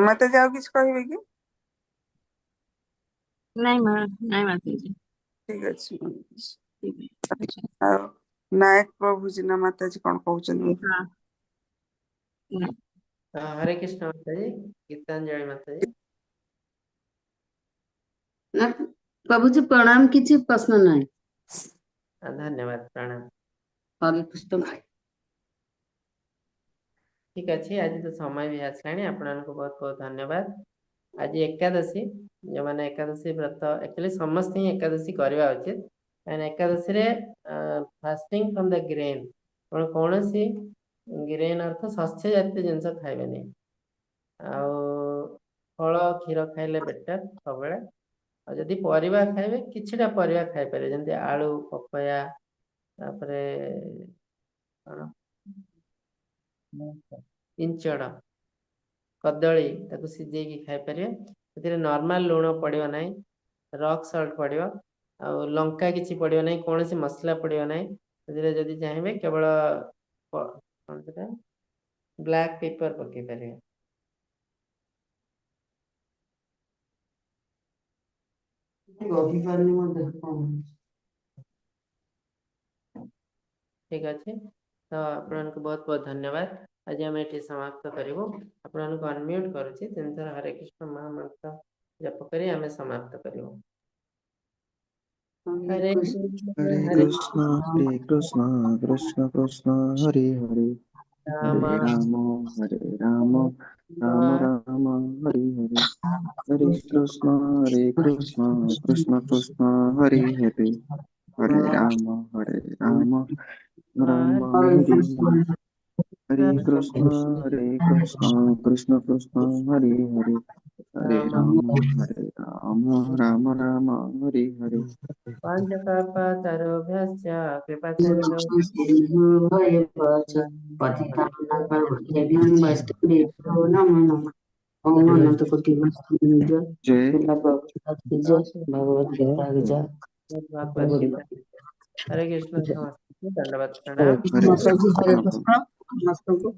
ମାତାଜୀ ଆଉ କିଛି କହିବେ କି? ନାଇଁ ମା, ନାଇଁ ମାତାଜୀ। ଠିକ ଅଛି। ଠିକ ଅଛି। ଆଉ ନାୟକ ପ୍ରଭୁଜୀ ନା ମାତାଜୀ କଣ କହୁଛନ୍ତି? ହଁ ନାଇଁ। ହରେ କୃଷ୍ଣ ମାତାଜୀ, ଗୀତାଞ୍ଜଳି ମାତାଜୀ। ନା ପ୍ରଭୁଜୀ ପ୍ରଣାମ, କିଛି ପ୍ରଶ୍ନ ନାହିଁ। ଧନ୍ୟବାଦ, ପ୍ରଣାମ। ହରେ କୃଷ୍ଣ। ଠିକ ଅଛି, ଆଜି ତ ସମୟ ବି ଆସିଲାଣି, ଆପଣଙ୍କୁ ବହୁତ ବହୁତ ଧନ୍ୟବାଦ। ଆଜି ଏକାଦଶୀ, ଯୋଉମାନେ ଏକାଦଶୀ ବ୍ରତ, ଆକ୍ଚୁଆଲି ସମସ୍ତେ ହିଁ ଏକାଦଶୀ କରିବା ଉଚିତ, କାହିଁକିନା ଏକାଦଶୀରେ ଫାଷ୍ଟିଂ ଫ୍ରମ the grain, ଆପଣ କୌଣସି ଗ୍ରେନ୍ ଅର୍ଥ ଶସ୍ୟ ଜାତୀୟ ଜିନିଷ ଖାଇବେନି, ଆଉ ଫଳ କ୍ଷୀର ଖାଇଲେ ବେଟର ସବୁବେଳେ। ଆଉ ଯଦି ପରିବା ଖାଇବେ କିଛିଟା ପରିବା ଖାଇପାରିବେ, ଯେମିତି ଆଳୁ, ପପୟା, ତାପରେ କଣ ଇଞ୍ଚଡ଼, କଦଳୀ, ତାକୁ ସିଝେଇକି ଖାଇପାରିବେ। ସେଥିରେ ନର୍ମାଲ ଲୁଣ ପଡିବ ନାହିଁ, ରକ୍ ସଲ୍ଟ ପଡିବ, ଆଉ ଲଙ୍କା କିଛି ପଡିବ ନାହିଁ, କୌଣସି ମସଲା ପଡିବ ନାହିଁ। ସେଥିରେ ଯଦି ଚାହିଁବେ କେବଳ କଣ ସେଟା ବ୍ଲାକ୍ ପେପର ପକେଇ ପାରିବେ। ରହିପାରୁନି ମୋ ଦେହ କଣ ହଉଛି। ଠିକ ଅଛି, ତ ଆପଣଙ୍କୁ ବହୁତ ବହୁତ ଧନ୍ୟବାଦ। ଆଜି ଆମେ ଏଠି ସମାପ୍ତ କରିବୁ। ଆପଣଙ୍କୁ ଅନମ୍ୟୁଟ କରୁଛି, 3 ଥର ହରେ କୃଷ୍ଣ ମହାମନ୍ତ୍ର ଜପ କରି ଆମେ ସମାପ୍ତ କରିବୁ। ହରେ ହରେ କୃଷ୍ଣ କୃଷ୍ଣ ହରେ ହରେ କୃଷ୍ଣ ହରେ କୃଷ୍ଣ କୃଷ୍ଣ କୃଷ୍ଣ ହରେ ହରେ, ରାମ ହରେ ରାମ ହରେ ରାମ ରାମ ରାମ ହରେ ହରେ, ହରେ କୃଷ୍ଣ ହରେ କୃଷ୍ଣ କୃଷ୍ଣ କୃଷ୍ଣ ହରେ ହରେ, ହରେ ରାମ ହରେ ରାମ ରାମ ହରେ ହରେ କୃଷ୍ଣ ହରେ, ହରେ କୃଷ୍ଣ ହରେ କୃଷ୍ଣ କୃଷ୍ଣ କୃଷ୍ଣ ହରେ ହରେ, ହରେ ରାମ ରାମ ହରେ ରାମ ରାମ ରାମ ହରେ ହରେ। ପଞ୍ଚକଳ୍ପତରୁଭ୍ୟଶ୍ଚ କୃପା ସିନ୍ଧୁ ସିନ୍ଧୁଭୈବ ଚ ପତିତାନାଂ ପାବନେଭ୍ୟଃ ବୈଷ୍ଣବେଭ୍ୟୋ ନମୋ ନମଃ। ଓଁ ଅନନ୍ତ କୋଟି ଜୟ। ଜୟ। ଶ୍ରୀଲ ପ୍ରଭୁପାଦ କି ଜୟ, ଭଗବତ ଗୀତା କି ଜୟ। ଭଗବତ ଗୀତା। ହରେ କୃଷ୍ଣ। ସମସ୍ତଙ୍କୁ ଦଣ୍ଡବତ ହରେ ପ୍ରଣାମ। ହରେ କୃଷ୍ଣ କୃଷ୍ଣ ପ୍ରଭୁ, ହରେ ପ୍ରଭୁ। କୃଷ୍ଣ ସମସ୍ତଙ୍କୁ।